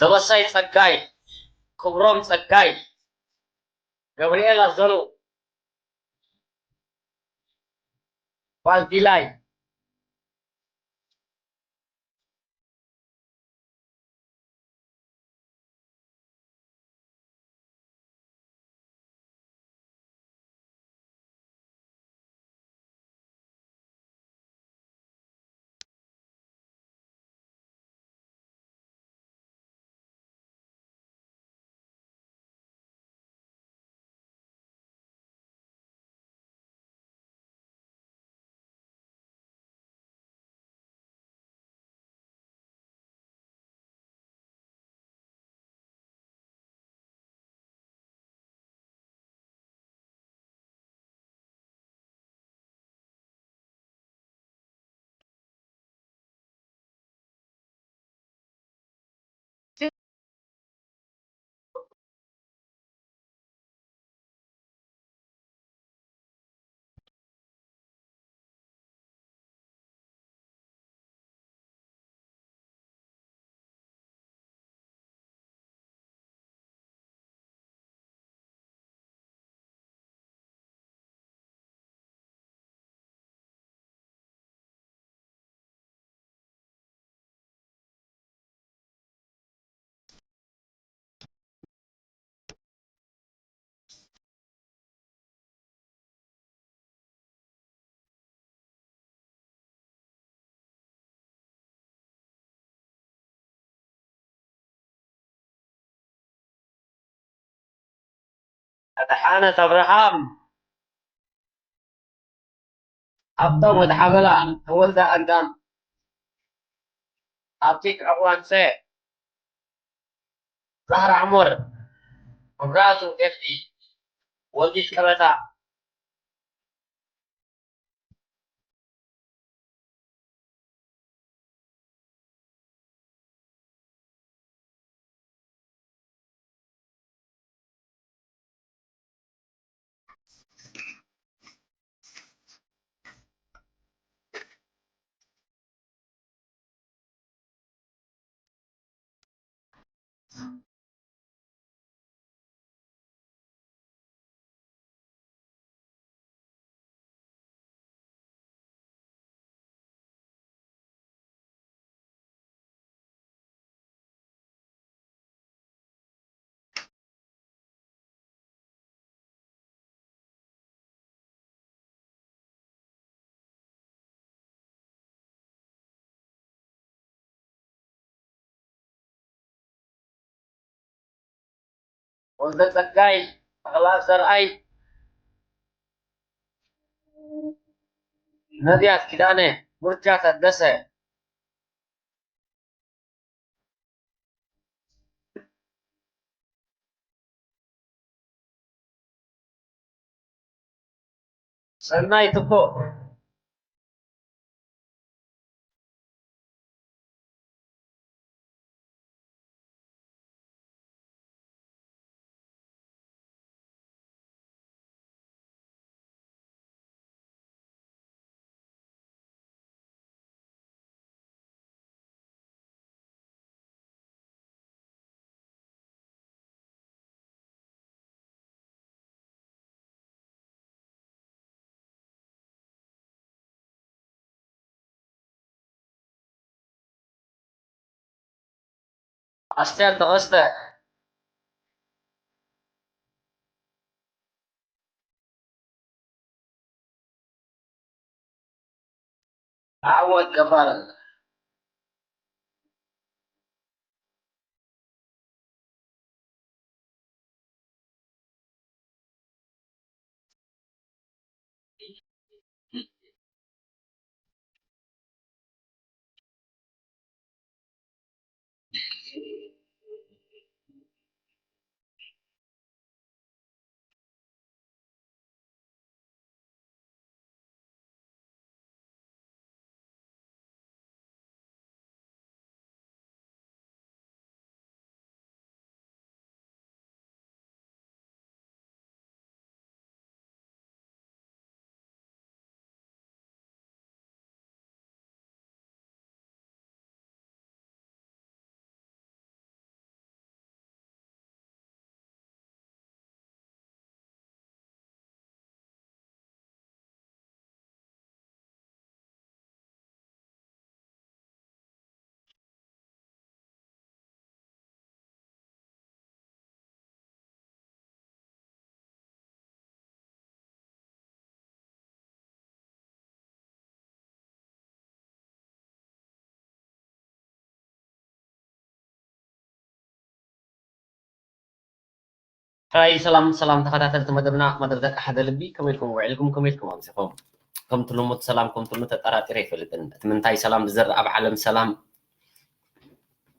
ተበሳይ ጸጋይ፣ ክብሮም ጸጋይ፣ ገብርኤል ኣዘኑ፣ ባልዲላይ፣ ኣድሓነት ኣብርሃም፣ ሃብቶም ወዲ ሓበላ፣ ተወልደ ኣዳም፣ ሃብቲት ዕቕባንሰ፣ ዛህራ ዕሙር፣ መብራህቱ ኤፍዲ፣ ወልዲት ቀበታ፣ ወልደ ጸጋይ፣ ኣኽላብ ዘርኣይ፣ ነቢያት ኪዳነ፣ ሙርጃ ታደሰ፣ ሰናይ ትኩእ፣ ኣስቴር ተኸስተ፣ ዓወት ገባር። ሕራይ ሰላም ሰላም ተኸታተልቲ መደብና፣ መደብ ደቂ ሓደ ልቢ፣ ከመይ ኢልኩም ውዒልኩም፣ ከመይ ኢልኩም ኣምሲኹም? ከምቲ ልሙድ ሰላም ከምትሉ ተጠራጢረ ኣይፈልጥን። እቲ ምንታይ ሰላም ዝዘርእ ኣብ ዓለም ሰላም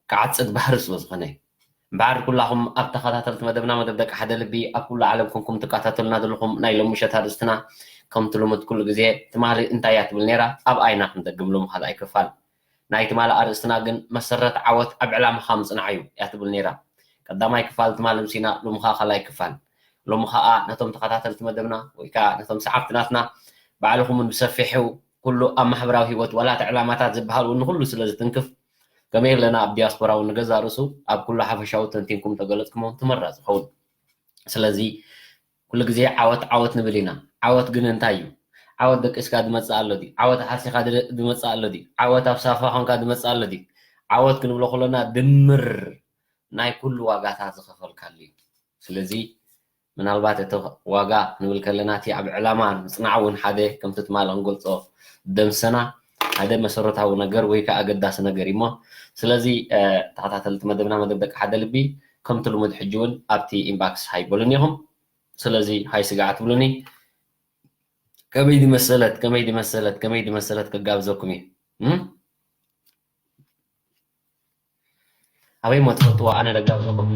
ክዓጽድ ባህሪ ስለ ዝኾነ። እምበኣር ኩላኹም ኣብ ተኸታተልቲ መደብና፣ መደብ ደቂ ሓደ ልቢ፣ ኣብ ኩሉ ዓለም ኮንኩም ትከታተሉና ዘለኹም ናይ ሎሚ ምሸት ኣርእስትና ከምቲ ልሙድ ኩሉ ግዜ ትማሊ እንታይ እያ ትብል ነይራ ኣብኣ ኢና ክንደግም ሎሚ ካልኣይ ክፋል። ናይ ትማሊ ኣርእስትና ግን መሰረት ዓወት ኣብ ዕላማኻ ምጽናዕ እዩ እያ ትብል ነይራ። ቀዳማይ ክፋል ትማሊ ኣምሲና ሎሚ ኸኣ ካልኣይ ክፋል። ሎሚ ኸኣ ነቶም ተኸታተልቲ መደብና ወይ ከኣ ነቶም ሰዓብቲ ናትና ባዕልኹም እውን ብሰፊሑ ኩሉ ኣብ ማሕበራዊ ህይወት ዋላ እቲ ዕላማታት ዝበሃል እውን ንኹሉ ስለ ዝትንክፍ ከመይ ኣለና ኣብ ዲያስፖራ እውን ንገዛእ ርእሱ ኣብ ኩሉ ሓፈሻዊ ተንቲንኩም ተገለጽኩሞ ትመራ ዝኸውን። ስለዚ ኩሉ ግዜ ዓወት ዓወት ንብል ኢና። ዓወት ግን እንታይ እዩ? ዓወት ደቂስካ ዝመጽእ ኣሎ ድዩ? ዓወት ሓሲኻ ዝመጽእ ኣሎ ድዩ? ዓወት ኣብ ሳፋ ኾንካ ዝመጽእ ኣሎ ድዩ? ዓወት ክንብሎ ከሎና ድምር ናይ ኩሉ ዋጋታት ዝኸፈልካሉ እዩ። ስለዚ ምናልባት እቲ ዋጋ ክንብል ከለና እቲ ኣብ ዕላማ ምጽናዕ እውን ሓደ ከምቲ ትማሊ ክንገልጾ ደምሰና ሓደ መሰረታዊ ነገር ወይ ከዓ ኣገዳሲ ነገር እዩ እሞ ስለዚ ተኸታተልቲ መደብና መደብ ደቂ ሓደ ልቢ ከምቲ ልሙድ ሕጂ እውን ኣብቲ ኢንባክስ ሃይ በሉኒ ኢኹም። ስለዚ ሃይ ስጋዕ ትብሉኒ። ከመይ ድመሰለት ከመይ ድመሰለት ከመይ ድመሰለት ከጋብዘኩም እዩ። ኣበይ ሞ ትፈልጥዎ ኣነ ደጋብዘኩም።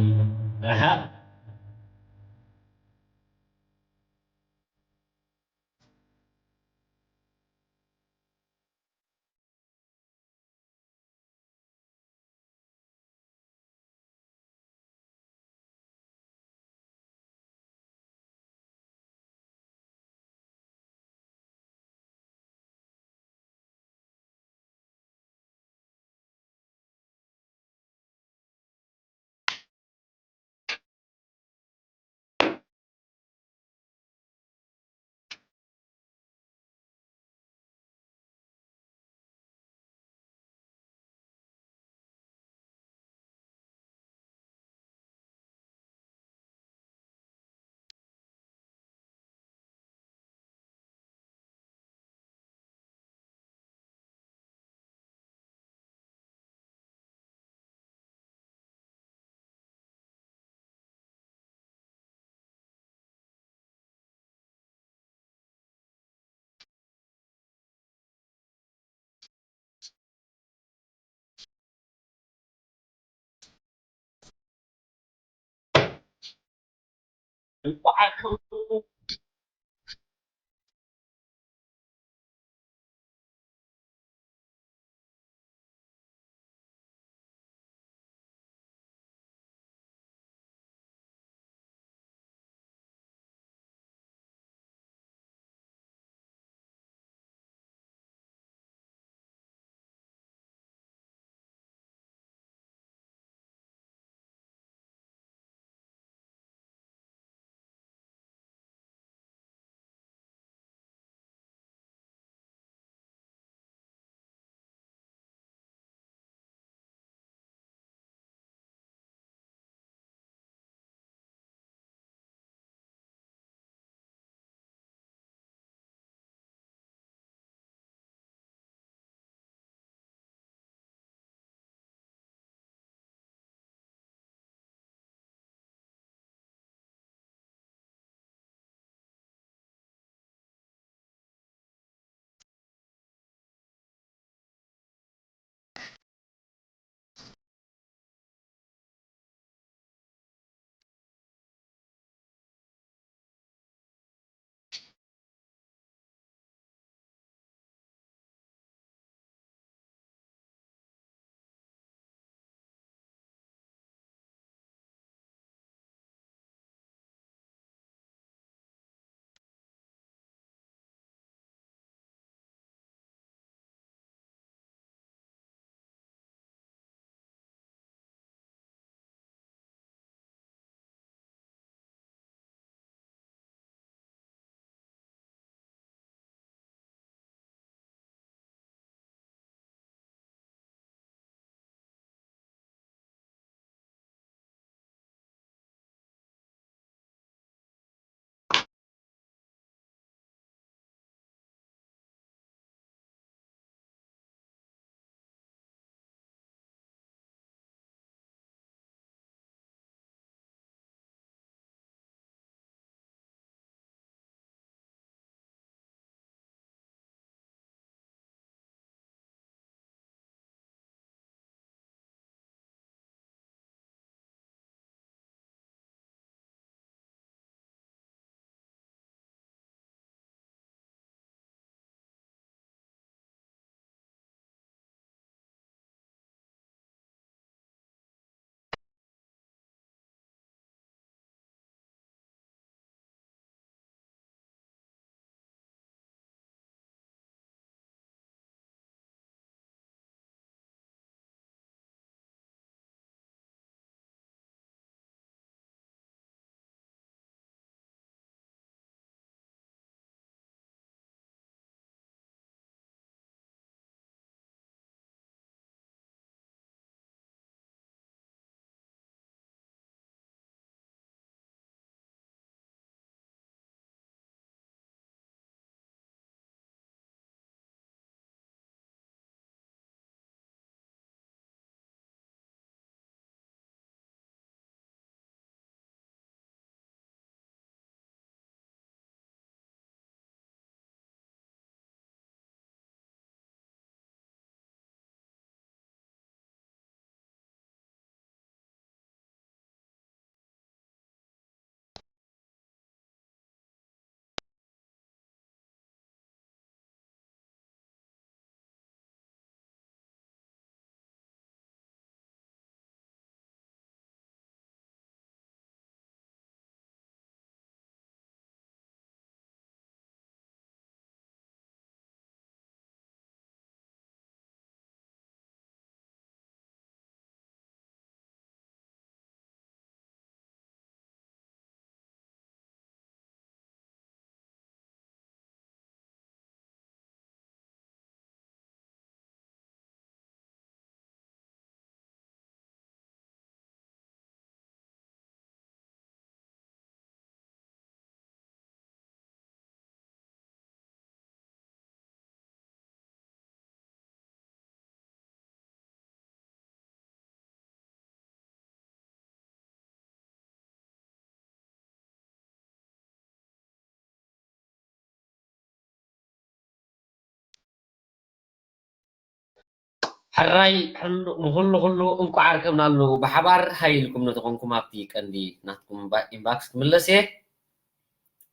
ሕራይ ሕሉ-፣ ንኹሉ ኩሉ እንቋዕ ረከብናሉ ብሓባር። ሃይ ኢልኩም ነቲ ኮንኩም ኣብቲ ቀንዲ ናትኩም ባ-፣ ኢንባክስ ክምለስ እየ።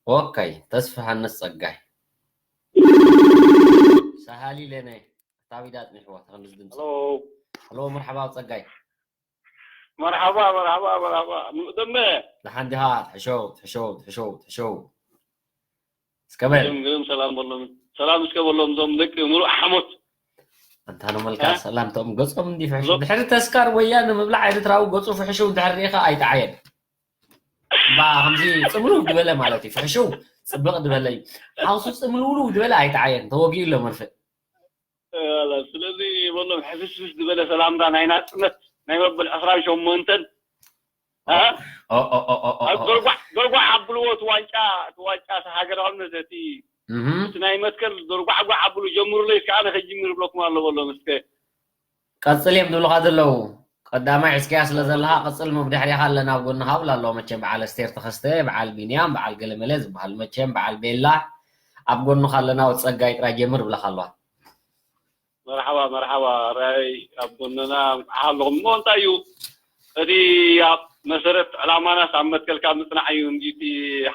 ኦከይ፣ ተስፋ ሃንስ ጸጋይ። ሳሃሊ ለነ፣ ታቢዳ ኣጽኒሕዎ፣ ተኸልስ ድምፂ። ሄሎ። ሄሎ፣ መርሓባ ጸጋይ። መርሓባ፣ መርሓባ፣ መርሓባ። ምሉእ ደመ። ደሓን ዲኻ? ትሕሸው፣ ትሕሸው፣ ትሕሸው፣ ትሕሸው። እስከ በል። ግርም፣ ግርም፣ ሰላም በሎም። ሰላም እስከ በሎም፣ እዞም ደቂ ምሉእ ሓሞት። ኣንታ ንመልካ እ? ሰላምቶም ገጾም እንዲ ፍሕሹ። ሎ- ድሕሪ ተስካር ወያነ ምብላዕ ኤርትራዊ ገጹ ፍሕሹ እንድሕር ርኢኻ ኣይጠዓየን። እምባ ከምዚ ጽምልው ዝበለ ማለት እዩ። ፍሕሹ ጽብቕ ዝበለ እዩ። ሓውሱ ጽምልውልው ዝበለ ኣይጠዓየን። ተወጊኡ ኣሎ መርፍእ። እ፣ ስለዚ በሎም ሕፍስፍስ ዝበለ ሰላምታ ናይ ናጽነት ናይ መበል ዕስራን ሸሞንተን፣ እ? ኦ፣ ኦ፣ ኦ፣ ኦ፣ ኦ፣ ኣብ ኦ። ዶርጓዕ፣ ዶርጓዕ ኣብልዎ እቲ ዋንጫ፣ እቲ ዋንጫ፣ እቲ ሃገራውነት፣ እቲ፣ እህ። እቲ ናይ መትከል ዶርጓዕጓዕ ኣብሉ ጀምሩለይ፣ እስከ ኣነ ከጅምር ይብለኩም ኣሎ በሎም እስከ። ቀጽል እዮም ዝብሉኻ ዘለዉ። ቀዳማይ ሕዝቅያ ስለ ዘለኻ፣ ቀጽል፣ መብድሕሪኻ ኣለና ኣብ ጎንኻ ብላ ኣለዋ። መቸም በዓል ኣስቴር ተኸስተ፣ በዓል ቢንያም፣ በዓል ገለመለ ዝበሃሉ፣ መቸም በዓል ቤላ፣ ኣብ ጎንኻ ኣለና፣ ወዲ ጸጋይ ጥራይ ጀምር ብለኻ ኣለዋ። መርሓባ፣ መርሓባ፣ ራይ ኣብ ጎንና፣ እንቋዕ ኣለኹም። እሞ እንታይ እዩ እቲ ኣብ መሰረት ዕላማናስ ኣብ መትከልካ ምጽናዕ እዩ እንጂ እቲ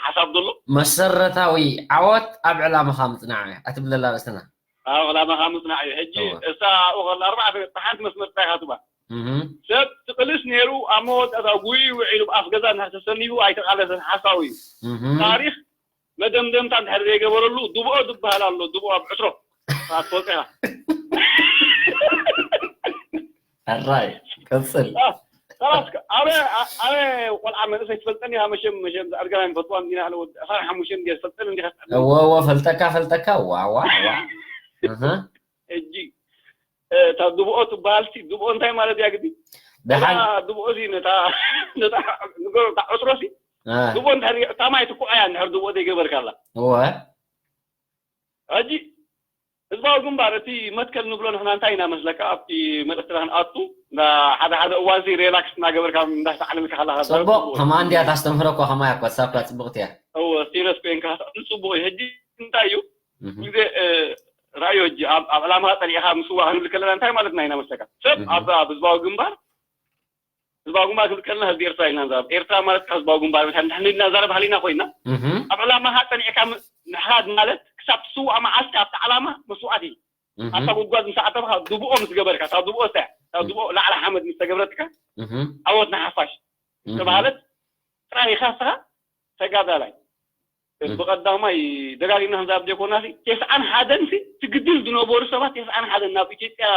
ሓሳብ ዘሎ? መሰረታዊ ዓወት ኣብ ዕላማኻ ምጽናዕ እያ፣ እትብል ዘላ ርእስትና። ኣብ ዕላማኻ ምጽናዕ እዩ። ሕጂ እወ። እሳ ኣብኡ ከላ ኣርባዕተ ነጥቢ ሓንቲ መስመር ጥራይ ኢኻ ትባ። እህ። ሰብ ትቕልስ ነይሩ፣ ኣብ መወዳእታ ጉይ ውዒሉ ብኣፍ ገዛ እንድሕር ተሰኒፉ ኣይተቓለሰን፣ ሓሳዊ እዩ። እህ። ታሪኽ መደምደምታ እንድሕር ዘይገበረሉ፣ ድብኦ ዝበሃል ኣሎ፣ ድብኦ ኣብ ዕትሮ። ኣትፈልጦ ኢኻ። ሕራይ፣ ቀጽል። አ፣ ካላስ፣ ኣበ፣ ኣ-፣ ኣበ ቆልዓ መንእሰይ ትፈልጠኒ ኢኻ፣ መሸም፣ መሸም፣ ዝኣድገና ንፈትዋ እንዲና፣ ኣነ ወዲ ዓሰርተ ሓሙሽተ እንዲየ፣ ትፈልጠኒ እንዲኻ ትፈልጠኒ። እወ፣ እወ፣ ፈልጠካ፣ ፈልጠካ፣ ዋ፣ ዋ፣ ዋ። እህ። ሕጂ፣ እ፣ እታ ድብኦ ትበሃል ሲ፣ ድብኦ እንታይ ማለት እያ ግዲ? ደሓን። እታ ድብኦ ሲ፣ ነታ፣ ነታ፣ ንገሮ፣ እታ ዕትሮ ሲ፣ እ። ድብኦ እንድሕር፣ እታ ማይ ትኩዕ እያ፣ እንድሕር ድብኦ ዘይገበርካላ። እወ። ሕጂ፣ ህዝባዊ ግንባር፣ እቲ መትከል ንብሎ ንሕና እንታይ ኢና መስለካ? ኣብቲ መልእኽትና ክንኣቱ፣ እንዳ ሓደ ሓደ እዋን ሲ ሪላክስ እናገበርካ፣ እንዳስተዓለልካ ከለኻ ጽቡቕ፣ ጽቡቕ። ከምኣ እንድያ ታስተምህሮ እኮ፣ ከማያ እኮ፣ እሳ እኳ ጽብቕቲ እያ። እወ፣ ሲሪየስ ኮይንካ ክትዕልል ጽቡቕ እዩ። ሕጂ እንታይ እዩ? እህ። ግዜ፣ እ፣ ራእዩ ሕጂ ኣብ፣ ኣብ ዕላማ ጸኒዕካ ምስዋእ ክንብል ከለና እንታይ ማለትና ኢና መስለካ? ሰብ እህ። ኣብ፣ ኣብ ህዝባዊ ግንባር፣ ህዝባዊ ግንባር ክንብል ከለና ህዝቢ ኤርትራ ኢልና ንዛረብ። ኤርትራ ማለት ከኣ ህዝባዊ ግንባር፣ ንሕና ኢልና ንዛረብ ሃሊና ኮይና፣ እህ። ኣብ ዕላማኻ ጸኒዕካ ም-፣ ምሓዝ ማለት ክሳብ ትስዋእ መዓልቲ ኣብቲ ዕላማ መስዋእቲ እዩ። እህ። ኣብታ ጉድጓድ ምስ ኣተኻ፣ ድብኦ ምስ ገበርካ፣ እታ ድብኦ እንታይ እያ? እታ እህ። ድብኦ ላዕሊ ሓመድ ምስ ተገብረትካ፣ እህ። ዓወት ንሓፋሽ እህ። ዝተባህለት ጥራይ ኢኻ ንስኻ ተጋዳላይ። እህ። ብቐዳማይ ደጋጊምና ክንዛረብ ዘይኮናሲ፣ ተስዓን ሓደን ሲ፣ ትግድል ዝነበሩ ሰባት ተስዓን ሓደን ናብ ኢትዮጵያ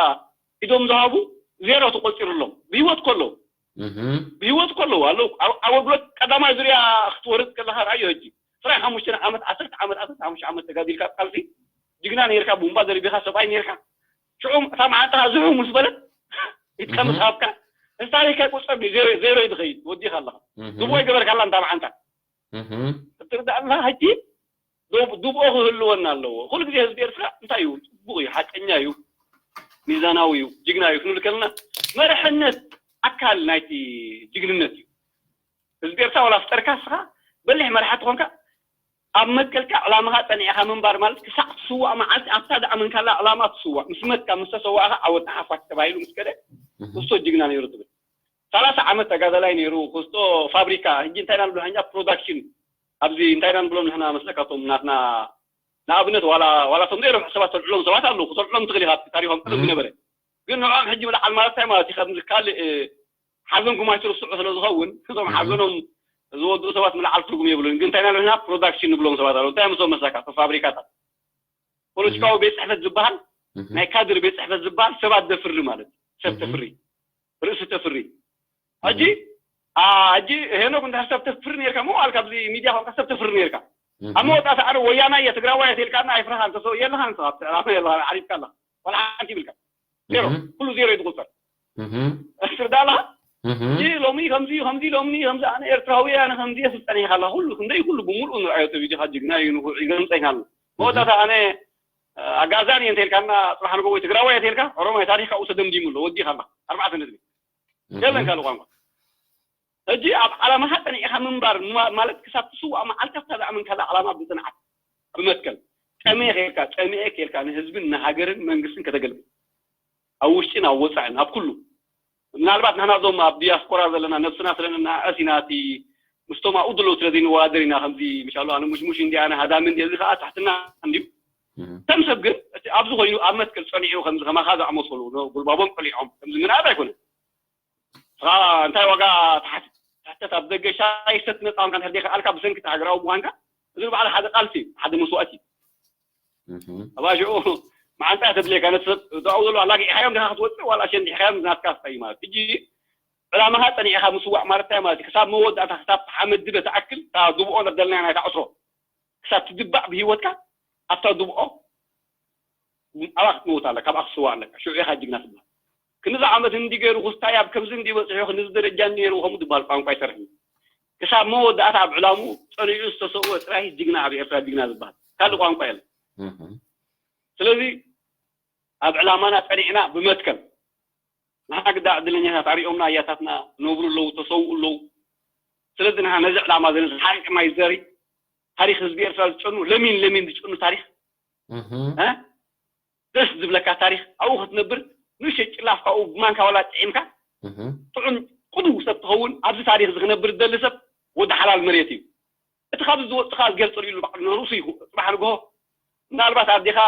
ኢዶም ዝሃቡ ዜሮ ተቖጺሩሎም። ብህይወት ከለዉ። እህ። ብህይወት ከለዉ ኣለዉ። ኣብ፣ ኣብ ኣገልግሎት ቀዳማይ ዙርያ ክትወርድ ከለኻ ርኣዮ ሕጂ። ዕስራን ሓሙሽተን ዓመት፣ ዓሰርተ ዓመት፣ ዓሰርተ ሓሙሽተ ዓመት ተጋዲልካ ቃልሲ፣ ጅግና ነይርካ፣ ቡምባ ደርቢኻ ሰብኣይ ነይርካ። ሽዑ እታ መዓልትኻ ዝሕው ምስ በለት፣ ኢድካ እህ። ምስ ሃብካ፣ እዚ ታሪኽካ ይቁጸር ድዩ? ዜሮ፣ ዜሮ እዩ ዝኸይድ፣ ወዲኻ ኣለኻ። እህ። ድቦ ይገበርካላ እንታ መዓልታ። እህ። እትርዳእ ኣለኻ ሕጂ? ዶ-፣ ድብኦ ክህልወና ኣለዎ። ኩሉ ግዜ ህዝቢ ኤርትራ እንታይ እዩ? ጽቡቕ እዩ፣ ሓቀኛ እዩ፣ ሚዛናዊ እዩ፣ ጅግና እዩ ክንብል ከለና፣ መርሕነት ኣካል ናይቲ ጅግንነት እዩ። ህዝቢ ኤርትራ ዋላ ፍጠርካ ንስኻ በሊሕ መራሒ ተኾንካ፣ ኣብ መትከልካ ዕላማኻ ጸኒዕካ ምንባር ማለት ክሳዕ ትስዋእ መዓልቲ ኣብታ ዝኣመንካላ ዕላማ ትስዋእ። ምስ መትካ፣ ምስ ተሰዋእካ ዓወት ንሓፋሽ ተባሂሉ ምስ ከደ፣ እህ። ክስቶ ጅግና ነይሩ ትብል። ሰላሳ ዓመት ተጋዳላይ ነይሩ፣ ክስቶ ፋብሪካ፣ ሕጂ እንታይ ኢና ንብሎ ሕኛ ፕሮዳክሽን። ኣብዚ እንታይ ኢና ንብሎም ንሕና መስለካ እቶም ናትና ንኣብነት ዋላ፣ ዋላ እቶም ዘይረብሑ ሰባት ተልዕሎም ሰባት ኣለዉ፣ ክተልዕሎም ትኽእል ኢኻ ኣብቲ ታሪኾም ቀደም እህ። ዝነበረ። ግን ንዕኦም ሕጂ ምልዓል ማለት እንታይ ማለት እዩ? ከምዚ ካልእ፣ እ፣ ሓዘንኩም ኣይትርስዑ ስለ ዝኸውን፣ እዞም እህ። ሓዘኖም ዝወድኡ ሰባት ምልዓል ትርጉም የብሉን። ግን እንታይ ኢና ንሕና ፕሮዳክሽን ንብሎም ሰባት ኣለዉ። እንታይ ምስኦም መስለካ? እቶም ፋብሪካታት። ፖለቲካዊ እህ። ቤት ጽሕፈት ዝበሃል፣ እህ። ናይ ካድር ቤት ጽሕፈት ዝበሃል ሰባት ዘፍሪ ማለት እዩ። ሰብ እህ። ተፍሪ። ርእሲ ተፍሪ። ሕጂ፣ እህ። አ፣ ሕጂ ሄኖክ እንድሕር ሰብ ተፍሪ ነይርካ፣ መዋል ካብዚ ሚድያ ኮንካ ሰብ ተፍሪ ነይርካ። እህ። ኣብ መወዳእታ ኣነ ወያናይ እየ፣ ትግራዋይ እየ ተልካና ኣይፍርሃን፣ ተሰው የለኻን፣ ንስኻ ኣብቲ ዕላማ የለኻ፣ ዓሪፍካ ኣለኻ። ዋላ ሓንቲ ይብልካ። ዜሮ። እህ። ኩሉ ዜሮ እዩ ዝቑጸር። እህ። ትርዳእ ኣለኻ? እህ። ሕጂ ሎሚ ከምዚ፣ ከምዚ ሎሚ፣ ከምዚ ኣነ ኤርትራዊ እየ፣ ኣነ ከምዚ እየ ትብል ጸኒሕካ ኣለኻ። ኩሉ፣ ክንደይ ኩሉ ብምሉኡ ንርኣዮ፣ እቲ ቪድዮኻ ጅግና እዩ፣ ንኹ-፣ ይገርም ጸኒሕካ ኣሎ። እህ። መወዳእታ ኣነ፣ አ፣ ኣጋዛን እየ እንተልካና፣ ጽባሕ ንግሆ ወይ ትግራዋይ እየ ተልካ፣ ኦሮማይ ታሪኽካ ኣብኡ ተደምዲሙ ኣሎ፣ ወዲኻ ኣለኻ። ኣርባዕተ ነጥቢ። እህ። የለን ካልእ ቋንቋ። ሕጂ ኣብ ዓላማኻ ጸኒዕካ ምንባር ማ-፣ ማለት ክሳብ ትስዋእ መዓልቲ ኣብታ ዝኣመንካላ ዓላማ ብጽንዓት፣ ብመትከል፣ ጠምየ ኬልካ፣ ጠምየ ኬልካ ንህዝብን ንሃገርን መንግስትን ከተገልግል። ኣብ ውሽጥን ኣብ ወጻእን፣ ኣብ ኩሉ። ምናልባት ንሕና እዞም ኣብ ዲያስፖራ ዘለና ነብስና ስለ ንነኣእስ ኢና እቲ ምስቶም ኣብኡ ዘለዉ ስለ ዘይንወዳደር ኢና ከምዚ ምሻሎ ኣነ ሙሽሙሽ እንዲ ኣነ ሃዳሚ እንዲ እዚ ከዓ ትሕትና እንድዩ። ከም ሰብ ግን እቲ ኣብዚ ኮይኑ ኣብ መትከል ጸኒዑ ከምዚ ከማኻ ዝኣመሰሉ ጉልባቦም ቀሊዖም ከምዚ ምንኣድ ኣይኮነን። ስኻ እንታይ ዋጋ ትሓትት ኣብ ደገ ሻይ ሰት መጻ ኮንካ እንድሕር ዘይከኣልካ ብሰንኪ እቲ ሃገራዊ ምዃንካ እዚ ንባዕሉ ሓደ ቃልሲ እዩ፣ ሓደ መስዋእቲ እዩ። ኣባሽዑ መዓንጣ ተድልየካ ነቲ ሰብ ኣብኡ ዘሎ ኣላጊዕኻዮም ዲኻ ክትወፅእ ዋላ ሸንዲሕካዮም ናትካ ስታይ ማለት ሕጂ ዕላማኻ ጸኒዕኻ ምስዋዕ ማለት እንታይ ማለት እዩ? ክሳብ መወዳእታ ክሳብ ሓመድ ድበ ትኣክል እታ ድብኦ ዘደለናያ ናይ ተዕስሮ ክሳብ ትድባዕ ብህይወትካ ኣብታ ድብኦ ኣብኣ ክትመውት ኣለካ፣ ኣብኣ ክትስዋእ ኣለካ። ሽዑ ኢኻ ጅግና ትብሃል። ክንዚ ዓመት እንዲ ገይሩ ክስታይ ኣብ ከምዚ እንዲ በፂሑ ክንዚ ደረጃ እንዲ ነይሩ ከምኡ ዝበሃል ቋንቋ ኣይሰርሕን። ክሳብ መወዳእታ ኣብ ዕላምኡ ፀኒዑ ዝተሰውአ ጥራይ ጅግና ኣብ ኤርትራ ጅግና ዝበሃል ካልእ ቋንቋ የለን። ስለዚ ኣብ ዕላማና ጸኒዕና ብመትከል ንሓግዳ ዕድለኛታት ኣሪኦምና ኣያታትና ነብሩ ኣለዉ ተሰውኡ ኣለዉ። ስለዚ ንሓ ነዚ ዕላማ ዘ ሓቂ ማይ ዘሪ ታሪክ ህዝቢ ኤርትራ ዝጨኑ ለሚን ለሚን ዝጨኑ ታሪክ ደስ ዝብለካ ታሪክ ኣብኡ ክትነብር ንእሽተይ ጭላፍ ካብኡ ብማንካ ዋላ ጥዒምካ ጥዑም ቅዱው ሰብ ትኸውን ኣብዚ ታሪክ እዚ ክነብር ዝደሊ ሰብ ወዲ ሓላል መሬት እዩ። እቲ ካብዚ ዝወፅእ ከዓ ዝገርፀሉ ኢሉ ባዕሉ ንርእሱ እዩ ፅባሕ ንግሆ ምናልባት ኣዴኻ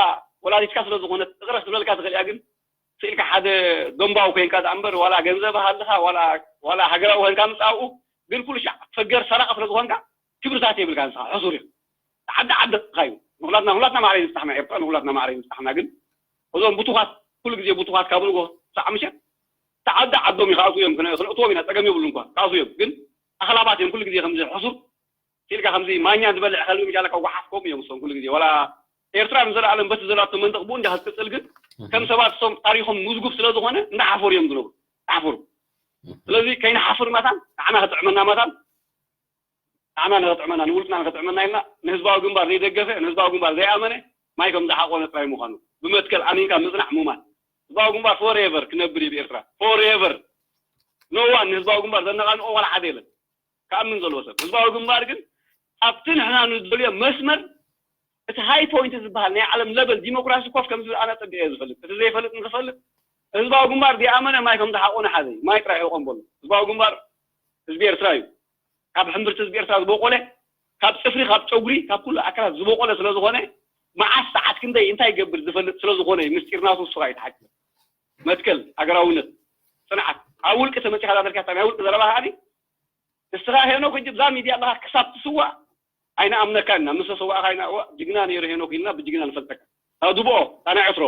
ወላዲትካ ስለ ዝኾነት እቕረ ክትብለልካ ትኽእል እያ ግን ስኢልካ ሓደ ደንባዊ ኮይንካ ደኣ እምበር ዋላ ገንዘብ ሃልኻ ዋላ ዋላ ሃገራዊ ኮይንካ ምጻእ ኣብኡ ግን ኩሉ ሻዕ ፈገር ሰራቂ ስለ ዝኾንካ ክብርታት የብልካ ንስኻ ሕሱር እዩ ዓዲ ዓድኻ እዩ ንኹላትና ንኹላትና ማዕረ ይብጻሕና ኤርትራ ንኹላትና ማዕረ ይብጻሕና ግን እዞም ብቱኻት ኩሉ ግዜ ብቱኻት ካብ ንጎ ሳዕ ምሸት ተዓዲ ዓዶም ይኸኣሱ እዮም ክነእትዎም ኢና ጸገም የብሉ እንኳ ከኣሱ እዮም ግን ኣኽላባት እዮም ኩሉ ግዜ ከምዚ ሕሱር ኢልካ ከምዚ ማኛ ዝበልዕ ከልቢ ምሻለ ከጓሓፍኮም እዮም እሶም ኩሉ ግዜ ዋላ ኤርትራ ንዘለኣለም በቲ ዘላቶ መንደቕ ብኡ እንዳ ክትቅጽል ግን ከም ሰባት እሶም ታሪኾም ምዝጉብ ስለ ዝኾነ እንዳሓፈሩ እዮም ዝነብሩ ሓፈሩ ስለዚ ከይንሓፍር መታን ንዓና ክጥዕመና መታን ንዓና ንክጥዕመና ንውልቅና ንክጥዕመና ኢልና ንህዝባዊ ግንባር ዘይደገፈ ንህዝባዊ ግንባር ዘይኣመነ ማይ ከም ዝሓቆነ ጥራይ ምዃኑ ብመትከል ኣሚንካ ምጽናዕ ሙማት ህዝባዊ ግንባር ፎሬቨር ክነብር እዩ ብኤርትራ ፎሬቨር ኖዋን ንህዝባዊ ግንባር ዘነቃንቆ ዋላ ሓደ የለን ክኣምን ዘለዎ ሰብ ህዝባዊ ግንባር ግን ኣብቲ ንሕና ንደልዮ መስመር እቲ ሃይ ፖይንት ዝበሃል ናይ ዓለም ለበል ዲሞክራሲ ኮፍ ከም ዝብል ኣነ ኣጸቢቐ ዝፈልጥ እቲ ዘይፈልጥ ንክፈልጥ ህዝባዊ ግንባር ዲኣመነ ማይ ከም ዝሓቆነ ሓዘይ ማይ ጥራሕ ይቆም በሉ ህዝባዊ ግንባር ህዝቢ ኤርትራ እዩ ካብ ሕምብርቲ ህዝቢ ኤርትራ ዝበቆለ ካብ ጽፍሪ ካብ ጨጉሪ ካብ ኩሉ ኣካላት ዝበቆለ ስለ ዝኾነ መዓስ ሰዓት ክንደይ እንታይ ይገብር ዝፈልጥ ስለ ዝኾነ ምስጢር ናቱ እሱ እዩ ተሓኪሙ መትከል ሃገራውነት ጽንዓት ኣብ ውልቂ ተመጺኻ ዳተልካ ናይ ውልቂ ዘረባ ከዓኒ ንስኻ ሄኖክ ሕጂ ብዛ ሚድያ ኣለኻ ክሳብ ትስዋእ ኣይንኣምነካን ኢና ምስ ተሰዋእኻ ኢና እዋ ጅግና ነይሩ ሄኖክ ኢልና ብጅግና ንፈልጠካ ካብ ድብኦ እታ ናይ ዕትሮ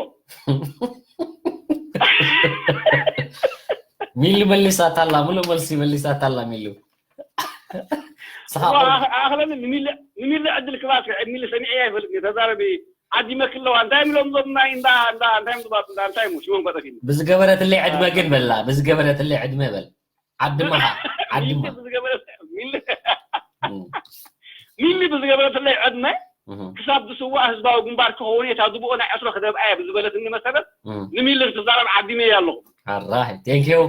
ሚሉ መሊሳታላ ሙሉ መልሲ መሊሳታላ ሚሉ ኣኽለኒ ንሚሊ ዕድል ክባስ ሚሊ ሰሚዐ ኣይፈልጥ ተዛረቢ ዓዲመክ ኣለዋ እንታይ ሚሎም ዞም ናይ እንዳ እንዳ እንታይ ምባቱ እንዳ እንታይ ሙ ሽሞም ከጠፊኒ ብዝገበረትለይ ዕድመ ግን በላ ብዝገበረትለይ ዕድመ በል ዓድመኻ ዓድመ ሚሊ ብዝገበረትለይ ዕድመ ክሳብ ዝስዋእ ህዝባዊ ግንባር ክኸውን እየ እታ ዝብኦ ናይ ዕስሮ ክደብኣ እየ ብዝበለትኒ መሰረት ንሚሊ ክትዛረብ ዓዲመ እየ ኣለኹ ኣራይ ቴንኪዩ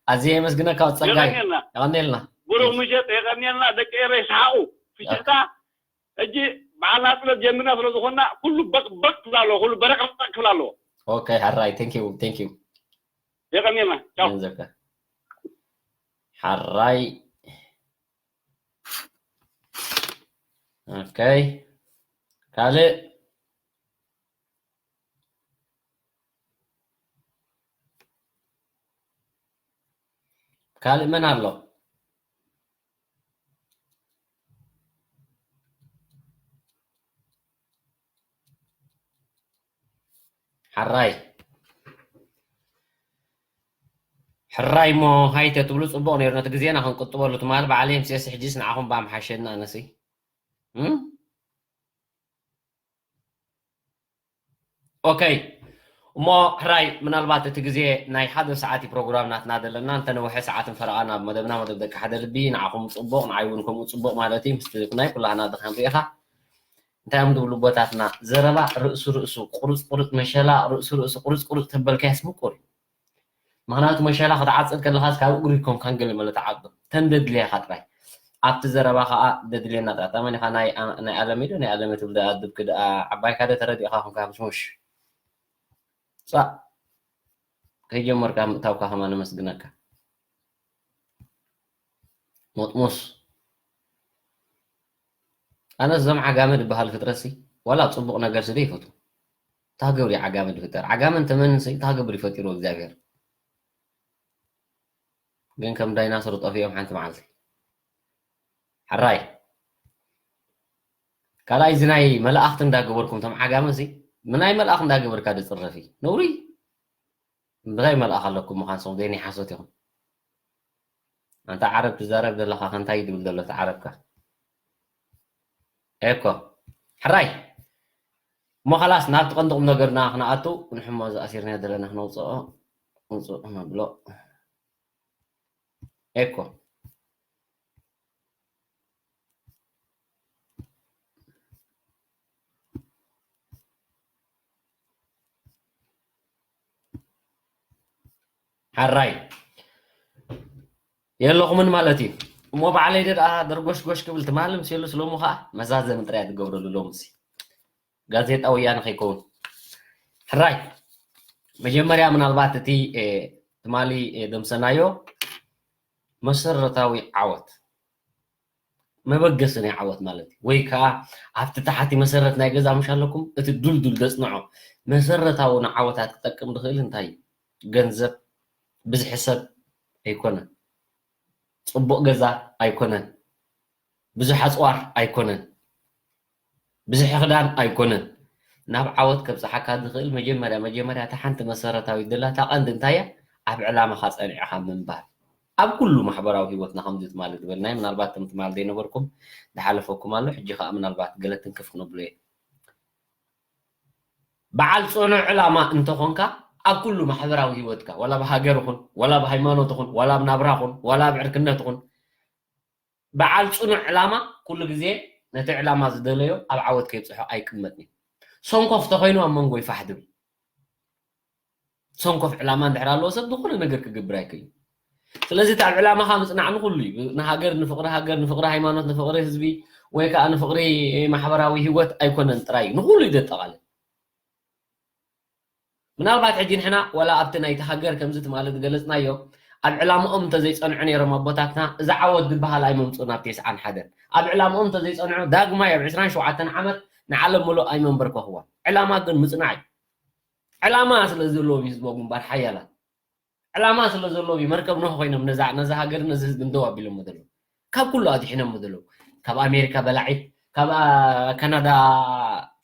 ኣዝየ የመስግነካ ጸጋይ የቐኔልና ብሩኽ ምሸት የቐኔልና ደቂ ኤረይ ሰሓቑ ፍሽኽታ ሕጂ በዓል ናጽነት ጀሚርና ስለ ዝኾንና ኩሉ በቅበቅ ክብል ኣለዎ ኩሉ በረቅረቅ ክብል ኣለዎ ኦኬ ሓራይ ቴንኪዩ ቴንኪዩ የቐኔልና ቻው ገንዘብካ ሓራይ ኦኬ ካልእ ካልእ መን ኣሎ ሓራይ ሕራይ እሞ ሃይተ ትብሉ ፅቡቅ ነይሩ ነቲ ግዜና ክንቅጥበሉ ትማል በዓል ኤምሲኤስ ሕጂስ ንዓኹም ባምሓሸና ኣነሲ ኦከይ እሞ ሕራይ ምናልባት እቲ ግዜ ናይ ሓደ ሰዓት ፕሮግራም ናትና ዘለና እንተነውሐ ሰዓትን ፈረቓን ኣብ መደብና መደብ ደቂ ሓደ ልቢ ንዓኹም ፅቡቕ ንዓይ እውን ከምኡ ፅቡቕ ማለት እዩ ምስቲ ናይ ኩላህና ድኻም ርኢኻ እንታይ እዮም ዝብሉ ኣቦታትና ዘረባ ርእሱ ርእሱ ቁርፅ ቁርፅ መሸላ ርእሱ ርእሱ ቁርፅ ቁርፅ ተበልካያስ ምቁር እዩ ምኽንያቱ መሸላ ክትዓፅድ ከለኻስ ካብ እግሩ ይኮንካን ገለ መለ ትዓፅዶ ተን ደድልያኻ ጥራይ ኣብቲ ዘረባ ከዓ ደድልየና ጥራሕ ታመኒኻ ናይ ኣለሚ ዶ ናይ ኣለሚ ትብል ደኣ ድብኪ ደኣ ዓባይካ ዶ ተረዲእኻ ኮንካ ምሽሙሽ ፃእ ከይጀመርካ ምእታውካ ከማ ነመስግነካ ሞጥሙስ ኣነስ እዞም ዓጋመ ዝበሃል ፍጥረትሲ ዋላ ኣብ ጽቡቕ ነገርሲ ዶ ይፈትዉ? እንታይ ክገብር እዩ ዓጋመ ዝፍጠር? ዓጋመን ተመንን ሲ እንታይ ክገብር እዩ ፈጢሩ እግዚኣብሔር? ግን ከም ዳይናሶር ጠፊኦም ሓንቲ መዓልቲ። ሕራይ። ካልኣይ እዚ ናይ መላእኽቲ እንዳገበርኩም እቶም ዓጋመ ሲ ምናይ መልኣኽ እንዳገበርካ ድጽረፊ? ነውሪ። እንታይ መልኣኽ ኣለኩም ምዃን ሰው ዘይናይ ሓሶት ኢኹም። ኣንታ ዓረብ ትዛረብ ዘለኻ ከንታይ ድብል ዘሎ እቲ ዓረብካ? ኤኮ። ሕራይ። እሞ ኸላስ ናብቲ ቀንዲ ቁም ነገርና ክነኣቱ ንሕሞ ዝኣሲርና ዘለና ክነውፅኦ ውፁእ ነብሎ። ኤኮ። ሓራይ የለኹምን ማለት እዩ። እሞ ባዕለይ ደኣ ደርጎሽጎሽ ክብል ትማሊ ምስ የሉ ስለሙ ከዓ መዛዘሚ ጥራይ ትገብረሉ ሎምሲ ጋዜጣ ወያነ ከይከውን። ሕራይ መጀመርያ ምናልባት እቲ ትማሊ ደምሰናዮ መሰረታዊ ዓወት መበገሲ ናይ ዓወት ማለት እዩ። ወይ ከዓ ኣብቲ ታሕቲ መሰረት ናይ ገዛ ምሽ ኣለኩም እቲ ዱልዱል ዘፅንዖ መሰረታዊ ንዓወታት ክጠቅም ዝኽእል እንታይ እዩ? ገንዘብ፣ ብዝሒ ሰብ ኣይኮነን፣ ፅቡቕ ገዛ ኣይኮነን፣ ብዙሕ ኣፅዋር ኣይኮነን፣ ብዝሒ ክዳን ኣይኮነን። ናብ ዓወት ከብፅሓካ ዝኽእል መጀመርያ መጀመርያ እታ ሓንቲ መሰረታዊ ድላታ ቀንዲ እንታይ እያ? ኣብ ዕላማኻ ፀኒዕኻ ምንባር። ኣብ ኩሉ ማሕበራዊ ህይወትና ከምዚ ትማሊ ዝበልናዮ ምናልባት ከም ትማሊ ዘይነበርኩም ዝሓለፈኩም ኣሎ። ሕጂ ከዓ ምናልባት ገለ ትንክፍ ክነብሎ እየ። በዓል ፅኑዕ ዕላማ እንተኾንካ ኣብ ኩሉ ማሕበራዊ ህይወትካ ዋላ ብሃገር ኹን ዋላ ብሃይማኖት ኹን ዋላ ብናብራ ኹን ዋላ ብዕርክነት ኹን በዓል ፅኑዕ ዕላማ ኩሉ ግዜ ነቲ ዕላማ ዝደለዮ ኣብ ዓወት ከይብፅሖ ኣይቅመጥን እዩ። ሰንኮፍ ተኮይኑ ኣብ መንጎ ይፋሕ ድብል። ሰንኮፍ ዕላማ እንድሕር ኣለዎ ሰብ ዝኾነ ነገር ክገብር ኣይክእልን። ስለዚ እቲ ኣብ ዕላማኻ ምፅናዕ ንኩሉ እዩ። ንሃገር ንፍቅሪ ሃገር ንፍቅሪ ሃይማኖት ንፍቅሪ ህዝቢ ወይ ከዓ ንፍቅሪ ማሕበራዊ ህይወት ኣይኮነን ጥራይ እዩ ንኩሉ እዩ ዘጠቃልል። ምናልባት ሕጂ ንሕና ዋላ ኣብቲ ናይቲ ሃገር ከምዚ ትማሊ ዝገለፅናዮ ኣብ ዕላምኦም እንተዘይፀንዑ ነይሮም ኣቦታትና እዚ ዓወት ዝበሃል ኣይመምፅኡን ኣብ ተስዓን ሓደን ኣብ ዕላምኦም እንተዘይፀንዑ ዳግማይ ኣብ ዕስራን ሸውዓተን ዓመት ንዓለም ምሉእ ኣይመንበርከኽዋን። ዕላማ ግን ምፅናዕ እዩ። ዕላማ ስለ ዘለዎም እዩ ህዝባዊ ግንባር ሓያላት። ዕላማ ስለ ዘለዎም እዩ መርከብ ኖህ ኮይኖም ነዛ ነዛ ሃገር ነዚ ህዝቢ እንደው ኣቢሎሞ ዘለዉ። ካብ ኩሉ ኣድሒኖሞ ዘለዉ። ካብ ኣሜሪካ በላዒት፣ ካብ ካናዳ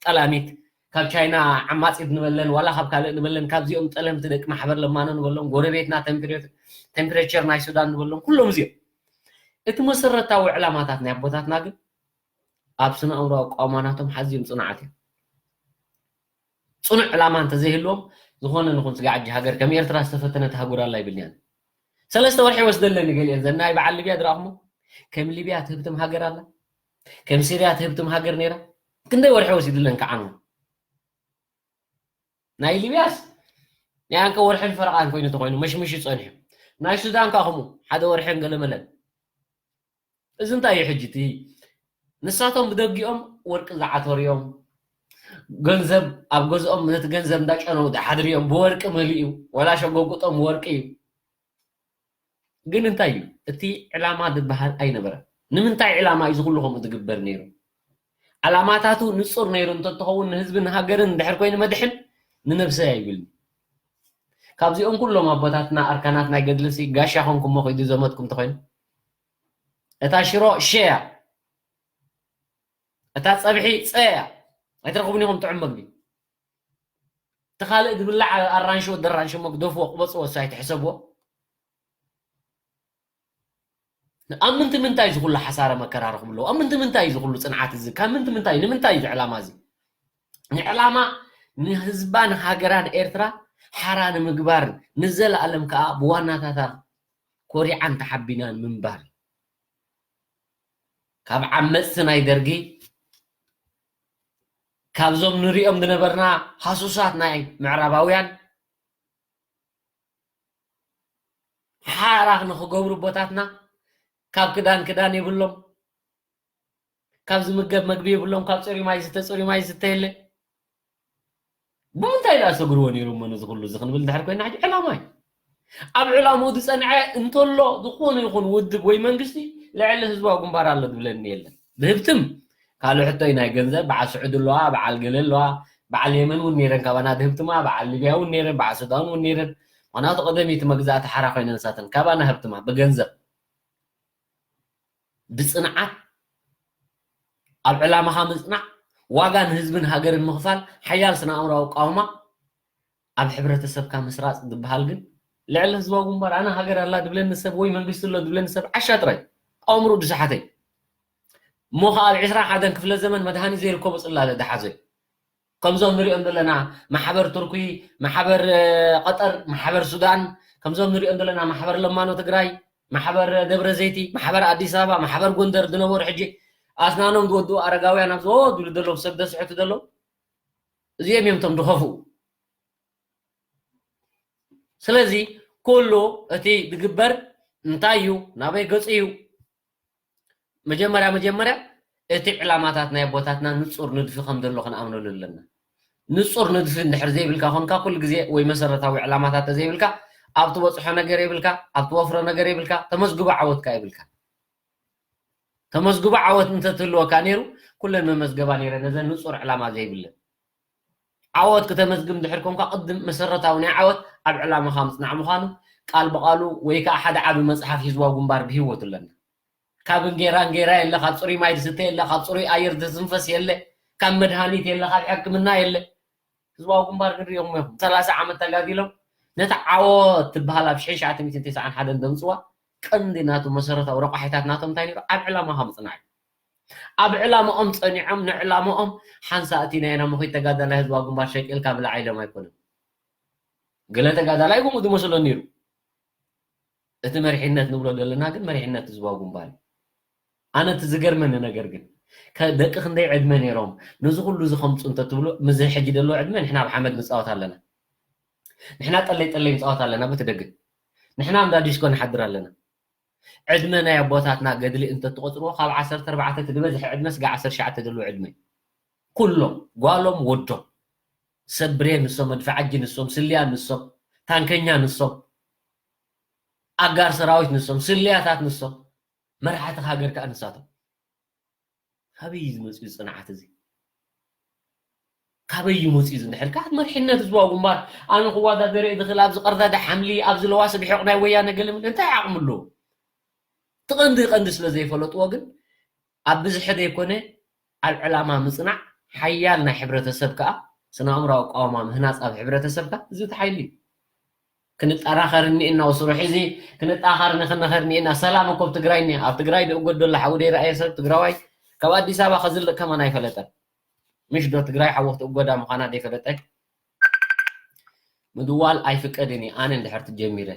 ጠላሚት፣ ካብ ቻይና ዓማፂት ንበለን ዋላ ካብ ካልእ ንበለን ካብዚኦም ጠለምቲ ደቂ ማሕበር ለማኖ ንበሎም ጎረቤትና ቴምፕሬቸር ናይ ሱዳን ንበሎም ኩሎም እዚኦም። እቲ መሰረታዊ ዕላማታት ናይ ኣቦታትና ግን ኣብ ስነ ኣእምሮ ኣቋውማ ናቶም ሓዝዮም ፅኑዓት እዮም። ፅኑዕ ዕላማ እንተዘይህልዎም ዝኾነ ንኹን ስጋዕ እጂ ሃገር ከም ኤርትራ ዝተፈተነት ሃጉር ኣላ ይብልኒ ኣነ። ሰለስተ ወርሒ ወስደለኒ ገሊአን ዘናይ በዓል ሊብያ ድረኣኹሞ ከም ሊብያ ትህብትም ሃገር ኣላ ከም ሲርያ ትህብትም ሃገር ነይራ ክንደይ ወርሒ ወሲድለን ከዓኑ ናይ ሊብያስ ናይ ኣንከ ወርሕን ፈረቓን ኮይኑ ተኮይኑ መሽምሽ ይፀንሑ ናይ ሱዳን ካ ከምኡ ሓደ ወርሕን ገለመለን እዚ እንታይ እዩ ሕጂ እቲ ንሳቶም ብደጊኦም ወርቂ ዝዓተሩ እዮም ገንዘብ ኣብ ገዝኦም ነቲ ገንዘብ እንዳጨነው ዝሓድር እዮም ብወርቂ መሊኡ ወላ ሸጎጉጦም ወርቂ እዩ ግን እንታይ እዩ እቲ ዕላማ ዝበሃል ኣይነበረን ንምንታይ ዕላማ እዩ ዝኩሉ ከምኡ ዝግበር ነይሩ ዕላማታቱ ንፁር ነይሩ እንተትኸውን ንህዝብን ሃገርን እንድሕር ኮይኑ መድሕን ንነብሰይ ኣይብልን ካብዚኦም ኩሎም ኣቦታትና ኣርካናት ናይ ገድልሲ ጋሻ ኮንኩሞ ከይዱ ዘመትኩም እንተኮይኑ እታ ሽሮ ሸያ እታ ፀብሒ ፀያ ኣይትረኽቡን ኢኹም ጥዑም መግቢ እቲ ካልእ ዝብላዕ ኣራንሺ ወዲ ኣራንሺ እሞ ግደፍዎ ቅበፅዎ እሱ ኣይትሕሰብዎ ኣብ ምንቲ ምንታይ ዝኩሉ ሓሳረ መከራ ረኽቡ ኣለዎ ኣብ ምንቲ ምንታይ ዝኩሉ ፅንዓት እዚ ካብ ምንቲ ምንታይ ንምንታይ እዚ ዕላማ እዚ ንዕላማ ንህዝባን ሃገራን ኤርትራ ሓራ ንምግባር ንዘለኣለም ከዓ ብዋናታታ ኮሪዓን ተሓቢናን ምንባር ካብ ዓመፅቲ ናይ ደርጊ ካብዞም ንሪኦም ዝነበርና ሃሱሳት ናይ ምዕራባውያን ሓራ ንክገብሩ ኣቦታትና ካብ ክዳን ክዳን የብሎም ካብ ዝምገብ መግቢ የብሎም ካብ ፅሩይ ማይ ዝስተ ፅሩይ ማይ ዝስተ የለ ብምንታይ ደኣ ዝሰግርዎ ነይሮሞ ነዚ ኩሉ እዚ ክንብል እንድሕር ኮይና ሕጂ ዕላማ እዩ ኣብ ዕላምኡ ዝፀንዐ እንተሎ ዝኾነ ይኹን ውድብ ወይ መንግስቲ ልዕሊ ህዝባዊ ግንባር ኣሎ ዝብለኒ የለን ብህብትም ካልእ ሕቶ እዩ ናይ ገንዘብ። በዓል ስዑዲ ኣለዋ፣ በዓል ገለ ኣለዋ፣ በዓል የመን እውን ነይረን ካባና ድህብትማ፣ በዓል ሊብያ እውን ነይረን፣ በዓል ሱዳን እውን ነይረን። ምኽንያቱ ቀደሚት መግዛእቲ ሓራ ኮይነን ንሳተን ካባና ህብትማ ብገንዘብ። ብጽንዓት ኣብ ዕላማኻ ምጽናዕ፣ ዋጋ ንህዝብን ሃገርን ምኽፋል፣ ሓያል ስነ ኣእምሮኣዊ ኣቃውማ፣ ኣብ ሕብረተሰብካ ምስራጽ ዝበሃል ግን ልዕሊ ህዝባዊ ግንባር ኣነ ሃገር ኣላ ድብለኒ ሰብ ወይ መንግስቲ ኣሎ ድብለኒ ሰብ ዓሻ ጥራይ ኣእምሮ ድሰሓተይ። እሞ ኸዓ ኣብ ዕስራን ሓደን ክፍለ ዘመን መድሃኒት ዘይርከቦ ጽላለ ድሓዞ እዩ። ከምዞም ንሪኦም ዘለና ማሕበር ቱርኪ፣ ማሕበር እ፣ ቀጠር፣ ማሕበር ሱዳን፣ ከምዞም ንሪኦም ዘለና ማሕበር ለማኖ ትግራይ፣ ማሕበር ደብረ ዘይቲ፣ ማሕበር ኣዲስ ኣበባ፣ ማሕበር ጎንደር ዝነበሩ ሕጂ ኣስናኖም ዝወድኡ ኣረጋውያን ኣብዚ ኦ ዝብሉ ዘለዉ ሰብ ዘስሕቱ ዘለዉ እዚኦም እዮም እቶም ዝኸፍኡ። ስለዚ ኩሉ እቲ ዝግበር እንታይ እዩ? ናበይ ገፁ እዩ? መጀመርያ መጀመርያ እቲ ዕላማታት ናይ ኣቦታትና ንፁር ንድፊ ከም ዘሎ ክንኣምነሉ ኣለና። ንፁር ንድፊ እንድሕር ዘይብልካ ኮንካ ኩሉ ግዜ ወይ መሰረታዊ ዕላማታት ተዘይብልካ ኣብ ትበፅሖ ነገር የብልካ፣ ኣብ ትወፍሮ ነገር የብልካ፣ ተመዝግቦ ዓወትካ የብልካ። ተመዝግቦ ዓወት እንተትህልወካ ነይሩ ኩለን መመዝገባ ነይረ ነዘን ንፁር ዕላማ ዘይብለን። ዓወት ክተመዝግብ እንድሕር ኮንካ ቅድም መሰረታዊ ናይ ዓወት ኣብ ዕላማኻ ምፅናዕ ምዃኑ ቃል ብቃሉ ወይ ከዓ ሓደ ዓቢ መፅሓፍ ህዝባዊ ግንባር ብህይወት ኣለና። ካብ እንጌራ እንጌራ የለ፣ ካብ ፅሩይ ማይ ዝስተ የለ፣ ካብ ፅሩይ ኣየር ዝትንፈስ የለ፣ ካብ መድሃኒት የለ፣ ካብ ሕክምና የለ። ህዝባዊ ግንባር ክንሪኦም ኢኹም። ሰላሳ ዓመት ተጋዲሎም ነቲ ዓወት ትበሃል ኣብ ሽሕን ትሽዓተ ሚእትን ተስዓን ሓደን ዘምፅዋ ቀንዲ ናቱ መሰረታዊ ረቋሒታት ናቶም እንታይ ነይሩ? ኣብ ዕላማኻ ምፅናዕ እዩ። ኣብ ዕላማኦም ፀኒዖም ንዕላማኦም ሓንሳእ እቲ ናይ ናምኺት ተጋዳላይ ህዝባዊ ግንባር ሸቂልካ ብላዕ ኢሎም ኣይኮነን። ገለ ተጋዳላይ ከምኡ ዝመስሎ ነይሩ። እቲ መሪሕነት ንብሎ ዘለና ግን መሪሕነት ህዝባዊ ግንባር እዩ። ኣነ እቲ ዝገርመኒ ነገር ግን ከ-፣ ደቂ ክንደይ ዕድመ ነይሮም ነዚ ኩሉ እዚ ከምፁ እንተትብሎ፣ ምዚ ሕጂ ዘለዎ ዕድመ ንሕና ኣብ ሓመድ ንፃወት ኣለና። ንሕና ጠለይ ጠለይ ንፃወት ኣለና በቲ ደገ። ንሕና እንዳ ዲስኮ ንሓድር ኣለና። ዕድመ ናይ ኣቦታትና ገድሊ እንተትቆፅርዎ ካብ ዓሰርተ ኣርባዕተ እቲ ዝበዝሐ ዕድመ ስጋዕ ዓሰርተ ትሽዓተ ዘለዎ ዕድመ እዩ። ኩሎም ጓሎም ወዶም ሰብ ብሬን ንሶም፣ መድፍዓጂ ንሶም፣ ስልያ ንሶም፣ ታንከኛ ንሶም፣ ኣጋር ሰራዊት ንሶም፣ ስልያታት ንሶም፣ መራሕቲ ሃገር ከዓ ንሳቶም። ካበይ እዩ ዝመፅእ ጽንዓት እዚ? ካበይ እዩ መፅኡ እዚ? እንድሕር ከዓ መሪሕነት ህዝባዊ ግንባር ኣነ ክወዳደር እየ ዝኽእል፣ ኣብዚ ቀርዳዳ ሓምሊ፣ ኣብዚ ለዋሲ ብሒቕ ናይ ወያነ ገለ ምለ እንታይ ዓቕሚ ኣለዎ? እቲ ቀንዲ ቀንዲ ስለ ዘይፈለጥዎ ግን ኣብ ብዝሒ ዘይኮነ ኣብ ዕላማ ምፅናዕ ሓያል ናይ ሕብረተሰብ ከዓ ስነ ኣእምራዊ ኣቃውማ ምህናፅ ኣብ ሕብረተሰብ ከዓ እዚ እቲ ሓይሊ እዩ። ክንጠራኸር እኒኤና፣ ስሩሕ እዚ ክንጠኻር ንኽንኸር እኒኤና። ሰላም እኮ ኣብ ትግራይ እኒኣ። ኣብ ትግራይ ደእጎ ደሎ ሓዊ ደይረኣየ ሰብ ትግራዋይ ካብ ኣዲስ ኣበባ ከዝልእ ከማን ኣይፈለጠን። ምሽ ዶ ትግራይ ሓዊ ክትእጎዳ ምዃና ደይፈለጠ? ምድዋል ኣይፍቀድን እዩ። ኣነ እንድሕር ትጀሚረ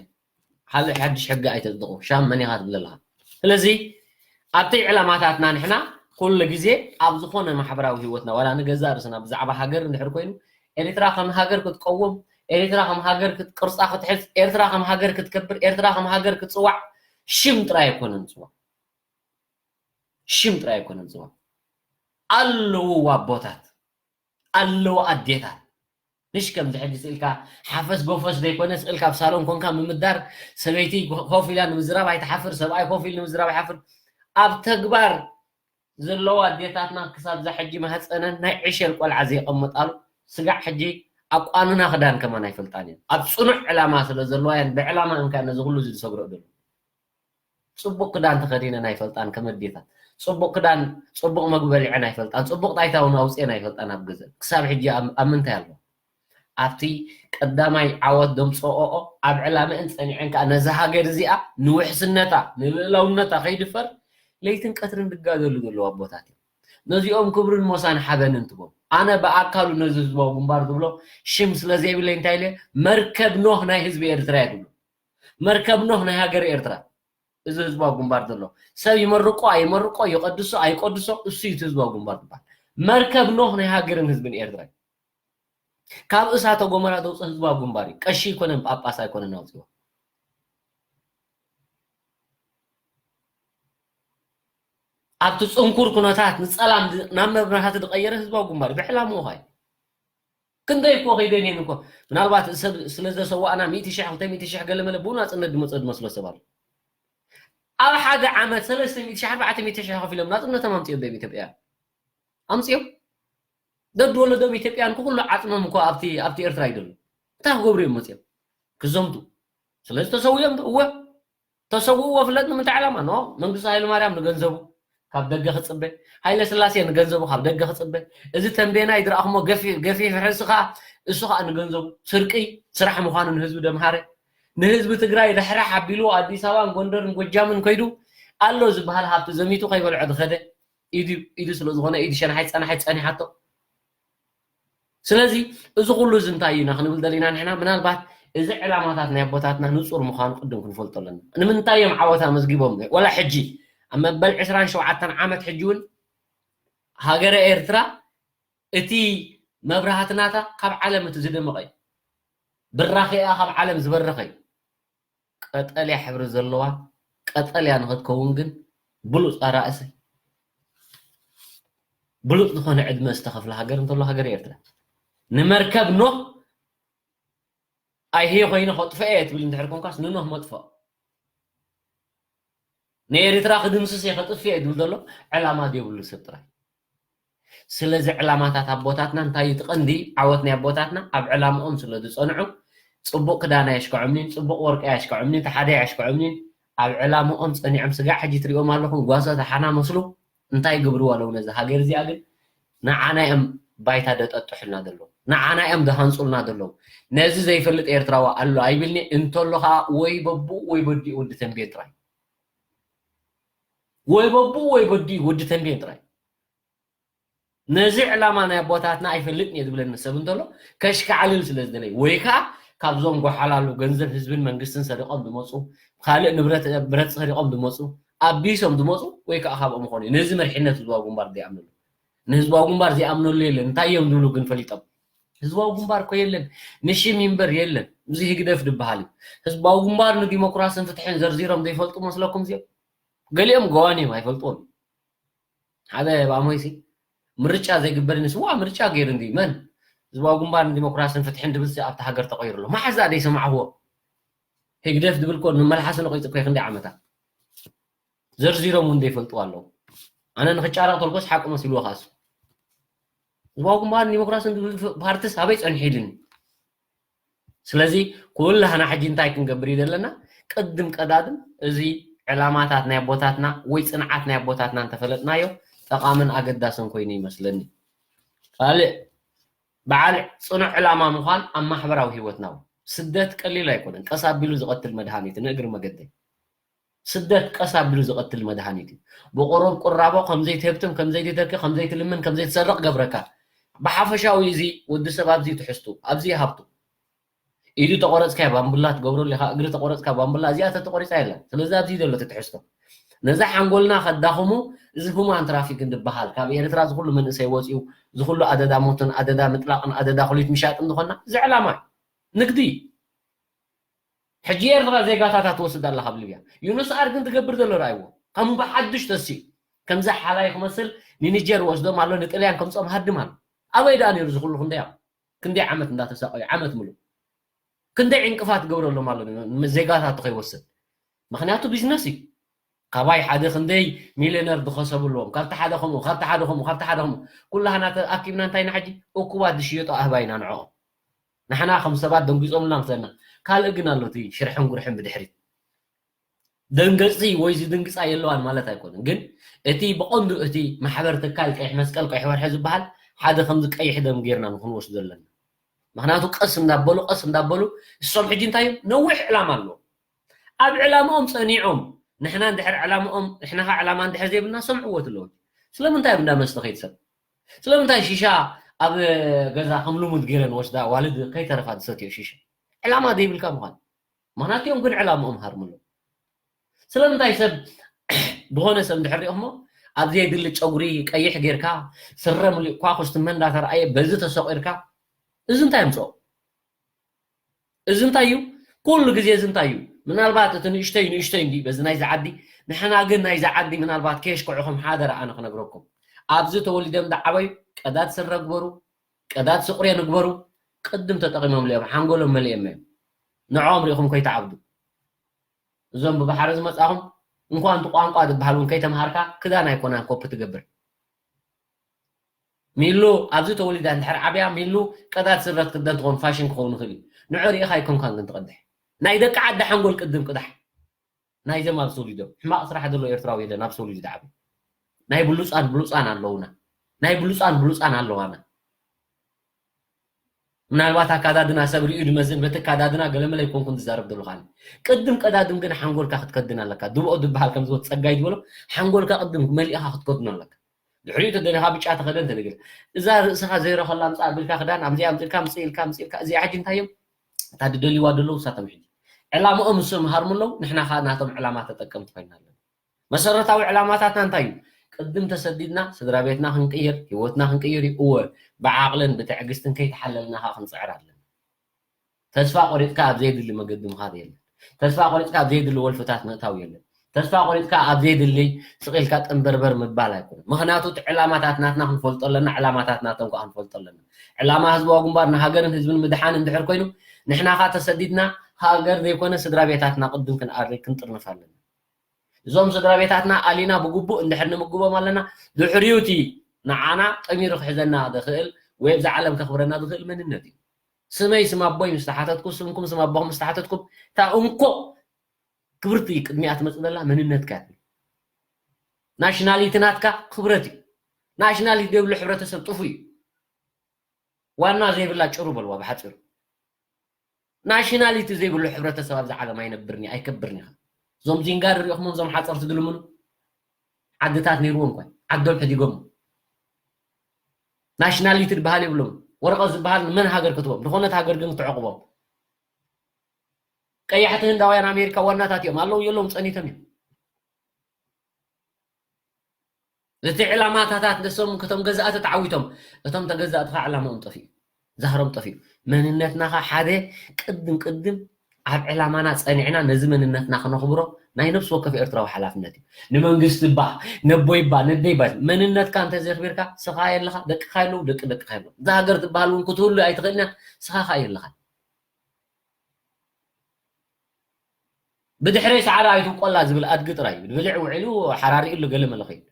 ሓለ ሓድሽ ሕጊ ኣይተጽድቑ። ሻም መን ኢኻ ትብል ኣለኻ? ስለዚ ኣብቲ ዕላማታትና ንሕና ኩሉ ግዜ ኣብ ዝኾነ ማሕበራዊ ህይወትና ዋላ ንገዛእ ርእስና ብዛዕባ ሃገር እንድሕር ኮይኑ ኤርትራ ከም ሃገር ክትቀውም፣ ኤርትራ ከም ሃገር ክት-፣ ቅርጻ ክትሕዝ፣ ኤርትራ ከም ሃገር ክትከብር፣ ኤርትራ ከም ሃገር ክትጽዋዕ ሽም ጥራይ ኣይኮነን ዝጽዋዕ። ሽም ጥራይ ኣይኮነን ዝጽዋዕ። ኣለዉ ኣቦታት፣ ኣለዉ ኣዴታት። ንሽ ከምዚ ሕጂ ስእልካ ሓፈስ ጎፈስ ዘይኮነ ስእልካ ኣብ ሳሎን ኮንካ ምምዳር፣ ሰበይቲ ኮፍ ኢላ ንምዝራብ ኣይትሓፍር፣ ሰብኣይ ኮፍ ኢሉ ንምዝራብ ኣይሓፍር። ኣብ ተግባር ዘለዋ ኣዴታትና ክሳብ እዛ ሕጂ ማህፀነን ናይ ዕሸል ቆልዓ ዘየቐመጣሉ ስጋዕ ሕጂ ኣቋንና ክዳን ከማን ኣይፈልጣን እየን። ኣብ ፅኑዕ ዕላማ ስለ ዘለዋ እየን ብዕላማ እንካ ነዚ ኩሉ እዚ ዝሰግረኦ ዘሎ። ፅቡቕ ክዳን ተኸዲነን ኣይፈልጣን ከም ኣዴታት። ፅቡቕ ክዳን፣ ፅቡቕ መግቢ በሊዐን ኣይፈልጣን። ፅቡቕ ጣይታ እውን ኣውፅአን ኣይፈልጣን ኣብ ገዘን። ክሳብ ሕጂ ኣብ፣ ኣብ ምንታይ ኣለዋ? ኣብቲ ቀዳማይ ዓወት ደምፅኦኦ ኣብ ዕላመአን ፀኒዐን ከዓ ነዛ ሃገር እዚኣ ንውሕስነታ ንልእላውነታ ከይድፈር ለይትን ቀትርን ዝጋደሉ ዘለዉ ኣቦታት እዮም። ነዚኦም ክብርን ሞሳን ሓበንን ትቦም። ኣነ ብኣካሉ ነዚ ህዝባዊ ግንባር ዝብሎ ሽም ስለ ዘይብለይ እንታይ ኢለ መርከብ ኖህ ናይ ህዝቢ ኤርትራ እየ ዝብሎ። መርከብ ኖህ ናይ ሃገር ኤርትራ እዚ ህዝባዊ ግንባር ዘሎ ሰብ ይመርቆ ኣይመርቆ ይቀድሶ ኣይቀድሶ እሱ እዩ እቲ ህዝባዊ ግንባር ዝበሃል። መርከብ ኖህ ናይ ሃገርን ህዝብን ኤርትራ እዩ። ካብ እሳተ ጎመራ ዘውፅእ ህዝባዊ ግንባር እዩ። ቀሺ ኣይኮነን ጳጳስ ኣይኮነን ኣውፅዎ። ኣብቲ ፅንኩር ኩነታት ንፀላም ድ-፣ ናብ መብራህቲ ዝቀየረ ህዝባዊ ግንባር እዩ። ብዕላምኡ ኸ እዩ። ክንደይ እኮ ከይደን እየን እኮ። ምናልባት ሰብ ስለ ዘሰዋእና ሚእቲ ሽሕ፣ ክልተ ሚእቲ ሽሕ ገለ መለ ብኡ ናፅነት ዝመፀ ዝመስሎ ሰብ ኣሎ። ኣብ ሓደ ዓመት ሰለስተ ሚእቲ ሽሕ፣ ኣርባዕተ ሚእቲ ሽሕ ከፊሎም ናፅነቶም ኣምፅኦም ዶ ኢትዮጵያ? ኣምፅኦም። ደድ ወለዶም ኢትዮጵያን ኩሉ ዓፅሞም እኮ ኣብቲ ኣብቲ ኤርትራ ይደሉ። እንታይ ክገብሩ እዮም መፅኦም? ክዘምቱ። ስለዚ ተሰዊኦም እወ ተሰውእዎ ፍለጥ ንምንታይ ዓላማ ኖ መንግስቱ ሃይለማርያም ንገንዘቡ ካብ ደገ ክፅበ፣ ሃይለ ስላሴ ንገንዘቡ ካብ ደገ ክፅበ፣ እዚ ተንቤናይ ዝረኣኹሞ ገፊ- ገፊፍ ሕርሲ ከዓ እሱ ከዓ ንገንዘቡ ስርቂ ስራሕ ምዃኑ ንህዝቢ ደምሃረ። ንህዝቢ ትግራይ ርሕራሕ ኣቢሉ ኣዲስ ኣበባን ጎንደርን ጎጃምን ከይዱ ኣሎ ዝበሃል ሃብቲ ዘሚቱ ከይበልዖ ዝኸደ ኢዱ ኢዱ ስለ ዝኾነ ኢዱ ሸንሓይ ፀናሓይ ፀኒሓቶ። ስለዚ እዚ ኩሉ እዚ እንታይ እዩና ክንብል ደሊና ንሕና ምናልባት እዚ ዕላማታት ናይ ኣቦታትና ንፁር ምዃኑ ቅድም ክንፈልጦ ኣለና። ንምንታይ እዮም ዓወት ኣመዝጊቦም? ወላ ሕጂ ኣብ መበል ዕስራን ሸውዓተን ዓመት ሕጂ እውን ሃገረ ኤርትራ እቲ መብራህትናታ ካብ ዓለም እቲ ዝደመቐ እዩ። ብራኺኣ ካብ ዓለም ዝበረኸ እዩ። ቀጠልያ ሕብሪ ዘለዋ ቀጠልያ ንኽትከውን ግን ብሉፅ ኣራእሲ ብሉፅ ዝኾነ ዕድመ ዝተኸፍለ ሃገር እንተሎ ሃገር ኤርትራ። ንመርከብ ኖህ ኣይሄ ኮይነ ከጥፍአ እየ ትብል እንድሕር ኮንካስ ንኖህ መጥፍኦ። ንኤርትራ ክድምስስ እየ ከጥፍእ እየ ዝብል ዘሎ ዕላማ ዘይብሉ ሰብ ጥራይ። ስለዚ ዕላማታት ኣቦታትና እንታይ እዩ እቲ ቀንዲ ዓወት ናይ ኣቦታትና ኣብ ዕላምኦም ስለ ዝፀንዑ ፅቡቅ ክዳን ኣየሽከዖምኒን ፅቡቅ ወርቂ ኣየሽከዖምኒን ተሓደ ኣየሽከዖምኒን ኣብ ዕላምኦም ፀኒዖም ስጋዕ ሕጂ ትሪኦም ኣለኹም ጓሶት ሓና መስሉ እንታይ ይገብርዋ ኣለዉ ነዚ ሃገር እዚኣ ግን ንዓና እዮም ባይታ ደጠጥሑልና ዘለዉ ንዓና እዮም ደሃንፁልና ዘለዉ ነዚ ዘይፈልጥ ኤርትራዊ ኣሎ ኣይብልኒ እንተሎ ከዓ ወይ በቡኡ ወይ በዲኡ ወዲ ተንቤን ጥራይ ወይ በቡ ወይ በዲ ወዲ ተንቤን ጥራይ ነዚ ዕላማ ናይ ኣቦታትና ኣይፈልጥን እየ ዝብለኒ ሰብ እንተሎ ከሽካዕልል ስለ ዝደለይ ወይ ከዓ ካብዞም ጎሓላሉ ገንዘብ ህዝብን መንግስትን ሰሪቆም ዝመፁ ካልእ ንብረት ብረት ሰሪቆም ዝመፁ ኣቢሶም ዝመፁ ወይ ከዓ ካብኦም ምኾኑ እዩ ነዚ መሪሕነት ህዝባዊ ግንባር ዘይኣምነሉ ንህዝባዊ ግንባር ዘይኣምነሉ የለን እንታይ እዮም ዝብሉ ግን ፈሊጦም ህዝባዊ ግንባር እኮ የለን ንሽም ይንበር የለን እዚ ህግደፍ ዝበሃል እዩ ህዝባዊ ግንባር ንዲሞክራስን ፍትሕን ዘርዚሮም ዘይፈልጡ መስለኩም እዚኦም ገሊኦም ገዋን እዮም ኣይፈልጥዎም ሓደ ባሞይሲ ምርጫ ዘይግበር ንስዋ ምርጫ ገይሩ እንዲ መን ህዝባዊ ግንባር ንዲሞክራስን ፍትሕን ድብል ኣብቲ ሃገር ተቀይሩ ኣሎ ማሓዛ ደይሰማዕዎ ህግደፍ ድብል ኮ ንመልሓሱ ነቂፁ ኮ ክንደይ ዓመታት ዘርዚሮም እውን ዘይፈልጥዎ ኣለዉ ኣነ ንክጫረቅ ተልኮስ ሓቂ መሲልዎ ካሱ ህዝባዊ ግንባር ንዲሞክራስን ድብል ፓርትስ ኣበይ ፀኒሑ ኢልኒ ስለዚ ኩላህና ሕጂ እንታይ ክንገብር እዩ ዘለና ቅድም ቀዳድም እዚ ዕላማታት ናይ ኣቦታትና ወይ ፅንዓት ናይ ኣቦታትና እንተፈለጥናዮ ጠቓምን ኣገዳስን ኮይኑ ይመስለኒ ካልእ በዓል ፅኑዕ ዕላማ ምዃን ኣብ ማሕበራዊ ህይወትና እውን ስደት ቀሊል ኣይኮነን ቀስ ኣቢሉ ዝቐትል መድሃኒት ንእግሪ መገደይ ስደት ቀስ ኣቢሉ ዝቐትል መድሃኒት እዩ። ብቑሩብ ቁራቦ ከምዘይትህብትም፣ ከምዘይትተኪ፣ ከምዘይትልምን፣ ከምዘይትሰርቕ ገብረካ። ብሓፈሻዊ እዚ ወዲ ሰብ ኣብዚ ትሕዝቱ፣ ኣብዚ ሃብቱ። ኢዱ ተቆረጽካያ ባምቡላ ትገብረሉ ኢኻ፣ እግሪ ተቆረጽካ ባምቡላ፣ እዚኣ ተተቆሪጻ የላን። ስለዚ ኣብዚ ዘሎ እቲ ትሕዝቶ። ነዛ ሓንጎልና ከዳኽሙ እዚ ሁማን ትራፊክን ዝበሃል ካብ ኤርትራ ዝኹሉ መንእሰይ ወጺኡ ዝኹሉ ኣደዳ ሞትን ኣደዳ ምጥላቕን ኣደዳ ኩሊት ምሻጥን ዝኾንና እዚ ዕላማ እዩ። ንግዲ እዩ። ሕጂ ኤርትራ ዜጋታታ ትወስድ ኣላ ካብ ሊብያ። ዩኑስ ኣር ግን ትገብር ዘሎ ረኣይዎ። ከም ብሓድሽ ተሲኡ። ከምዚ ሓላይ ክመስል ንኒጀር ወስዶም ኣሎ፣ ንጥልያን ከምጾም ሃድም ኣሎ። ኣበይ ደኣ ነይሩ እዚ ኩሉ ክንደይ ኣብ ክንደይ ዓመት እንዳተሳቀዩ ዓመት ምሉእ። ክንደይ ዕንቅፋት ትገብረሎም ኣሎ ዜጋታቱ ከይወስድ። ምክንያቱ ቢዝነስ እዩ። ካባይ ሓደ ክንደይ ሚልዮነር ዝኸሰቡ ኣለዎም። ካብቲ ሓደ ከምኡ፣ ካብቲ ሓደ ከምኡ፣ ካብቲ ሓደ ከምኡ። ኩላህና ተኣኪብና እንታይ ኢና ሕጂ? እኩባት ዝሽየጡ ኣህባይ ኢና ንዕኦም። ንሕና ከም ሰባት ደንጊጾምና ምሰና ካልእ ግን ኣሎ እቲ ሽርሕን ጉርሕን ብድሕሪት ደንገጽቲ ወይ ዝድንግጻ የለዋን ማለት ኣይኮነን ግን እቲ ብቐንዱ እቲ ማሕበር ትካል ቀይሕ መስቀል ቀይሕ ወርሒ ዝበሃል ሓደ ከምዚ ቀይሕ ደም ጌርና ንክንወስዶ ኣለና ምክንያቱ ቀስ እንዳበሉ ቀስ እንዳበሉ እሶም ሕጂ እንታይ እዮም ነዊሕ ዕላማ ኣለዎም ኣብ ዕላምኦም ጸኒዖም ንሕና እንድሕር ዕላምኦም ንሕናኻ ዕላማ እንድሕር ዘይብልና ሰምዕዎ ኣለዉ ስለምንታይ ኣብ እንዳመስተ ከይትሰብ ስለምንታይ ሺሻ ኣብ ገዛ ከም ልሙድ ገይረን ወስዳ ዋልድ ከይተረፋ ዝሰትዮ ሺሻ ዕላማ ዘይብልካ ምዃን ምኽንያቱ እዮም ግን ዕላምኦም ሃርምሉ ስለምንታይ ሰብ ዝኾነ ሰብ እንድሕር ሪኦሞ ኣብ ዘየድሊ ጨጉሪ ቀይሕ ጌርካ ስረ ሙሉእ ኳ ኩስትመ እንዳተረኣየ በዚ ተሰቂርካ እዚ እንታይ ኣምፅኦ እዚ እንታይ እዩ ኩሉ ግዜ እዚ እንታይ እዩ ምናልባት እቲ ንእሽተይ ንእሽተይ እንዲ በዚ ናይዚ ዓዲ ንሕና ግን ናይዚ ዓዲ ምናልባት ከየሽክዕኹም ሓደ ረኣ ንክነግረኩም ኣብዚ ተወሊዶም ዝዓበዩ ቀዳድ ስረ ግበሩ ቀዳድ ስቑሬ ንግበሩ ቅድም ተጠቒሞም እዮም ሓንጎሎም መሊኦም እዮም ንዕኦም ሪኢኹም ከይትዓብዱ እዞም ብባሕሪ ዝመፃኹም እንኳን እቲ ቋንቋ ዝበሃል እውን ከይተምሃርካ ክዳን ኣይኮናን ኮፒ ትገብር ሚሉ ኣብዚ ተወሊዳ እንድሕር ዓብያ፣ ሚሉ ቀዳድ ስረ ትክደን ትኾን፣ ፋሽን ክኸውን ይኽእል እዩ። ንዑ ርኢኻ ኣይኮንካን ግን ትቐድሕ። ናይ ደቂ ዓዲ ሓንጎል ቅድም ቅዳሕ። ናይዘም ኣብ ተወሊዶም። ሕማቕ ስራሕ ዘሎ ኤርትራዊ የለን ኣብ ተወሊዱ ዝዓቢ። ናይ ብሉጻን ብሉጻን ኣለውና። ናይ ብሉጻን ብሉጻን ኣለዋና። ምናልባት ኣካዳድና ሰብ ሪኡ ድመዝን፣ በቲ ኣካዳድና ገለመለ ኣይኮንኩን ዝዛረብ ዘለኹ ኣነ። ቅድም ቀዳድም ግን ሓንጎልካ ክትከድን ኣለካ። ድብኦ ዝበሃል ከም ዝወት ጸጋይ ዝበሎ፣ ሓንጎልካ ቅድም መሊእኻ ክትከድኖ ኣለካ። ድሕሪኡ ተደሊኻ ብጫ ተኸደ እንተደግል። እዛ ርእስኻ ዘይረኸላ ኣምጽእ ኣቢልካ ክዳን፣ ኣምዚኣ ኣምጺእልካ፣ ምጽእ ኢልካ፣ ምጽእ ኢልካ፣ እዚኣ ሕጂ እንታይ እዮም? እታ ድደልይዋ ደለዉ ንሳቶም ሕጂ። ዕላምኦም ንሶም ይሃርሙ ኣለዉ፣ ንሕና ኸኣ ናቶም ዕላማ ተጠቀምቲ ኮይና ኣለና። መሰረታዊ ዕላማታትና እንታይ እዩ? ቅድም ተሰዲድና ስድራ ቤትና ክንቅይር፣ ህይወትና ክንቅይር እዩ። እወ፣ ብዓቕልን ብትዕግስትን ከይተሓለልና ኸኣ ክንጽዕር ኣለና። ተስፋ ቆሪጽካ ኣብ ዘየድሊ መገዲ ምኻድ የለን። ተስፋ ቆሪጽካ ኣብ ዘየድሊ ወልፍታት ምእታው የለን። ተስፋ ቆሪጽካ ኣብ ዘየድሊ ስቕ ኢልካ ጥንበርበር ምባል ኣይኮነን። ምኽንያቱ እቲ ዕላማታት ናትና ክንፈልጦ ኣለና፣ ዕላማታት ናቶም ከኣ ክንፈልጦ ኣለና። ዕላማ ህዝባዊ ግንባር ንሃገርን ህዝብን ምድሓን እንድሕር ኮይኑ፣ ንሕና ኸኣ ተሰዲድና ሃገር ዘይኮነ ስድራ ቤታትና ቅድም ክንኣሪ ክንጥርንፍ ኣለና። እዞም ስድራ ቤታትና ኣሊና ብግቡእ እንድሕር ንምግቦም ኣለና፣ ድሕሪኡ እቲ ንዓና ጠሚሩ ክሕዘና ዝኽእል ወይ ኣብዛ ዓለም ከኽብረና ዝኽእል መንነት እዩ። ስመይ ስም ኣቦይ ምስ ተሓተትኩ፣ ስምኩም ስም ኣቦኹም ምስ ተሓተትኩም፣ እታ እንኮ ክብርቲ ቅድሚኣ ትመጽእ ዘላ መንነትካ እያ። ናሽናሊቲ ናትካ ክብረት እዩ። ናሽናሊቲ ዘይብሉ ሕብረተሰብ ጥፉእ እዩ። ዋና ዘይብላ ጭሩ በልዋ ብሓጺሩ። ናሽናሊቲ ዘይብሉ ሕብረተሰብ ኣብዛ ዓለም ኣይነብርን እዩ፣ ኣይከብርን እዩ። እዞም ዚንጋር ሪኢኹም እዞም ሓፀርቲ ድልምኑ ዓድታት ነይርዎም እኳ ዓዶም ሕዲጎም። ናሽናሊቲ ዝበሃል የብሎም። ወረቐት ዝበሃል ንመን ሃገር ክትቦም? ዝኾነት ሃገር ግን ክትዕቕቦም። ቀያሕቲ ህንዳውያን ኣሜሪካ ዋናታት እዮም። ኣለዉ የለዎም ጸኒቶም እዮም። እቲ ዕላማታታት ንሶም ክቶም ገዛእቲ ተዓዊቶም፣ እቶም ተገዛእቲ ኸዓ ዕላማኦም ጠፊኡ፣ ዛህሮም ጠፊኡ። መንነትና ኸዓ ሓደ ቅድም ቅድም ኣብ ዕላማና ጸኒዕና ነዚ መንነትና ክነኽብሮ ናይ ነፍሲ ወከፍ ኤርትራዊ ሓላፍነት እዩ። ንመንግስቲ እባ፣ ነቦይ እባ፣ ነደይ እባ፣ መንነትካ እንተዘይኽቢርካ ስኻ የለኻ፣ ደቅኻ የለዉ፣ ደቂ ደቅኻ የለዉ። እዛ ሃገር ትበሃል እውን ክትህሉ ኣይትኽእልን እያ፣ ስኻ ኸዓ የለኻን። ብድሕረይ ሰዓረ ኣይትውቆላ ዝብል ኣድጊ ጥራይ እዩ። ብልዕ ውዒሉ ሓራሪኡ ኣሎ ገለ መለ ኸይዱ።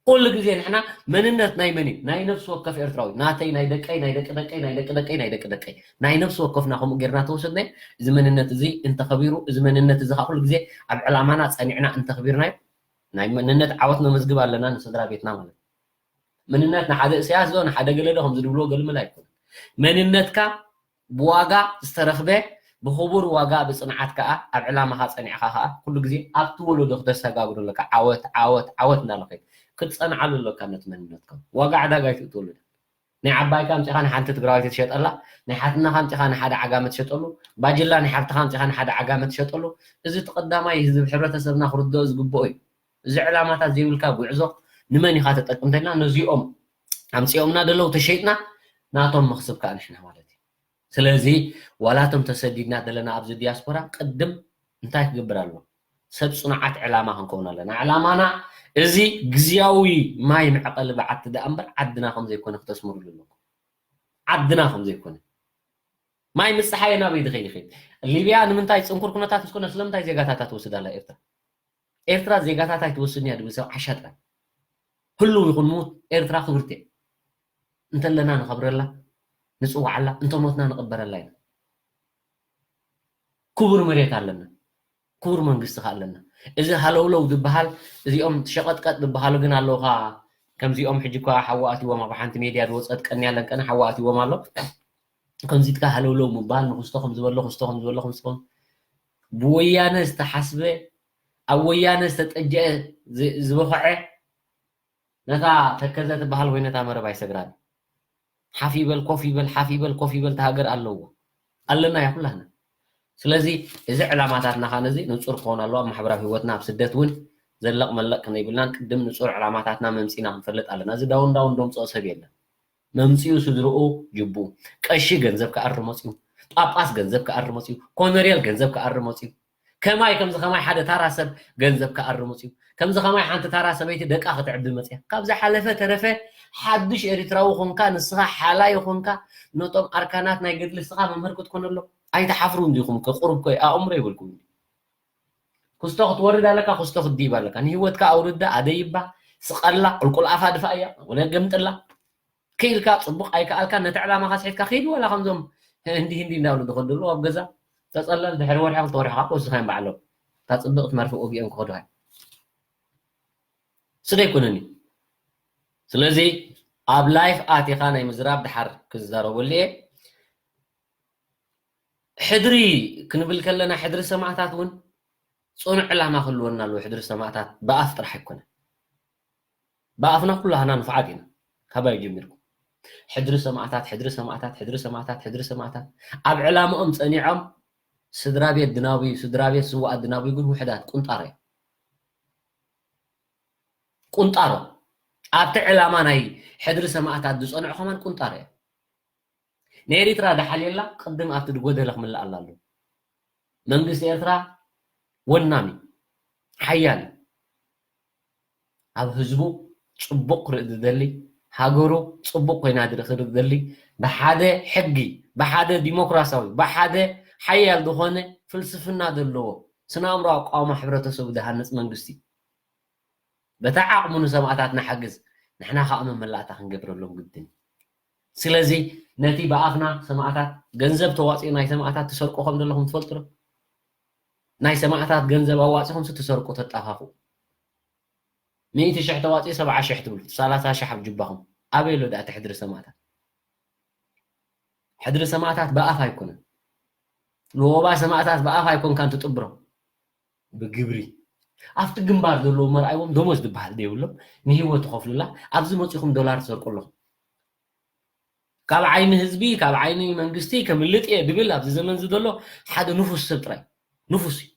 ኩሉ ግዜ ንሕና መንነት ናይ መን እዩ? ናይ ነፍሲ ወከፍ ኤርትራዊ። ናተይ፣ ናይ ደቀይ፣ ናይ ደቂ ደቀይ፣ ናይ ደቂ ደቀይ፣ ናይ ደቂ ደቀይ። ናይ ነፍሲ ወከፍና ከምኡ ጌርና ተወሰድናዮ። እዚ መንነት እዚ እንተኸቢሩ፣ እዚ መንነት እዚ ኸዓ ኩሉ ግዜ ኣብ ዕላማና ጸኒዕና እንተኽቢርናዮ፣ ናይ መንነት ዓወት ነመዝግብ ኣለና ንስድራ ቤትና ማለት እዩ። መንነት ንሓደ እስያስ ዶ ንሓደ ገለ ዶ ከም ዝድብልዎ ገልመል ኣይኮነን። መንነትካ ብዋጋ ዝተረኽበ ብኽቡር ዋጋ ብጽንዓት ከኣ ኣብ ዕላማኻ ጸኒዕካ ከኣ ኩሉ ግዜ ኣብቲ ወለዶ ክተሰጋግሮ ኣለካ። ዓወት፣ ዓወት፣ ዓወት እንዳበልካ ክትጸንዓሉ ኣለካ ነቲ መንነትካ። ዋጋ ዕዳጋ ኣይትእትወሉ። ናይ ዓባይካ ኣምጺኻ ንሓንቲ ትግራዋይቲ ትሸጠላ፣ ናይ ሓትናኻ ኣምጺኻ ንሓደ ዓጋመ ትሸጠሉ፣ ባጅላ ናይ ሓፍትኻ ኣምጺኻ ንሓደ ዓጋመ ትሸጠሉ። እዚ እቲ ቀዳማይ ህዝቢ ሕብረተሰብና ክርድኦ ዝግብኦ እዩ። እዚ ዕላማታት ዘይብልካ ጉዕዞ ንመን ኢኻ ተጠቅም እንተልና ነዚኦም ኣምጺኦምና ደለዉ ተሸይጥና ናቶም መኽስብ ከኣ ንሕና ማለት እዩ። ስለዚ ዋላ እቶም ተሰዲድና ዘለና ኣብዚ ዲያስፖራ ቅድም እንታይ ክገብር ኣሎ? ሰብ ጽኑዓት ዕላማ ክንከውን ኣለና። ዕላማና እዚ ግዝያዊ ማይ መዕቐሊ በዓቲ ደኣ እምበር ዓድና ከም ዘይኮነ ክተስምሩሉ ኣለኩም። ዓድና ከም ዘይኮነ። ማይ ምስ ጸሓየ ናበይ ድኸይድ ይኸይድ? ሊብያ ንምንታይ ጽንኩር ኩነታት ምስ ኮነ ስለምንታይ ዜጋታታ ትወስድ ኣላ ኤርትራ? ኤርትራ ዜጋታታ ኣይትወስድን እያ ድብል ሰብ ዓሻ ጥራይ። ህሉው ይኹን ምዉት ኤርትራ ክብርቲ እያ። እንተለና ንኸብረላ፣ ንጽውዓላ፣ እንተሞትና ንቕበረላ ኢና። ክቡር መሬት ኣለና። ክቡር መንግስቲ ከ ኣለና። እዚ ሃለውለው ዝበሃል፣ እዚኦም ሸቐጥቀጥ ዝበሃሉ ግን ኣለዉ ኸዓ፣ ከምዚኦም ሕጂ እኳ ሓዊ ኣትይዎም ኣብ ሓንቲ ሜድያ ዝወጸት ቀንያ ኣለንቀነ ሓዊ ኣትይዎም ኣሎ። ከምዚ ኢልካ ሃለውለው ምባል፣ ንክስቶ ከም ዝበሎ፣ ክስቶ ከም ዝበሎ፣ ክስቶ ከም ብወያነ ዝተሓስበ፣ ኣብ ወያነ ዝተጠጀአ፣ ዝ-፣ ዝበኸዐ፣ ነታ ተከዘ ትበሃል ወይ ነታ መረብ ኣይሰግራን። ሓፍ ይበል፣ ኮፍ ይበል፣ ሓፍ ይበል፣ ኮፍ ይበል፣ እታ ሃገር ኣለዎ። ኣለና እያ ኩላህና። ስለዚ እዚ ዕላማታትና ኸኣ ነዚ ንጹር ክኸውን ኣለዎ። ኣብ ማሕበራዊ ህይወትና፣ ኣብ ስደት እውን ዘለቕ መለቕ ክንይብልናን ቅድም ንጹር ዕላማታትና መምጺና ክንፈልጥ ኣለና። እዚ ዳውን ዳውን ደምጽኦ ሰብ የለን። መምጺኡ ስድርኡ ጅቡ። ቀሺ ገንዘብ ክኣሪ መጺኡ። ጳጳስ ገንዘብ ክኣሪ መጺኡ። ኮነሬል ገንዘብ ክኣሪ መጺኡ። ከማይ ከምዚ ከማይ ሓደ ታራ ሰብ ገንዘብ ክኣሪ መጺኡ። ከምዚ ከማይ ሓንቲ ታራ ሰበይቲ ደቃ ክትዕቢ መጺኣ። ካብ ዝሓለፈ ተረፈ ሓድሽ ኤሪትራዊ ኾንካ፣ ንስኻ ሓላይ ኾንካ፣ ነቶም ኣርካናት ናይ ገድሊ ንስኻ መምህር ክትኮነሎም ኣይትሓፍሩን ዲኹም? ከ ቁሩብ ኮይ ኣእምሮ ይብልኩም እንዲ። ክስቶ ክትወርድ ኣለካ፣ ክስቶ ክትድይብ ኣለካ። ንህይወትካ ኣውርዳ፣ ኣደይባ፣ ስቐላ፣ ቁልቁል ኣፋ ድፋእያ፣ ወለ ገምጥላ። ክኢልካ ጽቡቕ ኣይከኣልካ፣ ነቲ ዕላማኻ ስሒትካ ኪድ፣ ዋላ ከምዞም ህንዲ ህንዲ እንዳብሉ ዝኸዱ ኣለዉ ኣብ ገዛ። ተጸለል፣ ድሕሪ ወርሒ ክልተ ወርሒ ከዓ ክወስኻ እዮም ባዕሎም። እታ ጽብቕቲ መርፍእ ወጊኦም ክኸዱኻ እዮም። ስለ ኣይኮነን እዩ። ስለዚ ኣብ ላይፍ ኣቲኻ ናይ ምዝራብ ድሓር ክዛረበሉ እየ። ሕድሪ ክንብል ከለና ሕድሪ ሰማእታት እውን ጽኑዕ ዕላማ ክህልወና ኣለዎ። ሕድሪ ሰማእታት ብኣፍ ጥራሕ ኣይኮነን። ብኣፍና ኩላህና ንፉዓት ኢና። ካባይ ጀሚርኩም ሕድሪ ሰማእታት፣ ሕድሪ ሰማእታት፣ ሕድሪ ሰማእታት፣ ሕድሪ ሰማእታት። ኣብ ዕላምኦም ጸኒዖም ስድራ ቤት ድናብዩ፣ ስድራ ቤት ስውኣት ድናብዩ ግን ውሕዳት ቁንጣሮ እዮም። ቁንጣሮ። ኣብቲ ዕላማ ናይ ሕድሪ ሰማእታት ዝጸንዑ ከማን ቁንጣሮ እዮም። ንኤሪትራ ድሓልየላ ቅድም ኣብቲ ድጎደለ ክምልኣላ ኣለዎ። መንግስቲ ኤርትራ ወናሚ ሓያል እዩ። ኣብ ህዝቡ ጽቡቕ ክርኢ ዝደሊ፣ ሃገሩ ጽቡቕ ኮይና ድር- ክርኢ ዝደሊ፣ ብሓደ ሕጊ፣ ብሓደ ዲሞክራሲያዊ፣ ብሓደ ሓያል ዝኾነ ፍልስፍና ዘለዎ ስነ ኣእምሮ ኣቋውማ ሕብረተሰቡ ዝሃንጽ መንግስቲ። በታ ዓቕሙ ንሰማእታት ንሓግዝ፣ ንሕና ከዓ መመላእታ ክንገብረሎም ግድን እዩ። ስለዚ ነቲ ብኣፍና ሰማእታት ገንዘብ ተዋፅኡ ናይ ሰማእታት ትሰርቁ ከም ዘለኹም ትፈልጡ ዶ? ናይ ሰማእታት ገንዘብ ኣዋፂኹም ስ ትሰርቁ ተጣፋፉ። ሚእቲ ሽሕ ተዋፂኡ ሰብዓ ሽሕ ትብሉ፣ ሰላሳ ሽሕ ኣብ ጅባኹም። ኣበይ ኣሎ ደኣ እቲ ሕድሪ ሰማእታት? ሕድሪ ሰማእታት ብኣፍ ኣይኮነን። ለወባ ሰማእታት ብኣፍ ኣይኮንካን ትጥብሮ፣ ብግብሪ። ኣብቲ ግንባር ዘለዉ መርኣይዎም ደሞዝ ዝበሃል ዘይብሎም ንህይወት ትኸፍሉላ፣ ኣብዚ መፂኹም ዶላር ትሰርቁ ኣለኹም። ካብ ዓይኒ ህዝቢ፣ ካብ ዓይኒ መንግስቲ ከምልጥ እየ ድብል ኣብዚ ዘመን እዚ ዘሎ ሓደ ንፉስ ሰብ ጥራይ። ንፉስ እዩ።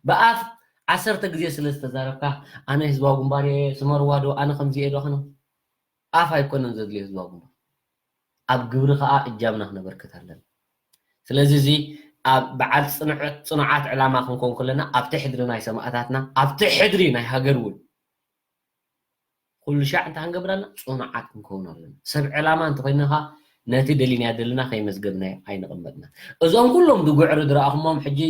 ብኣፍ ዓሰርተ ግዜ ስለ ዝተዛረብካ፣ ኣነ ህዝባዊ ግንባር እየ፣ ስመርዋ ዶ፣ ኣነ ከምዚ እየ ዶ፣ ኣነ ኣፍ ኣይኮነን ዘድልዮ ህዝባዊ ግንባር። ኣብ ግብሪ ከዓ እጃምና ክነበርክት ኣለና። ስለዚ እዚ ኣብ በዓል ጽንዕት-፣ ጽኑዓት ዕላማ ክንከውን ከለና፣ ኣብቲ ሕድሪ ናይ ሰማእታትና፣ ኣብቲ ሕድሪ ናይ ሃገር እውን ኩሉ ሻዕ እንታይ ክንገብር ኣለና? ጽኑዓት ክንከውን ኣለና። ሰብ ዕላማ እንተኾይንኻ ነቲ ደሊናዮ ዘለና ከይመዝገብናዮ ኣይንቕመጥና። እዞም ኩሎም ድጉዕሪ ዝረኣኹሞም ሕጂ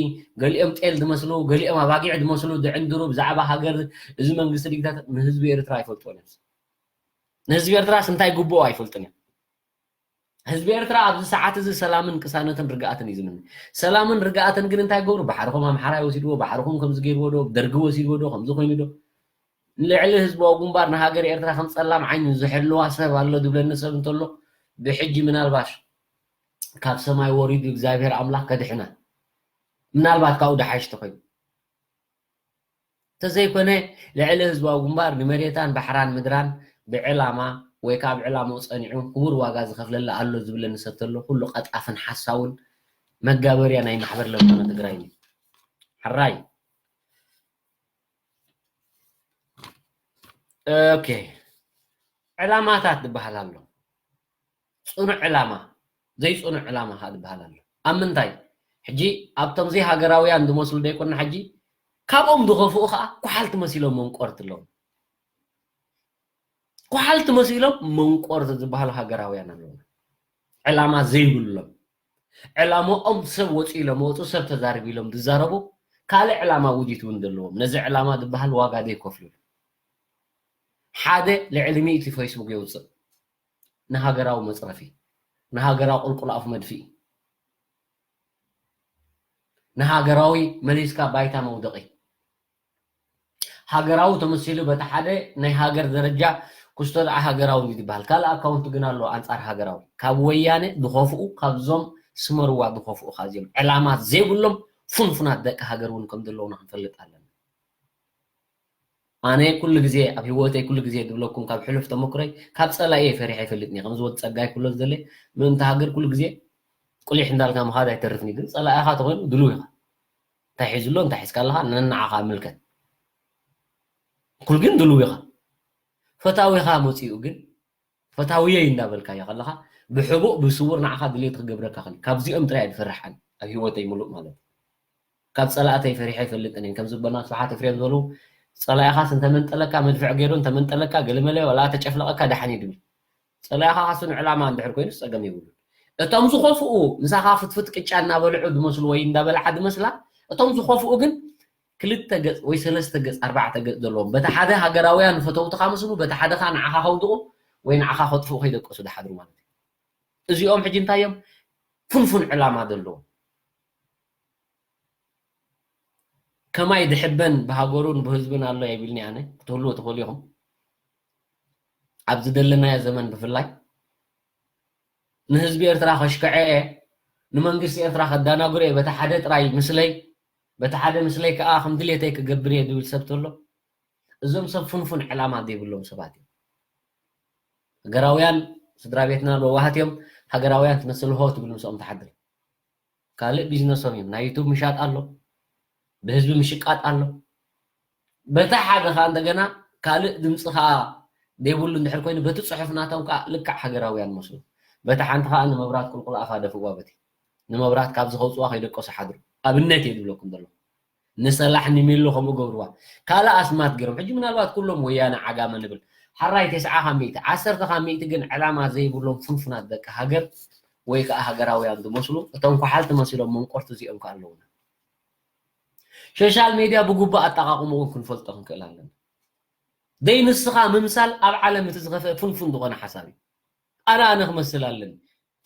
ገሊኦም ጤል ዝመስሉ፣ ገሊኦም ኣባጊዕ ዝመስሉ ዝዕንድሩ ብዛዕባ ሃገር እዚ መንግስቲ ዲክታተር ንህዝቢ ኤርትራ ኣይፈልጥዎን እዮም። ንህዝቢ ኤርትራስ እንታይ ግብኦ ኣይፈልጥን እዮም። ህዝቢ ኤርትራ ኣብዚ ሰዓት እዚ ሰላምን ቅሳነትን ርግኣትን እዩ ዝምነ። ሰላምን ርግኣትን ግን እንታይ ገብሩ? ባሕርኹም ኣምሓራይ ወሲድዎ፣ ባሕርኹም ከምዚ ገይርዎ ዶ፣ ደርጊ ወሲድዎ ዶ፣ ከምዚ ኮይኑ ዶ? ልዕሊ ህዝባዊ ግንባር ንሃገር ኤርትራ ከም ጸላም ዓይኒ ዝሕልዋ ሰብ ኣሎ ዝብለኒ ሰብ እንተሎ፣ ብሕጂ ምናልባሽ ካብ ሰማይ ወሪዱ እግዚኣብሔር ኣምላኽ ከድሕና፣ ምናልባት ካብኡ ድሓይሽ ተኾይኑ። እንተዘይኮነ ልዕሊ ህዝባዊ ግንባር ንመሬታን ባሕራን ምድራን ብዕላማ ወይ ከዓ ብዕላምኡ ጸኒዑ ክቡር ዋጋ ዝኸፍለላ ኣሎ ዝብለኒ ሰብ ተሎ፣ ኩሉ ቀጣፍን ሓሳውን መጋበርያ ናይ ማሕበር ለምኾነ ትግራይ እዩ። ሕራይ። ኦኬ። ዕላማታት ዝበሃል ኣሎ። ጽኑዕ ዕላማ፣ ዘይጽኑዕ ዕላማ ከዓ ዝበሃል ኣሎ። ኣብ ምንታይ? ሕጂ ኣብቶም ዘይሃገራውያን ዝመስሉ ደይኮና፣ ሕጂ ካብኦም ዝኸፍኡ ከዓ ኳሓልቲ መሲሎም መንቆርቲ ኣለዉ። ኳሓልቲ መሲሎም መንቆርቲ ዝበሃሉ ሃገራውያን ኣለዉ። ዕላማ ዘይብሎም፣ ዕላማኦም ሰብ ወፂኡ ኢሎም ወፁ፣ ሰብ ተዛርብ ኢሎም ዝዛረቡ፣ ካልእ ዕላማ ውዲት እውን ዘለዎም፣ ነዚ ዕላማ ዝበሃል ዋጋ ዘይከፍልሉ። ሓደ ልዕሊ ሚእቲ ፌስቡክ የውፅእ። ንሃገራዊ መፅረፊ፣ ንሃገራዊ ቁልቁል ኣፉ መድፍኢ፣ ንሃገራዊ መሊስካ ባይታ መውደቒ። ሃገራዊ ተመሲሉ በቲ ሓደ ናይ ሃገር ደረጃ ክስቶ ደኣ ሃገራዊ እዩ ዝበሃል። ካልእ ኣካውንት ግን ኣሎ ኣንጻር ሃገራዊ። ካብ ወያነ ዝኸፍኡ፣ ካብዞም ስመርዋ ዝኸፍኡ፣ ካብዚኦም ዕላማ ዘይብሎም ፍንፉናት ደቂ ሃገር እውን ከም ዘለዉና ክንፈልጥ ኣለና። ኣነ ኩሉ ግዜ ኣብ ህይወተይ ኩሉ ግዜ ዝብለኩም ካብ ሕሉፍ ተመክሮይ ካብ ጸላኢየ ፈሪሐ ኣይፈልጥን እየ። ከምዚ ወዲ ጸጋይ ኩሎ ዝደለ ምእንቲ ሃገር ኩሉ ግዜ ቁሊሕ እንዳልካ ምኻድ ኣይተርፍን እዩ። ግን ጸላኢኻ ተኾይኑ ድሉው ኢኻ። እንታይ ሒዙ ኣሎ፣ እንታይ ሒዝካ ኣለኻ፣ ነንዓኻ ምልከት። ኩሉ ግን ድሉው ኢኻ። ፈታዊኻ መጺኡ ግን ፈታውየይ እንዳበልካዮ ከለኻ ብሕቡእ ብስውር ንዓኻ ድሌት ክገብረካ ክእል። ካብዚኦም ጥራይ እየ ዝፈርሕ ኣነ ኣብ ህይወተይ ምሉእ ማለት እዩ። ካብ ጸላእተይ ፈሪሐ ኣይፈልጥን እየ። ከም ዝበና ስብሓት ኤፍሬም ዝበሉ ጸላኢኻስ እንተመንጠለካ መድፍዕ ገይሩ እንተመንጠለካ ገለመለ ዋላ ተጨፍለቐካ ደሓን እዩ ድብል። ጸላኢኻ ካሱ ንዕላማ እንድሕር ኮይኑ ጸገም የብሉን። እቶም ዝኸፍኡ ምሳኻ ፍትፍት ቅጫ እናበልዑ ዝመስሉ ወይ እንዳበልዓ ዝመስላ እቶም ዝኸፍኡ ግን ክልተ ገጽ ወይ ሰለስተ ገጽ ኣርባዕተ ገጽ ዘለዎም፣ በቲ ሓደ ሃገራውያን ፈተውትኻ ምስሉ፣ በቲ ሓደ ከዓ ንዓኻ ከውድቑ ወይ ንዓኻ ከጥፍኡ ከይደቀሱ ዝሓድሩ ማለት እዩ። እዚኦም ሕጂ እንታይ እዮም? ፍንፉን ዕላማ ዘለዎም። ከማይ ድሕበን ብሃገሩን ብህዝብን ኣሎ የብልኒ ኣነ። ክትህልዎ ትኽእሉ ኢኹም። ኣብዚ ዘለናዮ ዘመን ብፍላይ ንህዝቢ ኤርትራ ከሽክዐ እየ፣ ንመንግስቲ ኤርትራ ከዳናግሮ እየ፣ በቲ ሓደ ጥራይ ምስለይ፣ በቲ ሓደ ምስለይ ከዓ ከም ድሌተይ ክገብር እየ ዝብል ሰብ ተሎ፣ እዞም ሰብ ፍንፉን ዕላማ ዘይብሎም ሰባት እዮም። ሃገራውያን ስድራ ቤትና ለዋሃት እዮም፣ ሃገራውያን ትመስል ሆ ትብል ምስኦም ትሓድር። ካልእ ቢዝነሶም እዮም። ናይ ዩቱብ ምሻጥ ኣሎ፣ ብህዝቢ ምሽቃጥ ኣሎ። በታ ሓደ ከዓ እንደገና ካልእ ድምፂ ከዓ ዘይብሉ እንድሕር ኮይኑ በቲ ፅሑፍ ናቶም ከዓ ልክዕ ሃገራውያን መስሉ። በታ ሓንቲ ከዓ ንመብራት ቁልቁል ኣፋ ደፍእዋ በቲ ንመብራት ካብ ዝኸውፅዋ ከይደቀሱ ሓድሩ። ኣብነት እየ ዝብለኩም ዘለኹ። ንሰላሕ ንሚሉ ከምኡ ገብርዋ። ካልእ ኣስማት ገይሮም። ሕጂ ምናልባት ኩሎም ወያነ ዓጋመ ንብል። ሓራይ ተስዓ ካብ ሚእቲ፣ ዓሰርተ ካብ ሚእቲ ግን ዕላማ ዘይብሎም ፍንፉናት ደቂ ሃገር ወይ ከዓ ሃገራውያን ዝመስሉ፣ እቶም ኮሓልቲ መሲሎም መንቆርቲ እዚኦም ከ ኣለውና። ሶሻል ሜድያ ብግቡእ ኣጠቓቕምኡ እውን ክንፈልጦ ክንክእል ኣለና። ደይ ንስኻ ምምሳል ኣብ ዓለም እቲ ዝኸፍአ ፍንፉን ዝኾነ ሓሳብ እዩ። ኣነ ኣነ ክመስል ኣለኒ።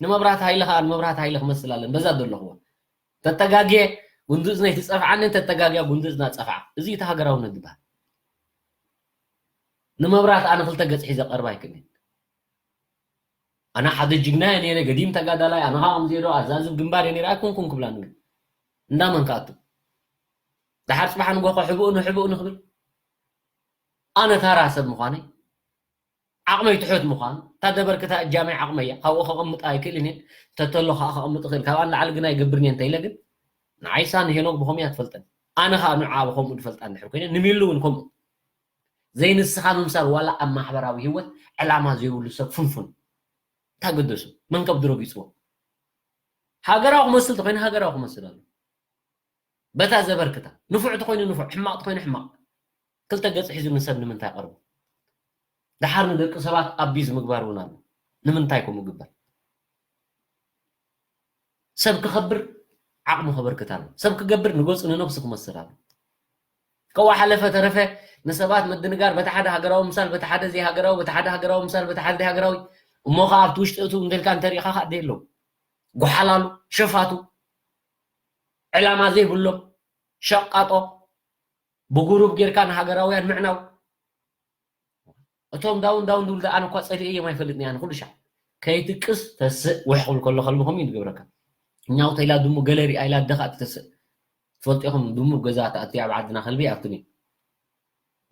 ንመብራት ሃይለ ከዓ ንመብራት ሃይለ ክመስል ኣለኒ። በዛ ዘለኽዎ። ተተጋግየ ጉንድዝነይ ትጸፍዓኒ፣ ተተጋግያ ጉንድዝና ጸፍዓ። እዚ እቲ ሃገራውነት ዝበሃል። ንመብራት ኣነ ክልተ ገጽ ሒዘ ቀርባ ኣይክእልን። ኣነ ሓደ ጅግና እየ ነይረ፣ ገዲም ተጋዳላይ፣ ኣነ ከዓ ከምዚ ዶ ኣዛዝብ ግንባር እየ ነይረ ኣይኮንኩን ክብላ ንብል። እንዳመን ክኣቱ? ደሓር ጽባሕ ንጎ ከ ሕብኡ ንሕብኡ ንክብል? ኣነ ታራ ሰብ ምዃነይ፣ ዓቕመይ ትሑት ምዃኑ፣ እታ ደበርክታ እጃመይ ዓቕመይ እያ፣ ካብኡ ከቐምጥ ኣይክእልን እየ፣ ተተሎ ከዓ ከቐምጥ እኽእል፣ ካብኣ ንላዕሊ ግን ኣይገብርን እየ እንተኢለ ግን፣ ንዓይ ሳን ሄኖክ ብኸምኡ እያ ትፈልጠኒ። ኣነ ከዓ ንዓ ብኸምኡ ዝፈልጣ እንድሕር ኮይነ፣ ንሚሉ እውን ከምኡ። ዘይንስኻ ምምሳል ዋላ ኣብ ማሕበራዊ ህይወት ዕላማ ዘይብሉ ሰብ ፍንፉን። እንታይ ገደሱ? መን ከብዱ ረጊጽዎ? ሃገራዊ ክመስል ተኾይኑ ሃገራዊ ክመስል ኣሎ። በታ ዘበርክታ። ንፉዕ ተኾይኑ ንፉዕ፣ ሕማቕ ተኾይኑ ሕማቕ። ክልተ ገጽ ሒዙ ንሰብ ንምንታይ ቀርቡ? ደሓር ንደቂ ሰባት ኣቢዝ ምግባር እውን ኣሎ። ንምንታይ ከምኡ ግበር? ሰብ ክኸብር ዓቕሙ ከበርክት ኣሎ። ሰብ ክገብር ንገጹ ንነብሱ ክመስል ኣሎ። ከዋ ሓለፈ ተረፈ ንሰባት ምድንጋር በቲ ሓደ ሃገራዊ ምሳል፣ በቲ ሓደ ዘይሃገራዊ፣ በቲ ሓደ ሃገራዊ ምሳል፣ በቲ ሓደ ዘይሃገራዊ፣ እሞ ኸዓ ኣብቲ ውሽጢ እቱ እንተልካ እንተሪእኻ ኸዓ ደየለዉ። ጎሓላሉ፣ ሸፋቱ፣ ዕላማ ዘይብሎም፣ ሸቃጦ፣ ብጉሩብ ጌርካ ንሃገራውያን ምዕናው። እቶም ዳውን ዳውን ዝብሉ ደኣ ኣነ እኳ ጸሊኤ እዮም ኣይፈልጥን እየ። ኣነ ኩሉ ሻዕ ከይትቅስ ተስእ ውሕ ክብል ከሎ ከልቢ ከምኡ እዩ ዝገብረካ። እኛው ተይላ ድሙ ገለ ሪኣ ኢላ ኣደኻ ትተስእ። ትፈልጡ ኢኹም ድሙ ገዛ ተኣትዩ ኣብ ዓድና ከልቢ ኣብትኒ።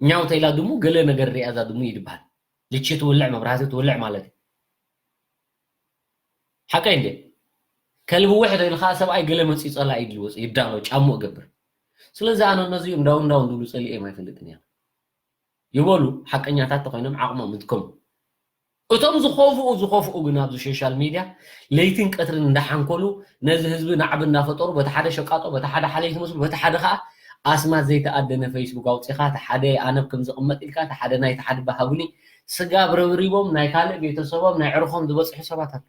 እኛው ተይላ ድሙ ገለ ነገር ሪኣ እዛ ድሙ እዩ ዝበሃል። ልቺ ትውልዕ መብራህቲ ትውልዕ ማለት እዩ። ሓቀይ እንዴ? ከልቢ ውሕ ተይልካ ሰብኣይ ገለ መፅዩ ጸላኢ ድልወፅ ይዳሎ ጫሙ እገብር። ስለዚ ኣነ ነዚ እንዳው እንዳው ዝብሉ ጸሊኤ እዮም ኣይፈልጥን እያ። ይበሉ፣ ሓቀኛታት ተኾይኖም ዓቕሞም ይድከሙ። እቶም ዝኸፍኡ ዝኸፍኡ ግን ኣብዚ ሶሻል ሚድያ ለይትን ቀትርን እንዳሓንኮሉ ነዚ ህዝቢ ናዕቢ እንዳፈጠሩ በቲ ሓደ ሸቃጦ፣ በቲ ሓደ ሓለይቲ መስሉ፣ በቲ ሓደ ከዓ ኣስማት ዘይተኣደነ ፌስቡክ ኣውፂኻ እቲ ሓደ ኣነብ ከም ዝቕመጥ ኢልካ እቲ ሓደ ናይቲ ሓደ በሃቡኒ ስጋብ ረብሪቦም ናይ ካልእ ቤተሰቦም ናይ ዕርኾም ዝበፅሑ ሰባት ኣለዉ።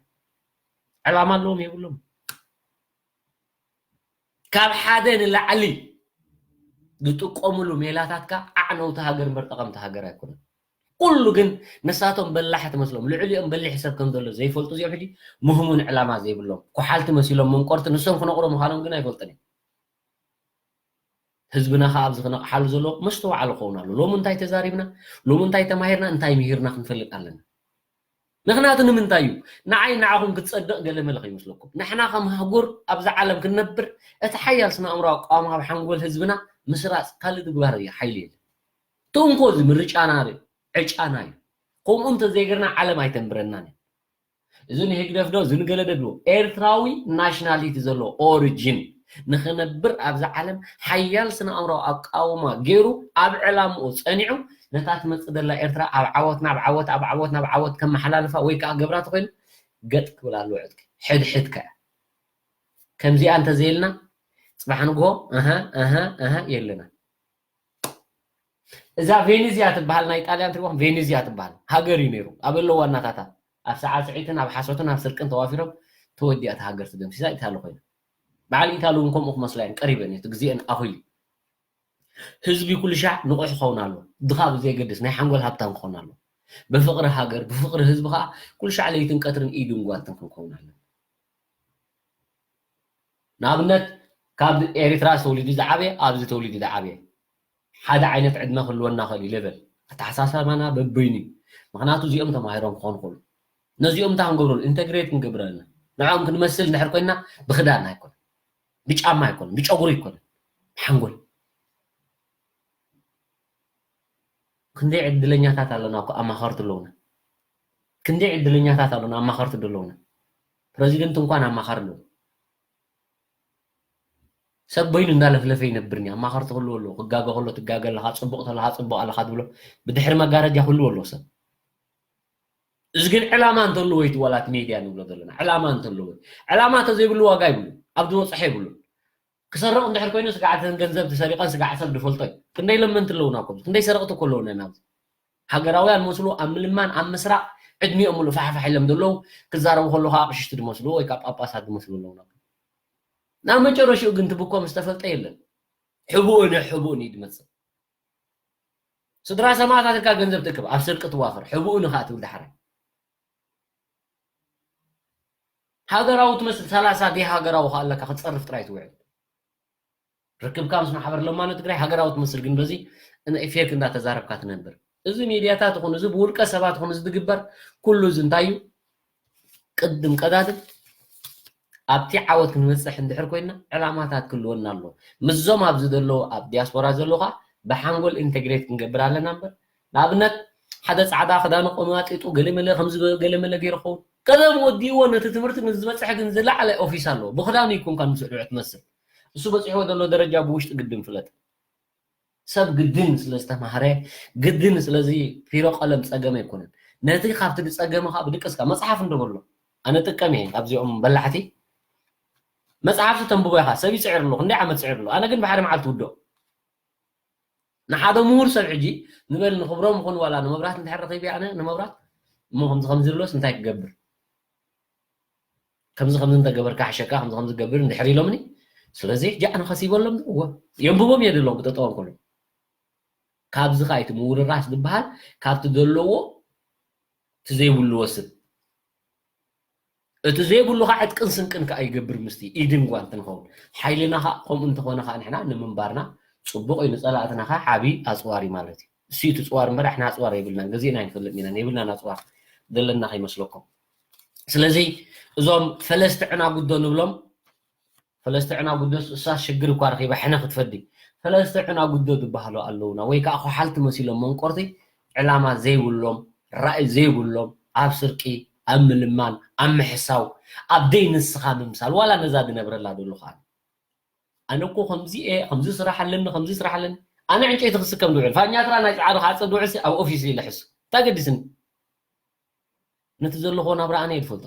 ዕላማ ኣለዎም የብሎም። ካብ ሓደ ንላዕሊ ዝጥቀምሉ ሜላታትካ ኣዕነውቲ ሃገር እምበር ጠቐምቲ ሃገር ኣይኮነን። ኩሉ ግን ንሳቶም በላሕቲ መስሎም ልዕሊኦም በሊሕ ሰብ ከም ዘሎ ዘይፈልጡ እዚኦም ሕጂ ምህሙን ዕላማ ዘይብሎም ኮሓልቲ መሲሎም መንቆርቲ ንሶም ክነቕሩ ምዃኖም ግን ኣይፈልጥን እዮም። ህዝብና ከዓ ኣብዚ ክነቕሓሉ ዘለዎ መስተውዓሊ ክኸውን ኣሎ። ሎሚ እንታይ ተዛሪብና፣ ሎሚ እንታይ ተማሂርና፣ እንታይ ምሂርና ክንፈልጥ ኣለና። ምኽንያቱ ንምንታይ እዩ ንዓይ ንዓኹም ክትጸድቕ ገለ መለ ከይመስለኩም። ንሕና ከም ኣህጉር ኣብዛ ዓለም ክንነብር እቲ ሓያል ስነ ኣእምሮ ኣቃውማ ኣብ ሓንጎል ህዝብና ምስራጽ ካልእ ምግባር እዩ ሓይሊ የለን። ትእንኮ እዚ ምርጫና እዩ፣ ዕጫና እዩ። ከምኡ እንተዘይገርና ዓለም ኣይተንብረናን እያ። እዚ ንህግደፍ ዶ እዚ ንገለ ዶ ድልዎ ኤርትራዊ ናሽናሊቲ ዘለዎ ኦሪጂን ንኽነብር ኣብዛ ዓለም ሓያል ስነ ኣእምሮ ኣቃውማ ገይሩ ኣብ ዕላምኡ ጸኒዑ ነታ ትመጽእ ዘላ ኤርትራ ኣብ ዓወት ናብ ዓወት ኣብ ዓወት ናብ ዓወት ከመሓላልፋ ወይ ከዓ ገብራ ተኮይኑ ገጥ ክብል ኣለዎ ዕጥቂ ሕድሕድ ከ ከምዚኣ እንተዘይልና ጽባሕ ንግሆ ኣሃ ኣሃ ኣሃ የለና። እዛ ቬኒዝያ ትበሃል ናይ ጣልያን ትሪእዎም ቬኒዝያ ትበሃል ሃገር እዩ ነይሩ። ኣበሎ ዋናታታ ኣብ ሰዓስዒትን ኣብ ሓሶትን ኣብ ስርቅን ተዋፊሮም ተወዲኣ እታ ሃገር ትደምሲሳ ኢታሊ ኮይና። በዓል ኢታሊ እውን ከምኡ ክመስላ እየን ቀሪበን እዩ እቲ ግዜአን ኣኹሉ። ህዝቢ ኩሉ ሻዕ ንቑሕ ክኸውን ኣሎ። ድኻ ብዘየገድስ ናይ ሓንጎል ሃብታም ክኸውን ኣሎ። ብፍቕሪ ሃገር፣ ብፍቕሪ ህዝቢ ከዓ ኩሉ ሻዕ ለይትን ቀትርን ኢድን ጓንትን ክንከውን ኣለና። ንኣብነት ካብ ኤርትራ ተወሊዱ ዝዓበየ ኣብዚ ተወሊዱ ዝዓበየ ሓደ ዓይነት ዕድመ ክህልወና ክእል እዩ። ሌቨል ኣተሓሳሰባና በበይኑ እዩ። ምክንያቱ እዚኦም ተማሂሮም ክኾኑ ክእሉ ነዚኦም እንታይ ክንገብረሉ ኢንተግሬት ክንገብረልና ንዕኦም ክንመስል እንድሕር ኮይና ብክዳን ኣይኮነ ብጫማ ኣይኮነ ብጨጉሪ ኣይኮነ ሓንጎል ክንደይ ዕድለኛታት ኣለና እኮ ኣማኸርቲ ኣለውና። ክንደይ ዕድለኛታት ኣለውና ኣማኸርቲ ዶ ኣለውና። ፕረዚደንት እንኳን ኣማኻሪ ኣለዎ። ሰብ በይኑ እንዳለፍለፈ ይነብርኒ ኣማኸርቲ ክህልዎ ኣለዎ። ክጋገ ከሎ ትጋገ ኣለኻ፣ ፅቡቕ ተለኻ ፅቡቕ ኣለኻ ትብሎ ብድሕሪ መጋረጃ ክህልዎ ኣለዎ ሰብ። እዚ ግን ዕላማ እንተለዎ እዩ ዋላት ሜድያ ንብሎ ዘለና ዕላማ እንተለዎ። ዕላማ እንተዘይብሉ ዋጋ ይብሉ ኣብ ዝበፅሐ ይብሉ። ክሰርቕ እንድሕር ኮይኑ ስጋዕ ተን ገንዘብ ተሰሪቐን ስጋዕ ሰብ ዝፈልጦ እዩ። ክንደይ ለመንቲ ኣለውና እኮ ክንደይ ሰረቕቲ እኮ ኣለውና ኢና ኣብዚ። ሃገራውያን መስሉ ኣብ ምልማን ኣብ ምስራቕ ዕድሚኦም ሙሉእ ፋሕፋሕ ኢሎም ዘለዉ ክዛረቡ ከለዉ ከዓ ኣቕሽሽቲ ዝመስሉ ወይ ከዓ ጳጳሳት ዝመስሉ ኣለውና። ናብ መጨረሽኡ ግን ትብኮ ምስ ተፈልጠ የለን። ሕቡእን ሕቡእን እዩ ዝመፅእ። ስድራ ሰማእታት እካ ገንዘብ ትእክብ ኣብ ስርቂ ትዋፈር ሕቡእን ከዓ ትብል ዳሕራይ። ሃገራዊ ትመስል ሰላሳ ደይ ሃገራዊ ከኣለካ ክትፀርፍ ጥራይ ትውዕል። ርክብካ ምስ ማሕበር ለማኖ ትግራይ ሃገራዊ ትመስል ግን በዚ ፌክ እንዳተዛረብካ ትነብር። እዚ ሚድያታት ይኹን እዚ ብውልቀ ሰባት ይኹን እዚ ዝግበር ኩሉ እዚ እንታይ እዩ? ቅድም ቀዳድም ኣብቲ ዓወት ክንበፅሕ እንድሕር ኮይና ዕላማታት ክህልወና ኣለዎ። ምስዞም ኣብዚ ዘለዉ ኣብ ዲያስፖራ ዘለዉ ከዓ ብሓንጎል ኢንተግሬት ክንገብር ኣለና እምበር ንኣብነት ሓደ ፃዕዳ ክዳኑ ቆማጢጡ ገለመለ ከምዚ ገለመለ ገይሩ ኸውን ቀደም ወዲእዎ ነቲ ትምህርቲ ንዝበፅሐ ግን ዝለዓለ ኦፊስ ኣለዎ። ብክዳኑ ይኮንካ ንስዕዑ ትመስል እሱ በፂሕዎ ዘሎ ደረጃ ብውሽጢ ግድን ፍለጥ። ሰብ ግድን ስለ ዝተማህረ ግድን ስለዚ ፒሮ ቀለም ፀገም ኣይኮነን። ነቲ ካብቲ ዝፀገመ ከዓ ብድቅስካ መፅሓፍ እንደበሎ ኣነ ጥቀም እየ ኣብዚኦም በላሕቲ መፅሓፍ ተንብቦ ኢኻ ሰብ ይፅዕር ኣሎ ክንደይ ዓመት ፅዕር ኣሎ ኣነ ግን ብሓደ መዓልቲ ውዶ ንሓደ ምሁር ሰብ ሕጂ ንበል ንክብሮም ይኹን ዋላ ንመብራት እንድሕር ረኺበ ኣነ ንመብራት እሞ ከምዚ ከምዚ ዝብሎስ እንታይ ክገብር ከምዚ ከምዚ እንተገበርካ ሕሸካ ከምዚ ከምዚ ገብር እንድሕር ኢሎምኒ ስለዚ ሕጂ ኣነ ከሲበሎም እዎ የንብቦም እየ ደሎም ብጠጠወም ከሎ ካብዚ ከዓ እቲ ምውርራስ ዝበሃል ካብቲ ዘለዎ እቲ ዘይብሉ ወስድ እቲ ዘይብሉ ከዓ ዕጥቅን ስንቅን ከዓ ይገብር ምስቲ ኢድን ጓንትን ኸውን ሓይልና ከዓ ከምኡ እንተኾነ ከዓ ንሕና ንምንባርና ፅቡቅ እዩ ንፀላእትና ከዓ ዓብይ ኣፅዋር እዩ ማለት እዩ እሱ እዩ እቲ ፅዋር እምበር ኣሕና ኣፅዋር የብልናን ገዚእና ኣይንፈልጥን ኢና የብልናን ኣፅዋር ዘለና ከይመስለኩም ስለዚ እዞም ፈለስቲ ዕናጉዶ ንብሎም ፈለስቲ ዕናጉዶስ እሳ ሽግር እኳ ረኺባ ሕነ ክትፈዲ ፈለስቲ ዕናጉዶ ዝበሃሉ ኣለውና ወይ ከዓ ኮሓልቲ መሲሎም መንቆርቲ ዕላማ ዘይብሎም ራእይ ዘይብሎም ኣብ ስርቂ ኣብ ምልማን ኣብ ምሕሳው ኣብ ደይ ንስኻ ምምሳል ዋላ ነዛ ዝነብረላ ደሉ ከዓ ኣነ እኮ ከምዚ እየ ከምዚ ስራሕ ኣለኒ ከምዚ ስራሕ ኣለኒ ኣነ ዕንጨይቲ ክስከም ዝውዕል ፋኛትራ ናይ ፃዕሪ ክዓፀብ ዝውዕል ኣብ ኦፊስ ኢለ ሕሱ እንታይ ገዲስኒ ነቲ ዘለኹዎ ናብራ ኣነ ይፈልጦ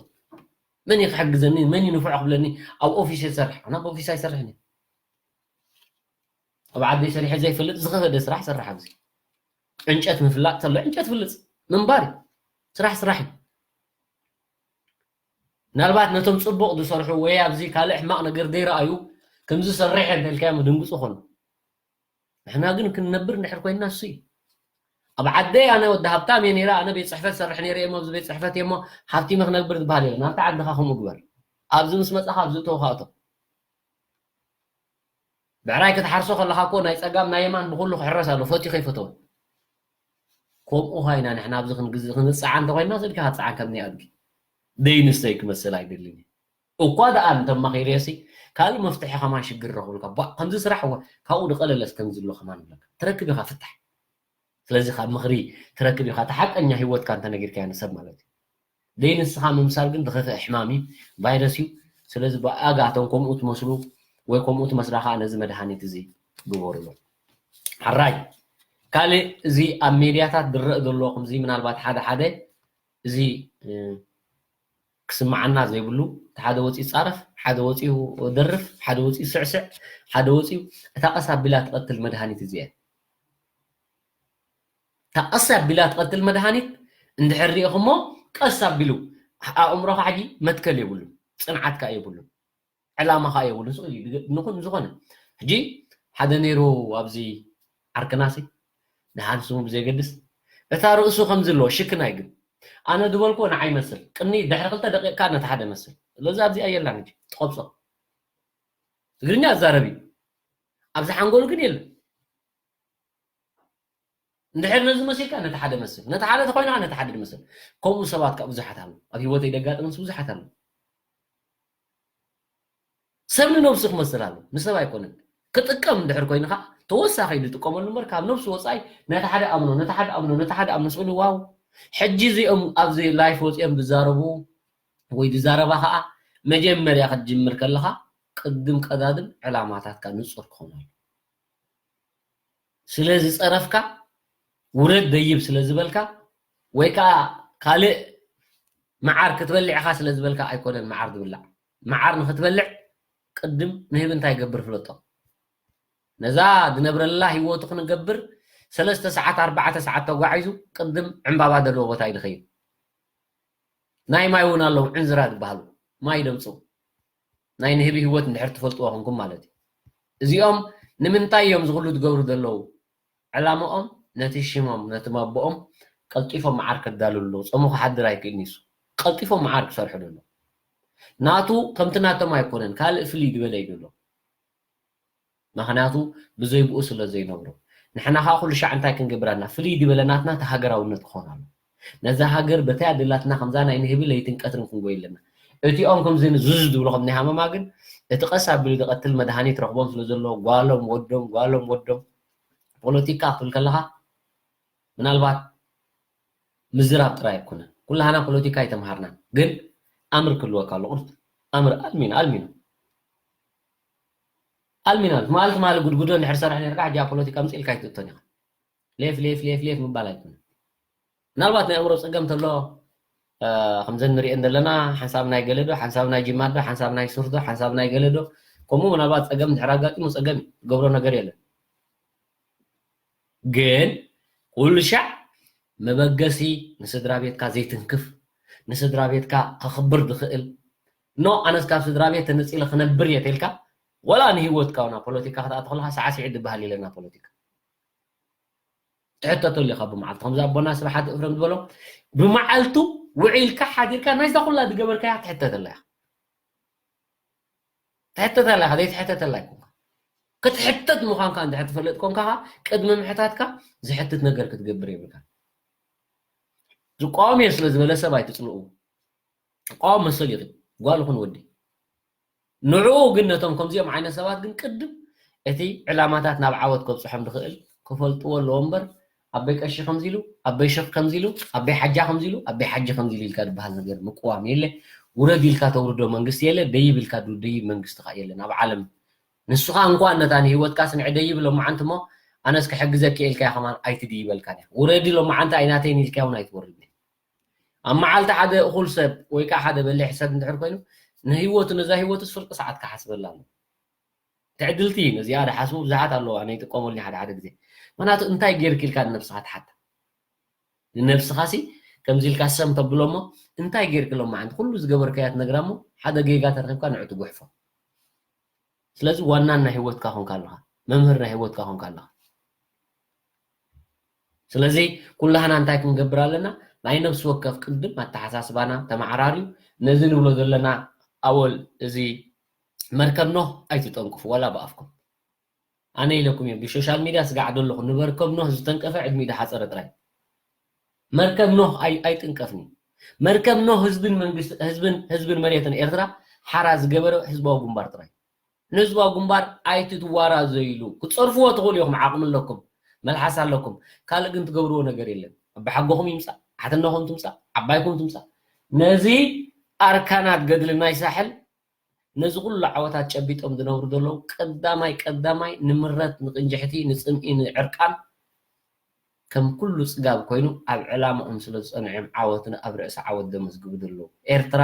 መን እዩ ክሕግዘኒ መን እዩ ንፉዕ ክብለኒ ኣብ ኦፊስ ይሰርሕ ኣነ ኣብ ኦፊስ ኣይሰርሕን ኣብ ዓደይ ሰሪሐ ዘይፈልጥ ዝኸበደ ስራሕ ሰርሕ ኣብዚ ዕንጨት ምፍላጥ ተሎ ዕንጨት ፍልጥ ምንባር ስራሕ ስራሕ እዩ ምናልባት ነቶም ፅቡቕ ዝሰርሑ ወይ ኣብዚ ካልእ ሕማቕ ነገር ዘይረኣዩ ከምዚ ሰርሕ እንተልካዮ ምድንግፁ ኾኑ ንሕና ግን ክንነብር እንድሕር ኮይንና እሱ እዩ ኣብ ዓደይ ኣነ ወዲ ሃብታም እየ ነይረ ኣነ ቤት ፅሕፈት ሰርሕ ነይረ እየ ኣብዚ ቤት ፅሕፈት እየ እሞ ሃብቲመ ክነብር ዝበሃል የለን ኣብቲ ዓድኻ ከምኡ ግበር ኣብዚ ምስ መፃኻ ኣብዚ እተወካ እቶ ብዕራይ ክትሓርሶ ከለኻ እኮ ናይ ፀጋም ናይ የማን ብኩሉ ክሕረስ ኣሎ ፈትዩ ከይፈተወ ከምኡ ኳይና ንሕና ኣብዚ ክንግዝ ክንፀዓ እንተኮይና ስልካ ክትፀዓን ከም ናይ ኣድጊ ደይ ንስተይ ክመስል ኣይደልን እኳ ደኣ እንተማኺረሲ ካልእ መፍትሒ ከማን ሽግር ረኽብልካ ቧዕ ከምዚ ስራሕ እዋ ካብኡ ዝቐለለስ ከምዚ ኣሎ ከማን ይብለካ ትረክብ ኢኻ ፍታሕ ስለዚ ካብ ምኽሪ ትረክብ ኢኻ እቲ ሓቀኛ ሂወትካ እንተነጊርካዮ ንሰብ ማለት እዩ ደይ ንስኻ ምምሳል ግን ዝኸፍአ ሕማም እዩ ቫይረስ እዩ ስለዚ ብኣጋቶም ከምኡ ትመስሉ ወይ ከምኡ ትመስላ ከዓ ነዚ መድሃኒት እዚ ግበሩሎ ሓራይ ካልእ እዚ ኣብ ሜድያታት ዝረአ ዘሎ ከምዚ ምናልባት ሓደ ሓደ እዚ ክስምዓና ዘይብሉ እቲ ሓደ ወፂኡ ፃረፍ ሓደ ወፂኡ ደርፍ ሓደ ወፂኡ ስዕስዕ ሓደ ወፂኡ እታ ቀስ ኣቢላ ትቐትል መድሃኒት እዚኣ እታ ቀስ ኣቢላ ትቐትል መድሃኒት እንድሕር ሪኢኹሞ ቀስ ኣቢሉ ኣእምሮኻ ሕጂ መትከል የብሉን ፅንዓት ከዓ የብሉን ዕላማ ከዓ የብሉን ንኹን ዝኾነ ሕጂ ሓደ ነይሩ ኣብዚ ዓርክናሲ ደሓን ስሙ ብዘየገድስ እታ ርእሱ ከምዚ ኣለዎ ሽክናይ ግን ኣነ ዝበልክዎ ንዓይ መስል ቅኒ ድሕሪ ክልተ ደቂቕካ ነቲ ሓደ መስል ስለዚ ኣብዚኣ የላን ሕጂ ትቐብጾ ትግርኛ ኣዛረብ እዩ ኣብዚ ሓንጎሉ ግን የለን እንድሕር ነዚ መሲልካ ነቲ ሓደ መስል ነቲ ሓደ ተኮይንካ ነቲ ሓደ መስል ከምኡ ሰባት ካብ ብዙሓት ኣለዉ ኣብ ህይወተይ ደጋጥመንስ ብዙሓት ኣለዉ ሰብ ንነብሱ ክመስል ኣለዎ ንሰብ ኣይኮነን ክጥቀም እንድሕር ኮይኑ ከዓ ተወሳኺ ዝጥቀመሉ እምበር ካብ ነብሱ ወፃኢ ነቲ ሓደ ኣምኖ ነቲ ሓደ ኣምኖ ነቲ ሓደ ኣምኖ ስብሉ ዋው ሕጂ እዚኦም ኣብዚ live ወፂኦም ዝዛረቡ ወይ ዝዛረባ ከዓ መጀመርያ ክትጅምር ከለካ ቅድም ቀዳድም ዕላማታትካ ንፁር ክኾኑ ኣሎ ስለ ዝፀረፍካ ውረድ ደይብ ስለ ዝበልካ ወይ ከዓ ካልእ መዓር ክትበልዕ ኢኻ ስለ ዝበልካ ኣይኮነን መዓር ዝብላዕ መዓር ንክትበልዕ ቅድም ንህቢ እንታይ ይገብር ፍለጦ ነዛ ዝነብረላ ህይወቱ ክንገብር ሰለስተ ሰዓት ኣርባዕተ ሰዓት ተጓዒዙ ቅድም ዕምባባ ዘለዎ ቦታ እዩ ዝኸይድ ናይ ማይ እውን ኣለዉ ዕንዝራ ዝበሃሉ ማይ ደምፅኡ ናይ ንህቢ ህይወት እንድሕር ትፈልጥዎ ኹንኩም ማለት እዩ እዚኦም ንምንታይ እዮም ዝኽሉ ዝገብሩ ዘለዉ ዕላማኦም ነቲ ሽሞም ነቲ መቦኦም ቀልጢፎም መዓር ከዳልሉ ኣለዉ ጾሙ ክሓድር ኣይክእል ኒሱ ቀልጢፎም መዓር ክሰርሑ ደሎ ናቱ ከምቲ ናቶም ኣይኮነን ካልእ ፍልይ ዝበለ እዩ ደሎ ምኽንያቱ ብዘይ ብኡ ስለ ዘይነብሩ ንሕና ከዓ ኩሉ ሻዕ እንታይ ክንገብር ኣለና ፍልይ ዝበለ ናትና እቲ ሃገራውነት ክኾን ኣሎ ነዛ ሃገር በተይ ኣደላትና ከምዛ ናይ ንህቢ ለይትን ቀትርን ክንጎይ ኣለና እቲኦም ከምዚ ዝዝ ዝብሉ ከም ናይ ሃመማ ግን እቲ ቀስ ኣቢሉ ዝቐትል መድሃኒት ረኽቦም ስለ ዘሎ ጓሎም ወዶም ጓሎም ወዶም ፖለቲካ ክትብል ከለኻ ምናልባት ምዝራብ ጥራይ ኣይኮነን ኩላህና ፖለቲካ ኣይተምሃርናን ግን ኣምር ክህልወካ ኣሎ ቁርጥ ኣምር ኣልሚን ኣልሚን ኣልሚና ትማሊ ትማሊ ጉድጉዶ እንድሕር ሰራሕ ነርካ ሕጂ ኣብ ፖለቲካ ምፅእ ኢልካ ኣይትእቶን ኢኻ ሌፍ ሌፍ ሌፍ ሌፍ ምባል ኣይኮነ ምናልባት ናይ ኣእምሮ ፀገም ተሎ ከምዘን ንሪኤን ዘለና ሓንሳብ ናይ ገለዶ ሓንሳብ ናይ ጅማዶ ሓንሳብ ናይ ሱርዶ ሓንሳብ ናይ ገለዶ ከምኡ ምናልባት ፀገም እንድሕር ኣጋጢሙ ፀገም ገብሮ ነገር የለን ግን ኩሉ ሻዕ መበገሲ ንስድራ ቤትካ ዘይትንክፍ ንስድራ ቤትካ ከኽብር ዝኽእል ኖ ኣነስ ካብ ስድራ ቤት ተነፂለ ክነብር እየ ተልካ ወላ ንሂወትካ ና ፖለቲካ ክትኣተኽልካ ሳዕስዒ ዝበሃል የለና ፖለቲካ ትሕተተሉ ኢኻ ብመዓልቲ ከምዚ ኣቦና ስብሓት እፍረም ዝበሎ ብመዓልቱ ውዒልካ ሓዲርካ ናይዛ ኩላ ዝገበርካያ ትሕተተላ ኢኻ ትሕተተላ ኢኻ ዘይትሕተተላ ኣይኮንካ ክትሕተት ምዃንካ እንድሕር ትፈልጥ ኮንካ ኸዓ ቅድሚ ምሕታትካ ዝሕትት ነገር ክትገብር የብልካ ዝቃወም እየ ስለ ዝበለ ሰብ ኣይትፅልኡ ቃወም መሰል እዩ ጓል ይኹን ወዲ ንዕኡ ግን ነቶም ከምዚኦም ዓይነት ሰባት ግን ቅድም እቲ ዕላማታት ናብ ዓወት ከብፅሖም ዝኽእል ክፈልጥዎ ኣለዎ እምበር ኣበይ ቀሺ ከምዚ ኢሉ ኣበይ ሸኽ ከምዚ ኢሉ ኣበይ ሓጃ ከምዚ ኢሉ ኣበይ ሓጂ ከምዚ ኢሉ ኢልካ ዝበሃል ነገር ምቅዋም የለ ውረድ ኢልካ ተውርዶ መንግስቲ የለ ደይብ ኢልካ ደይብ መንግስቲ ከዓ የለን ኣብ ዓለም ንስኻ እንኳን ነታ ንህይወትካ ስንዒ ደይብ ሎማዓንቲ እሞ ኣነስ ክሕግዘኪ ኢልካ ከማን ኣይትድይበልካን እያ ውረዲ ሎማዓንቲ ኣይናተይን ኢልካ እውን ኣይትወርድን ኣብ መዓልቲ ሓደ እኹል ሰብ ወይ ከዓ ሓደ በሊሕ ሰብ እንድሕር ኮይኑ ንህይወቱ ነዛ ህይወቱስ ፍርቂ ሰዓት ክሓስበላ ኣሎ ትዕድልቲ ነዚኣ ድሓስቡ ብዙሓት ኣለዉ ኣነ ይጥቀመሉ ሓደ ሓደ ግዜ ምክንያቱ እንታይ ገይርክ ኢልካ ንነብስኻ ትሓታ ንነብስኻ ሲ ከምዚ ኢልካ ሰም ተብሎ እሞ እንታይ ገይርክ ሎማዓንቲ ኩሉ ዝገበርካያ ትነግራ እሞ ሓደ ጌጋ ተረኪብካ ንዑ ትጉሕፎ ስለዚ ዋናን ናይ ህይወትካ ኮንካ ኣለኻ መምህር ናይ ህይወትካ ኮንካ ኣለኻ ስለዚ ኩላህና እንታይ ክንገብር ኣለና ናይ ነብሲ ወከፍ ቅድም ኣተሓሳስባና ተመዓራርዩ ነዚ ንብሎ ዘለና ኣወል እዚ መርከብ ኖህ ኣይትጠንቅፉ ዋላ ብኣፍኩም ኣነ ኢለኩም እዮም ብሶሻል ሚድያ ስጋዕ ደለኹ ንመርከብ ኖህ ዝተንቀፈ ዕድሚኡ ዝሓፀረ ጥራይ መርከብ ኖህ ኣይጥንቀፍን እዩ መርከብ ኖህ ህዝብን መንግስቲ ህዝብን ህዝብን መሬትን ኤርትራ ሓራ ዝገበረ ህዝባዊ ግንባር ጥራይ ንህዝባዊ ግንባር ኣይትትዋራዘይሉ ክትፀርፍዎ ትኽእሉ ኢኹም ዓቕሚ ኣለኩም መልሓስ ኣለኩም ካልእ ግን ትገብርዎ ነገር የለን ኣባሓጎኹም ይምፃእ ሓትነኹም ትምፃእ ዓባይኩም ትምፃእ ነዚ ኣርካናት ገድሊ ናይ ሳሕል ነዚ ኩሉ ዓወታት ጨቢጦም ዝነብሩ ዘለዉ ቀዳማይ ቀዳማይ ንምረት ንቅንጅሕቲ ንፅምኢ ንዕርቃን ከም ኩሉ ፅጋብ ኮይኑ ኣብ ዕላምኦም ስለ ዝፀንዑ እዮም ዓወት ኣብ ርእሲ ዓወት ዘመዝግቡ ዘለዉ። ኤርትራ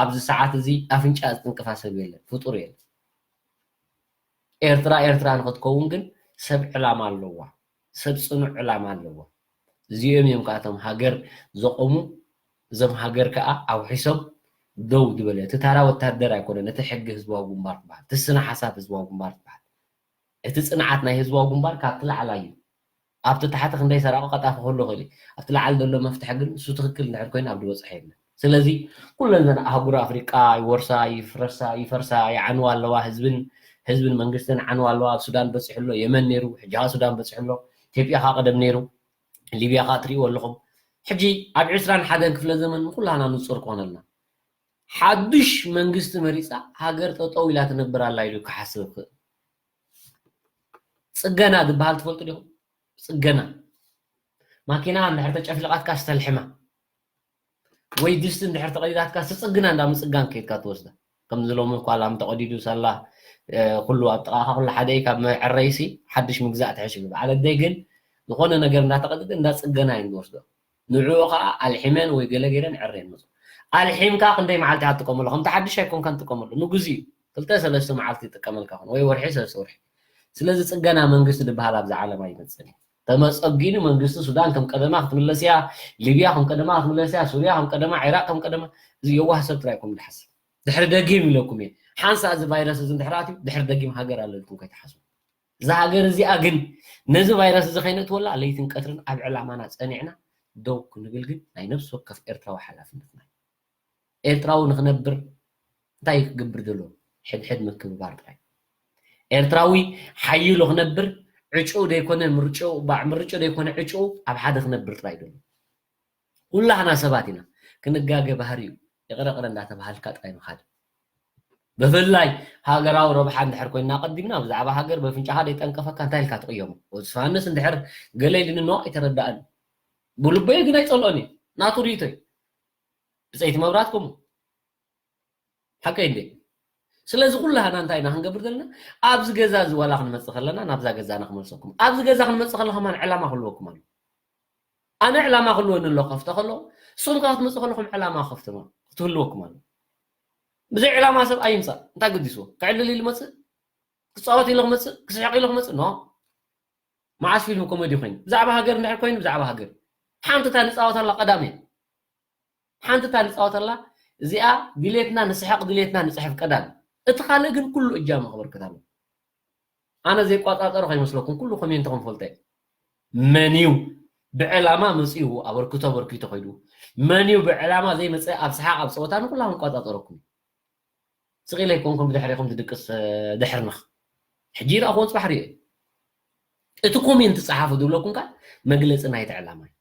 ኣብዚ ሰዓት እዚ ኣፍንጫኣ ዝጥንቅፋ ሰብ የለን፣ ፍጡር የለን። ኤርትራ ኤርትራ ንኽትከውን ግን ሰብ ዕላማ ኣለዋ፣ ሰብ ፅኑዕ ዕላማ ኣለዋ። እዚኦም እዮም ከዓ እቶም ሃገር ዘቆሙ፣ እዞም ሃገር ከዓ ኣውሒሶም ደው ዝበለ። እቲ ታራ ወታደር ኣይኮነን፣ እቲ ሕጊ ህዝባዊ ግንባር ትበሃል፣ እቲ ስነ ሓሳብ ህዝባዊ ግንባር ትበሃል። እቲ ጽንዓት ናይ ህዝባዊ ግንባር ካብቲ ላዕላይ እዩ። ኣብቲ ታሕቲ ክንደይ ሰራቂ ቀጣፊ ክህሉ ይኽእል እዩ። ኣብቲ ላዕሊ ዘሎ መፍትሒ ግን እሱ ትኽክል እንድሕር ኮይኑ ኣብ ዝበፅሐ የለን። ስለዚ ኩለን ዘን ኣህጉር ኣፍሪቃ ይወርሳ፣ ይፍረሳ፣ ይፈርሳ፣ ይዓንዋ ኣለዋ። ህዝብን ህዝብን መንግስትን ዓንዋ ኣለዋ። ኣብ ሱዳን በፂሑ ኣሎ፣ የመን ነይሩ፣ ሕጂ ከዓ ሱዳን በፂሑ ኣሎ። ኢትዮጵያ ከዓ ቀደም ነይሩ፣ ሊብያ ከዓ ትሪእዎ ኣለኹም። ሕጂ ኣብ ዕስራን ሓደን ክፍለ ዘመን ንኩላህና ንፁር ክኾነልና ሓዱሽ መንግስቲ መሪፃ ሃገር ጠጠው ኢላ ትነብር ኣላ ኢሉ ክሓስብ ይኽእል። ፅገና ዝበሃል ትፈልጡ ዲኹም? ፅገና ማኪና እንድሕር ተጨፍሊቓትካ ዝተልሕማ ወይ ድስቲ እንድሕር ተቐዲዳትካ ስፅግና እንዳ ምፅጋን ከይድካ ትወስዳ። ከምዚ ሎሚ እኳ ላም ተቐዲዱ ሳላ ኩሉ ኣብ ጥቓኻ ኩሉ ሓደ እዩ። ካብ መዐረይሲ ሓድሽ ምግዛእ ትሕሽ እዩ። በዓል ኣደይ ግን ዝኾነ ነገር እንዳተቐደደ እንዳፅገና እየን ዝወስዶ። ንዕኡ ከዓ ኣልሒመን ወይ ገለ ገይረን ዕረየን መፁ። ኣልሒምካ ክንደይ መዓልቲ እያ ትጥቀመሉ? ከምቲ ሓድሽ ኣይኮንካን ትጥቀመሉ፣ ንግዜ እዩ። ክልተ ሰለስተ መዓልቲ ይጥቀመልካ ኾን ወይ ወርሒ ሰለስተ ወርሒ። ስለዚ ፅገና መንግስቲ ዝበሃል ኣብዚ ዓለም ኣይመፅእን እዩ። ተመፀጊኑ መንግስቲ ሱዳን ከም ቀደማ ክትምለስ እያ፣ ሊብያ ከም ቀደማ ክትምለስ እያ፣ ሱርያ ከም ቀደማ፣ ዒራቅ ከም ቀደማ። እዚ የዋህ ሰብ ጥራይ ኮም ዝሓስብ። ድሕሪ ደጊም ኢለኩም እየ። ሓንሳ እዚ ቫይረስ እዚ እንድሕር ኣትዩ ድሕሪ ደጊም ሃገር ኣለልኩም ከይትሓስቡ። እዛ ሃገር እዚኣ ግን ነዚ ቫይረስ እዚ ከይነእትወላ ለይትን ቀትርን ኣብ ዕላማና ፀኒዕና ደው ክንብል ግን ናይ ነፍሲ ወከፍ ኤርትራዊ ሓላፍነትና እዩ። ኤርትራዊ ንክነብር እንታይ ክገብር ዘሎ? ሕድሕድ ምክብባር ጥራይ። ኤርትራዊ ሓይሉ ክነብር ዕጭኡ ዘይኮነ ምርጭኡ፣ ባዕ ምርጭኡ ዘይኮነ ዕጭኡ ኣብ ሓደ ክነብር ጥራይ ዘሎ። ኩላህና ሰባት ኢና። ክንጋገ ባህሪ እዩ። ይቕረ ቅረ እንዳተባሃልካ ጥራይ ምኻድ። ብፍላይ ሃገራዊ ረብሓ እንድሕር ኮይና ቀዲምና ብዛዕባ ሃገር በፍንጫኻ ዘይጠንቀፈካ እንታይ ኢልካ ትቕየሞ? ወዲ ዮሃንስ እንድሕር ገለ ኢሉኒ ኖ ኣይተረዳእን። ብልበይ ግን ኣይጸልኦን እዩ። ናቱ ርእይቶ እዩ። ብፀይቲ መብራት ከምኡ። ሓቀይ እንዴ? ስለዚ ኩላህና እንታይ ኢና ክንገብር ዘለና? ኣብዚ ገዛ እዚ ዋላ ክንመጽእ ከለና ናብዛ ገዛና ክመልሰኩም። ኣብዚ ገዛ ክንመጽእ ከለኹም ኣነ ዕላማ ክህልወኩም ኣሎ። ኣነ ዕላማ ክህልወኒ ኣሎ ከፍተ ከለኹ፣ ንስኹም ከኣ ክትመጽእ ከለኹም ዕላማ ከፍተ ክትህልወኩም ኣሎ። ብዘይ ዕላማ ሰብ ኣይምጻእ። እንታይ ገዲስዎ? ክዕልል ኢሉ መጽእ? ክጻወት ኢሉ ክመጽእ? ክስሕቕ ኢሉ ክመጽእ? ኖ። መዓስ ፊልም ኮሜዲ ኮይኑ? ብዛዕባ ሃገር እንድሕር ኮይኑ ብዛዕባ ሃገር። ሓንቲ እታ ንጻወት ኣላ ቀዳም እያ። ሓንቲ እታ ንጻወት ኣላ፣ እዚኣ ድሌትና ንስሕቕ፣ ድሌትና ንጽሕፍ ቀዳም። እቲ ካልእ ግን ኩሉ እጃሙ ክበርክት ኣለዎ። ኣነ ዘይቋጻጸሮ ከይመስለኩም፣ ኩሉ ኮሜንትኹም ፈልጦ እየ። መን እዩ ብዕላማ መጺኡ ኣበርክቶ ኣበርኪቱ ከይዱ? መን እዩ ብዕላማ ዘይመጸ ኣብ ሰሓቕ ኣብ ጸወታ ንኩላኹም ቋጻጸረኩም። ስቕ ኢለ ኣይኮንኩን ብድሕሪኹም ዝድቅስ፣ እ፣ ድሕርንኽ። ሕጂ ይረኣኹዎ ጽባሕ ርእየ። እቲ ኮሜንት ጸሓፉ ዝብለኩም ከኣ መግለጺ ናይቲ ዕላማ እዩ።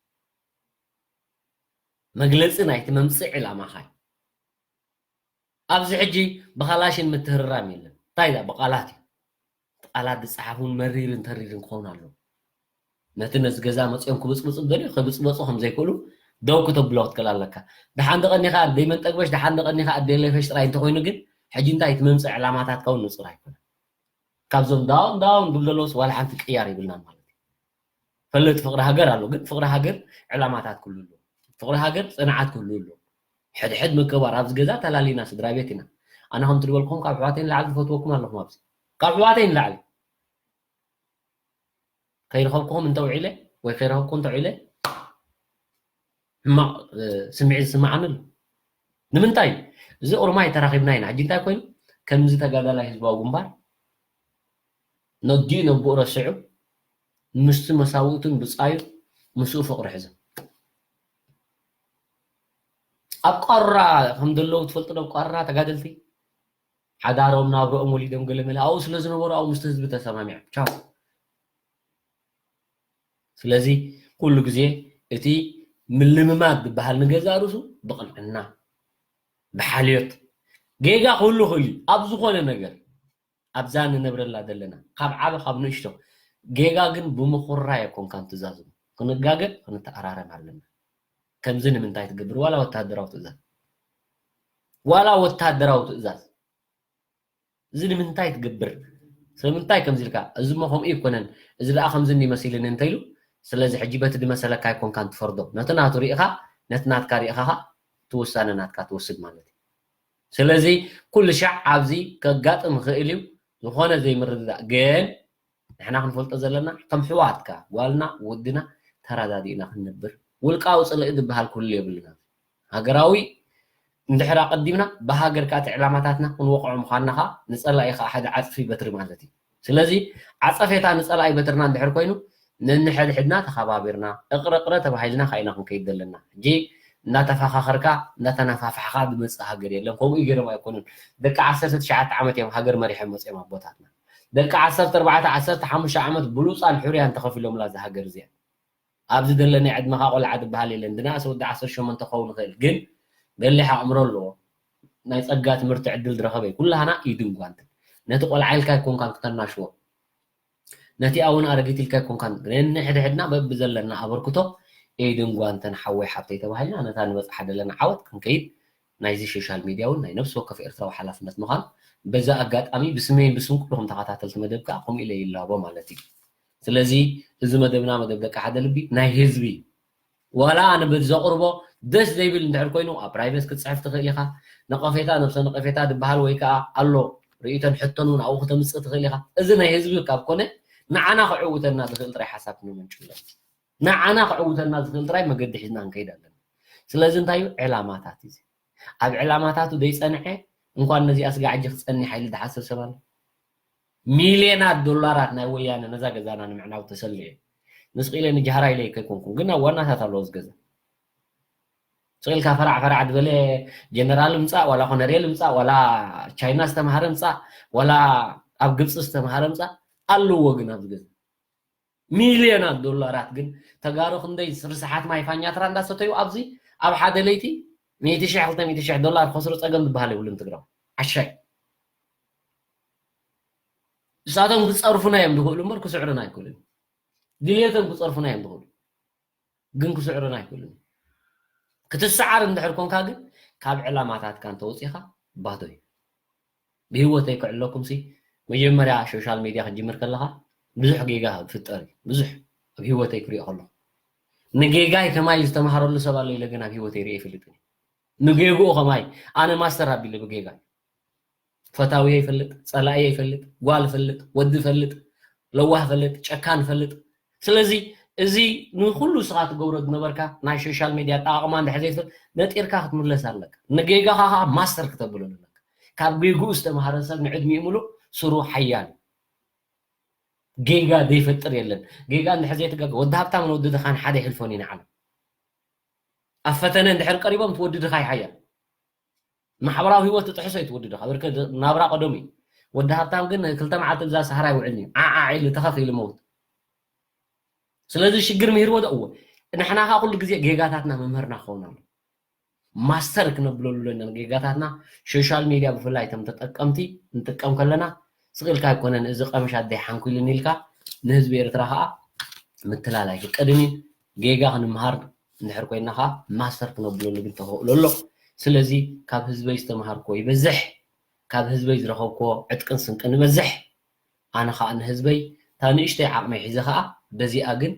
መግለጺ ናይቲ መምጽኢ ዕላማኻ እዩ። ኣብዚ ሕጂ ብኻላሽን ምትህርራም የለን። እንታይ እያ? ብቓላት እዩ። እቲ ቃላት ዝጸሓፉን መሪርን ተሪርን ክኸውን ኣለዎ። ነቲ ነዚ ገዛ መጺኦም ክብጽብጹ ዝደልዩ ክብጽበጹ ከም ዘይክእሉ ደው ክተብሎ ክትክእል ኣለካ። ደሓን ደቐኒኻ ደይመን ጠግበሽ፣ ደሓን ደቐኒኻ ኣደይ ሌፈሽ ጥራይ እንተኾይኑ ግን፣ ሕጂ እንታይ እቲ መምጽኢ ዕላማታትካ እውን ንጹር ኣይኮነን። ካብዞም ዳውን ዳውን ዝብሉ ዘለውስ ዋላ ሓንቲ ቅያር የብልናን ማለት እዩ። ፈለጥ ፍቕሪ ሃገር ኣሎ፣ ግን ፍቕሪ ሃገር ዕላማታት ክህሉ ኣለዎ። ፍቕሪ ሃገር ጽንዓት ክህሉ ኣለዎ። ሕድሕድ ምክብባር። ኣብዚ ገዛ ተላሊና ስድራ ቤት ኢና። ኣነ ከምቲ ዝበልኩኹም ካብ ኣሕዋተይ ንላዕሊ ዝፈትወኩም ኣለኹም ኣብዚ። ካብ ኣሕዋተይ ንላዕሊ። ከይረኸብኩኹም እንተውዒለ ወይ ከይረኸብኩ እንተውዒለ ሕማቕ፣ እ፣ ስምዒት ዝስምዓኒ ኣሎ። ንምንታይ? እዚ ኦሮማይ ተራኺብና ኢና። ሕጂ እንታይ ኮይኑ? ከምዚ ተጋዳላይ ህዝባዊ ግንባር ነዲኡ ነቦኡ ረሲዑ ምስቲ መሳውእቱን ብጻዩ ምስኡ ፍቕሪ ሕዘ። ኣብ ቋራ ከም ዘለዉ ትፈልጡ ዶ? ኣብ ቋራ ተጋደልቲ ሓዳሮም ናብረኦም ወሊዶም ገለ መለ ኣብኡ ስለ ዝነበሩ ኣብኡ ምስቲ ህዝቢ ተሰማሚዖም። ቻው። ስለዚ ኩሉ ግዜ እቲ ምልምማድ ዝበሃል ንገዛእ ርእሱ ብቕንዕና፣ ብሓልዮት፣ ጌጋ ክህሉ ይኽእል እዩ ኣብ ዝኾነ ነገር። ኣብዛ ንነብረላ ዘለና ካብ ዓቢ ካብ ንእሽቶ ጌጋ ግን ብምኹራይ ኣይኮንካን ትእዛዝ። ክንጋገ ክንተኣራረም ኣለና። ከምዚ ንምንታይ ትገብር? ዋላ ወተሃደራዊ ትእዛዝ፣ ዋላ ወተሃደራዊ ትእዛዝ እዚ ንምንታይ ትገብር? ስለምንታይ ከምዚ ኢልካ? እዚ እሞ ከምኡ ኣይኮነን፣ እዚ ደኣ ከምዚ እንዲ መሲልኒ እንተኢሉ፣ ስለዚ ሕጂ በቲ ዝመሰለካ ኣይኮንካን ትፈርዶ። ነቲ ናቱ ሪኢኻ፣ ነቲ ናትካ ሪኢኻ ኸኣ እቲ ውሳነ ናትካ ትወስድ ማለት እዩ። ስለዚ ኩሉ ሻዕ ኣብዚ ከጋጥም ይኽእል እዩ፣ ዝኾነ ዘይምርድዳእ። ግን ንሕና ክንፈልጦ ዘለና ከም ኣሕዋትካ፣ ጓልና ወድና ተረዳዲእና ክንነብር፣ ውልቃዊ ጽልኢ ዝበሃል ክህሉ የብሉን። ሃገራዊ እንድሕር ኣቐዲምና ብሃገር ከኣ እቲ ዕላማታትና ክንወቕዖ ምዃንና ከኣ ንጸላኢ ከኣ ሓደ ዓጽፊ በትሪ ማለት እዩ። ስለዚ ዓጸፌታ ንጸላኢ በትርና እንድሕር ኮይኑ ነንሕድሕድና ተኸባቢርና እቕረቕረ ተባሂልና ካይና ክንከይድ ዘለና። ሕጂ እናተፋኻኸርካ እናተነፋፋሕካ ዝመፅእ ሃገር የለን። ከምኡ ገይሮም ኣይኮኑን። ደቂ ዓሰርተ ትሽዓተ ዓመት እዮም ሃገር መሪሖም መፅኦም ኣቦታትና። ደቂ ዓሰርተ ኣርባዕተ ዓሰርተ ሓሙሽተ ዓመት ብሉፃን ሕሩያን ተኸፊሎምላ እዛ ሃገር እዚኣ። ኣብዚ ዘለናይ ዕድመኻ ቆልዓ ዝበሃል የለን። ድናእስ ወዲ ዓሰርተ ሸሞንተ ክኸውን ይኽእል፣ ግን በሊሕ ኣእምሮ ኣለዎ። ናይ ጸጋ ትምህርቲ ዕድል ዝረኸበ እዩ። ኩላህና ኢድን ጓንትን። ነቲ ቆልዓ ኢልካ ኣይኮንካን ክተናሽዎ፣ ነቲ ኣውን ኣረጊት ኢልካ ኣይኮንካን። ነንሕድሕድና በብዘለና ኣበርክቶ ኢድን ጓንትን ሓወይ ሓብተይ ተባሂልና ነታ ንበጽሓ ዘለና ዓወት ክንከይድ ናይዚ ሶሻል ሚድያ እውን ናይ ነፍሲ ወከፍ ኤርትራዊ ሓላፍነት ምዃኑ በዚ ኣጋጣሚ ብስመይን ብስም ኩልኹም ተኸታተልቲ መደብ ከኣ ከምኡ ኢለ ይላቦ ማለት እዩ። ስለዚ እዚ መደብና መደብ ደቂ ሓደ ልቢ ናይ ህዝቢ እዩ። ዋላ ኣነ በዚ ዘቕርቦ ደስ ዘይብል እንድሕር ኮይኑ ኣብ ፕራይቬት ክትጽሕፍ ትኽእል ኢኻ። ነቐፌታ፣ ነብሰ ነቐፌታ ዝበሃል ወይ ከኣ ኣሎ ርእይቶን ሕቶን እውን ኣብኡ ክተምጽእ ትኽእል ኢኻ። እዚ ናይ ህዝቢ ካብ ኮነ ንዓና ክዕውተና ዝኽእል ጥራይ ሓሳብ ክነመንጭ ኣለና። ንዓና ክዕውተና ዝኽእል ጥራይ መገዲ ሒዝና ክንከይድ ኣለና። ስለዚ እንታይ እዩ ዕላማታት እዩ። ኣብ ዕላማታቱ ዘይጸንዐ እንኳን ነዚኣ ስጋዕ ሕጂ ክጸንሕ ኢሉ ዝሓስብ ሰብ ኣሎ። ሚልዮናት ዶላራት ናይ ወያነ ነዛ ገዛና ንምዕናው ተሰሊዑ። ንስቕ ኢለ ንጃህራ ኢለ ኣይኮንኩን፣ ግን ኣብ ዋናታት ኣለዎ እዚ ገዛ። ስቕ ኢልካ ፈራዕ ፈራዕ ዝበለ ጀነራል ምጻእ፣ ዋላ ኮነሬል ምጻእ፣ ዋላ ቻይና ዝተምሃረ ምጻእ፣ ዋላ ኣብ ግብጺ ዝተምሃረ ምጻእ ኣለዎ። ግን ኣብዚ ገዛ ሚልዮናት ዶላራት ግን ተጋሩ ክንደይ ርስሓት ማይ ፋኛትራ እንዳሰተዩ ኣብዚ ኣብ ሓደ ለይቲ ሚእቲ ሺሕ ክልተ ሚእቲ ሺሕ ዶላር ከስሩ ጸገም ዝበሃል የብሉን ትግራዋይ። ዓሻይ። ንሳቶም ክጸርፉና እዮም ዝኽእሉ እምበር ክስዕሩና ኣይክእሉን። ድልየቶም ክጸርፉና እዮም ዝኽእሉ፣ ግን ክስዕሩና ኣይክእሉን። ክትሰዓር እንድሕር ኮንካ ግን ካብ ዕላማታትካ እንተወጺኻ ባዶ እዩ። ብህይወተይ ክዕለኩም ሲ መጀመርያ ሶሻል ሚድያ ክትጅምር ከለኻ ብዙሕ ጌጋ ክፍጠር እዩ። ብዙሕ ኣብ ህይወተይ ክሪኦ ከለኹ ንጌጋይ ከማይ ዝተምሃረሉ ሰብ ኣሎ ኢለ ግን ኣብ ህይወተይ ሪኤ ይፈልጥን እዩ። ንጌግኡ ከማይ ኣነ ማስተር ኣቢለ ብጌጋ እዩ። ፈታውየ ይፈልጥ፣ ጸላእየ ይፈልጥ፣ ጓል ፈልጥ፣ ወዲ ፈልጥ፣ ለዋህ ፈልጥ፣ ጨካን ፈልጥ። ስለዚ እዚ ንኩሉ ስኻ ትገብሮ ዝነበርካ ናይ ሶሻል ሚድያ ኣጠቓቕማ እንድሕር ዘይትፈልጥ ነጢርካ ክትምለስ ኣለካ። ንጌጋኻ ከዓ ማስተር ክተብሎ ኣለካ። ካብ ጌግኡ ዝተምሃረ ሰብ ንዕድሚኡ ሙሉእ ስሩ ሓያል እዩ። ጌጋ ዘይፈጥር የለን። ጌጋ እንድሕር ዘይትገብር ወዲ ሃብታምን ወዲ ድኻን ሓደ ይሕልፎን እዩ ንዓለም። ኣብ ፈተነ እንድሕር ቀሪቦም እቲ ወዲ ድኻ ይሓያል። ማሕበራዊ ህይወት ትጥሕሶ እዩ ትወዲ ድኻ ብርከ ናብራ ቀደሙ እዩ። ወዲ ሃብታም ግን ክልተ መዓልቲ ብዛ ሰሃራ ይውዕል እዩ። ዓዓ ኢሉ ተኸፍ ኢሉ መውት። ስለዚ ሽግር ምሂርዎ ዶ እወ። ንሕና ኸዓ ኩሉ ግዜ ጌጋታትና መምህርና ክኸውን ኣሎ። ማስተር ክነብለሉ ኣለና ጌጋታትና። ሶሻል ሚድያ ብፍላይ እቶም ተጠቀምቲ ንጥቀም ከለና ስቕ ኢልካ ኣይኮነን እዚ ቀምሽ ኣደይ ሓንኩ ኢሉኒ ኢልካ ንህዝቢ ኤርትራ ኸዓ ምትላል ኣይፍቀድን እዩ። ጌጋ ክንምሃር እንድሕር ኮይና ኸዓ ማስተር ክነብለሉ ግን ተኽእሎ ኣሎ። ስለዚ ካብ ህዝበይ ዝተምሃርክዎ ይበዝሕ፣ ካብ ህዝበይ ዝረኸብክዎ ዕጥቅን ስንቅን ይበዝሕ። ኣነ ኸዓ ንህዝበይ እታ ንእሽተይ ዓቕመይ ሒዘ ኸዓ በዚኣ ግን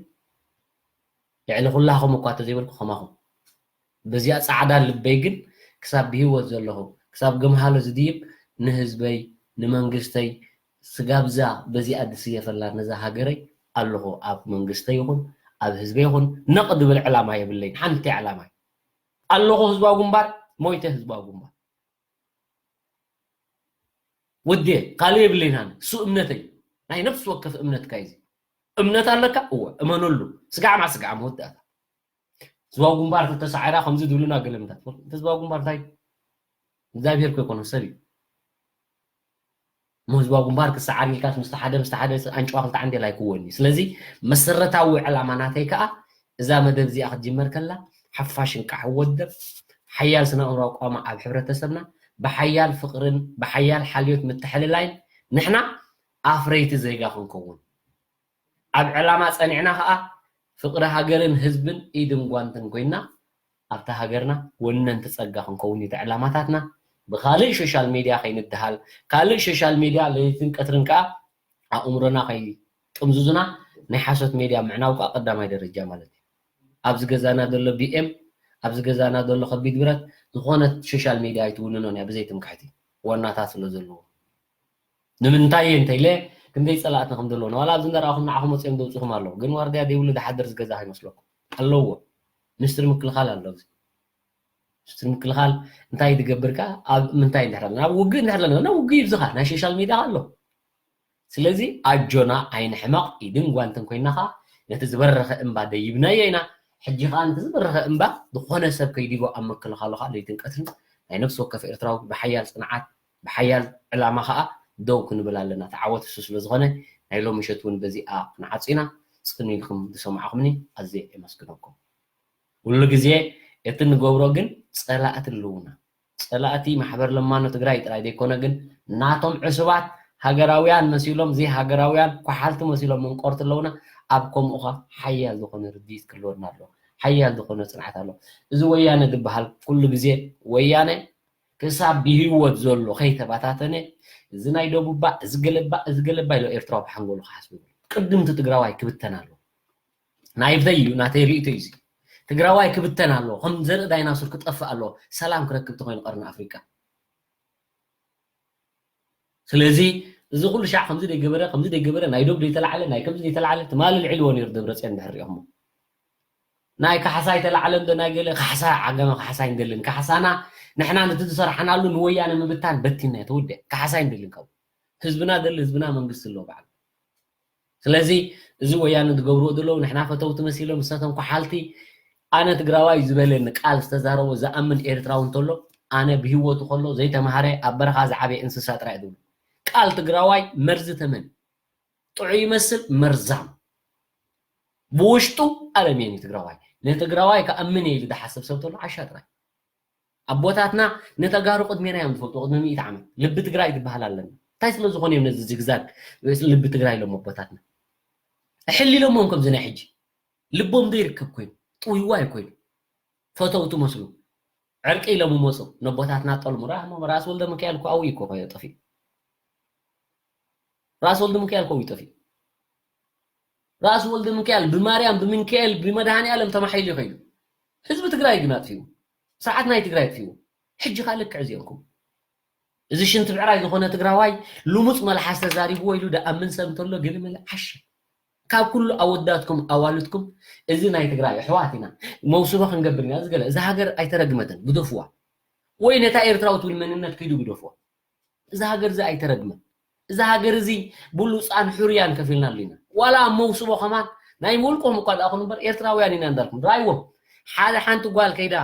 ልዕሊ ኩላኹም እኳ እንተዘይበልኩ ከማኹም በዚኣ ጻዕዳ ልበይ ግን ክሳብ ብህይወት ዘለኹ ክሳብ ገምሃሎ ዝድይብ ንህዝበይ ንመንግስተይ ስጋብዛ በዚኣ ድስየፈላ ነዛ ሃገረይ ኣለኹ ኣብ መንግስተይ ይኹን ኣብ ህዝበይ ይኹን ነቕ ድብል ዕላማ የብለይን ሓንቲ ዕላማ ኣለኹ ህዝባዊ ግንባር ሞይተ ህዝባዊ ግንባር ውዴ ካልእ የብለይን ኣነ እሱ እምነተይ ናይ ነፍሲ ወከፍ እምነትካ እዩ እምነት ኣለካ እወ እመነሉ ስጋዕ ማዕ ስጋዕ መወዳእታ ህዝባዊ ግንባር ክልተ ሰዓራ ከምዚ ዝብሉና ገለምታት ህዝባዊ ግንባር እንታይ እግዚኣብሔር ኮ ይኮነ ሰብ እዩ ህዝባዊ ግንባር ክሰዓር ኢልካስ ምስቲ ሓደ ምስቲ ሓደ ኣንጭዋ ክልተ ዓንዴል ኣይክወን እዩ ስለዚ መሰረታዊ ዕላማ ናተይ ከዓ እዛ መደብ እዚኣ ክትጅመር ከላ ሓፋሽ እንቃዕ ወደብ ሓያል ስነ ኣእምራዊ ቋማ ኣብ ሕብረተሰብና ብሓያል ፍቅርን ብሓያል ሓልዮት ምትሕልላይን ንሕና ኣፍረይቲ ዜጋ ክንከውን ኣብ ዕላማ ጸኒዕና ኸኣ ፍቕሪ ሃገርን ህዝብን ኢድን ጓንትን ኮይና ኣብታ ሃገርና ወነንቲ ጸጋ ክንከውን እዩ እቲ ዕላማታትና። ብኻልእ ሶሻል ሜድያ ከይንደሃል፣ ካልእ ሶሻል ሜድያ ለይትን ቀትርን ከኣ ኣእምሮና ከይጥምዝዙና ናይ ሓሶት ሜድያ ምዕናው ከኣ ቀዳማይ ደረጃ ማለት እዩ። ኣብዚ ገዛና ዘሎ ቢኤም፣ ኣብዚ ገዛና ዘሎ ከቢድ ብረት ዝኾነት ሶሻል ሜድያ ኣይትውንኖን እያ ብዘይ ትምክሕቲ ዋናታት ስለ ዘለዎ። ንምንታይ እየ እንተኢለ ክንደይ ፀላእትና ከም ዘለዎም ዋላ ኣብዚ እንዳረኣኹም ንዓኹም ወፂኦም ዘውፅኹም ኣለዉ ግን ዋርድያ ዘይብሉ ዝሓድር ዝገዛ ከይመስለኩም ኣለዎ ሚኒስትሪ ምክልኻል ኣሎ እዚ ሚኒስትሪ ምክልኻል እንታይ ዝገብር ከ ኣብ ምንታይ እንድሕር ኣለና ኣብ ውግእ እንድሕር ኣለና ውግእ ይብዝኻ ናይ ሶሻል ሜድያ ኣሎ ስለዚ ኣጆና ኣይንሕመቕ ኢድን ጓንትን ኮይና ኸዓ ነቲ ዝበረኸ እምባ ደይብናዮ ኢና። ሕጂ ከኣ ነቲ ዝበረኸ እምባ ዝኾነ ሰብ ከይዲቦ ኣብ ምክልኻሉ ከኣ ለይትን ቀትርን ናይ ነፍሲ ወከፍ ኤርትራዊ ብሓያል ጽንዓት፣ ብሓያል ዕላማ ከኣ ደው ክንብል ኣለና። እቲ ዓወት እሱ ስለ ዝኾነ ናይ ሎሚ ምሸት እውን በዚኣ ክንዓጹ ኢና። ጽን ኢልኩም ዝሰማዕኹምኒ ኣዝየ የመስግነኩም። ኩሉ ግዜ እቲ ንገብሮ ግን ጸላእቲ ኣለዉና። ጸላእቲ ማሕበር ለማኖ ትግራይ ጥራይ ዘይኮነ ግን ናቶም ዕሱባት ሃገራውያን መሲሎም ዘይሃገራውያን ኳሓልቲ መሲሎም መንቆርቲ ኣለዉና። ኣብ ከምኡ ኸ ሓያል ዝኾነ ርድኢት ክህልወና ኣሎ። ሓያል ዝኾነ ጽንዓት ኣሎ። እዚ ወያነ ዝበሃል ኩሉ ግዜ ወያነ ክሳብ ብህይወት ዘሎ ከይተበታተነ እዚ ናይ ደቡባ፣ እዚ ገለባ፣ እዚ ገለባ ኢሎ ኤርትራዊ ብሓንጎሉ ክሓስብ ይብሉ። ቅድምቲ ትግራዋይ ክብተን ኣሎ። ናይብተይ እዩ፣ ናተይ ርእይቶ እዩ እዚ። ትግራዋይ ክብተን ኣሎ፣ ከም ዘርኢ ዳይናሱር ክጠፍእ ኣሎ፣ ሰላም ክረክብ ተኾይኑ ቀርኒ ኣፍሪቃ። ስለዚ እዚ ኩሉ ሻዕ ከምዚ ደይገበረ፣ ከምዚ ደይገበረ፣ ናይ ዶብ ደይተላዕለ፣ ናይ ከምዚ ደይተላዕለ፣ ትማሊ ልዕልዎ ነይሩ ደብረፅዮን ድሕር ሪኦሞ። ናይ ካሕሳይ ተላዕለ እንዶ ናይ ገለ ካሕሳ ዓጋመ ካሕሳይ እንደልን። ካሕሳና ንሕና ነቲ ዝሰርሓናሉ ንወያነ ምብታን በቲና ተውደ። ካሕሳይ እንደልን ካብኡ። ህዝብና ደሊ ህዝብና መንግስቲ ኣለዎ ባዕሉ። ስለዚ እዚ ወያነ ዝገብርዎ ዘለዉ ንሕና ፈተውቲ መሲሎም ንሳቶም ኳሓልቲ ኣነ ትግራዋይ ዝበለኒ ቃል ዝተዛረቦ ዝኣምን ኤርትራዊ እንተሎ ኣነ ብህይወቱ ከሎ ዘይተማሃረ ኣብ በረኻ ዝዓበየ እንስሳ ጥራይ ዝብሉ። ቃል ትግራዋይ መርዚ ተመን ጥዑይ ይመስል መርዛም ብውሽጡ ኣለምየን እዩ ትግራዋይ። ንትግራዋይ ከኣምን እየ ኢሉ ዝሓስብ ሰብ ተሎ ዓሻ ጥራይ። ኣቦታትና ንተጋሩ ቅድሜና እዮም ዝፈልጡ ቅድሚ ሚእቲ ዓመት። ልቢ ትግራይ ዝበሃል ኣለና። እንታይ ስለ ዝኾነ እዮም ነዚ ዝግዛግ ልቢ ትግራይ ኢሎም ኣቦታትና? ሕሊሎሞም ከምዚ ናይ ሕጂ ልቦም ዘይርከብ ኮይኑ ጥውይዋይ ኮይኑ ፈተውቱ መስሉ ዕርቂ ኢሎም መፁ። ነቦታትና ጠልሙ ራእሞ ራስ ወልደ ሚካኤል እኮ ኣብኡ እዩ እኮ ጠፊኡ። ራስ ወልደ ሚካኤል እኮ ጠፊኡ። ራስ ወልደ ሚካኤል ብማርያም ብሚካኤል ብመድሃኒ ዓለም ተማሒሉ ይኸይዱ። ህዝቢ ትግራይ ግን ኣጥፊኡ። ስርዓት ናይ ትግራይ ኣጥፊኡ። ሕጂ ካ ልክዕ እዚኦምኩም እዚ ሽንቲ ብዕራይ ዝኾነ ትግራዋይ ልሙፅ መልሓስ ተዛሪብዎ ኢሉ ደኣምን ሰብ እንተሎ ግን ምልዓሽ ካብ ኩሉ ኣወዳትኩም ኣዋልድኩም እዚ ናይ ትግራይ ኣሕዋት ኢና መውስቦ ክንገብር ኢና ዝገለ እዛ ሃገር ኣይተረግመትን ግደፍዋ ወይ ነታ ኤርትራዊ ትብል መንነት ክይዱ ግደፍዋ እዛ ሃገር እዚ ኣይተረግመን እዛ ሃገር እዚ ብሉፃን ሕሩያን ከፊልናሉ ኢና ዋላ ኣብ መውስቦ ከማን ናይ ውልቆም እኳ ደኣ ኩን እምበር ኤርትራውያን ኢና እንዳልኩም ራይዎም ሓደ ሓንቲ ጓል ከይዳ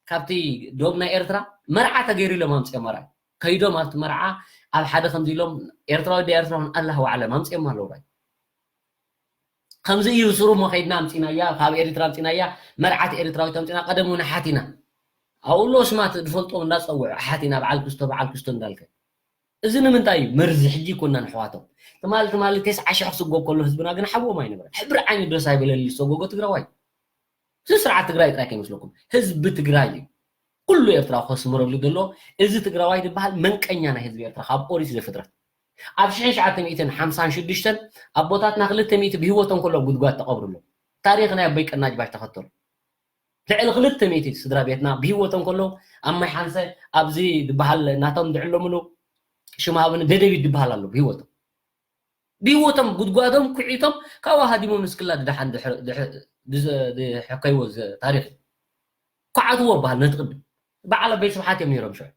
ካብቲ ዶብ ናይ ኤርትራ መርዓ ተገይሩ ኢሎም ኣምፅኦም ኣርኣይ ከይዶም ኣብቲ መርዓ ኣብ ሓደ ከምዚ ኢሎም ኤርትራዊ ደ ኤርትራውን ኣላህ ዋዕለም ኣምፅኦም ኣለዉ ራይ ከምዚ እዩ ስሩ እሞ ከይድና ኣምፂናያ ካብ ኤርትራ ኣምፂናያ መርዓት ኤርትራዊት ኣምፂና ቀደም እውን ሓቲና ኣብኡ ኣሎ ስማት ዝፈልጦም እንዳፀውዑ ሓቲና በዓል ክስቶ በዓል ክስቶ እንዳልከ እዚ ንምንታይ እዩ መርዚ ሕጂ ይኮና ንሕዋቶም ትማሊ ትማሊ ቴስዓ ሽሕ ክስጎ ከሎ ህዝብና ግን ሓዎም ኣይነበረ ሕብሪ ዓይኒ ድረስ ኣይበለሊ ዝሰጎጎ ትግራዋይ እዚ ስርዓት ትግራይ ጥራይ ከይመስለኩም ህዝቢ ትግራይ እዩ ኩሉ ኤርትራዊ ከስምረሉ ዘሎ እዚ ትግራዋይ ዝበሃል መንቀኛ ናይ ህዝቢ ኤርትራ ካብ ኦሪት ዘፍጥረት ኣብ ሽሕን ትሽዓተ ሚእትን ሓምሳን ሽዱሽተን ኣቦታትና ክልተ ሚእቲ ብህይወቶም ከሎ ጉድጓድ ተቐብሩ ኣሎ ታሪኽ ናይ ኣቦይ ቀናጅባሽ ተኸተሉ ልዕሊ ክልተ ሚእቲ ስድራ ቤትና ብህይወቶም ከሎ ኣብ ማይ ሓንሰ ኣብዚ ዝበሃል ናቶም ዝዕለምሉ ሽም ሃብኒ ደደቢት ዝበሃል ኣሎ ብህይወቶም ብህይወቶም ጉድጓዶም ኩዒቶም ካብኡ ሃዲሞም ንስክላ ድሓን ድሕከይዎ ታሪክ እዩ። ኩዓትዎ በሃል ነቲ ቅድም በዓል ኣበይ ስብሓት እዮም ነይሮም ሽዑ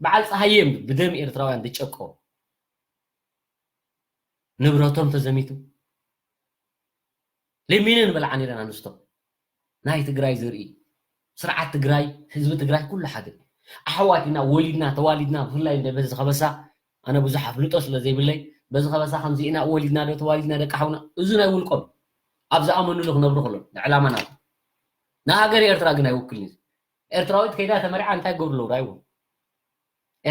በዓል ፀሃየ እዮም ብደም ኤርትራውያን ዝጨቀው ንብረቶም ተዘሚቱ ለሚነ ንበልዓ ነይረን ኣንስቶ ናይ ትግራይ ዘርኢ ስርዓት ትግራይ ህዝቢ ትግራይ ኩሉ ሓደ ኣሕዋት ኢና ወሊድና ተዋሊድና ብፍላይ እንደ በዚ ከበሳ ኣነ ብዙሕ ኣፍልጦ ስለ ዘይብለይ በዚ ከበሳ ከምዚ ኢና ወሊድና ዶ ተዋሊድና ደቂ ሓውና እዚ ናይ ውልቆም ኣብ ዝኣመኑሉ ክነብሩ ከሎ ንዕላማ ናቱ ንሃገር ኤርትራ ግን ኣይውክልን እዩ ኤርትራዊት ከይዳ ተመሪዓ እንታይ ገብሩ ኣለዉ ራይዎም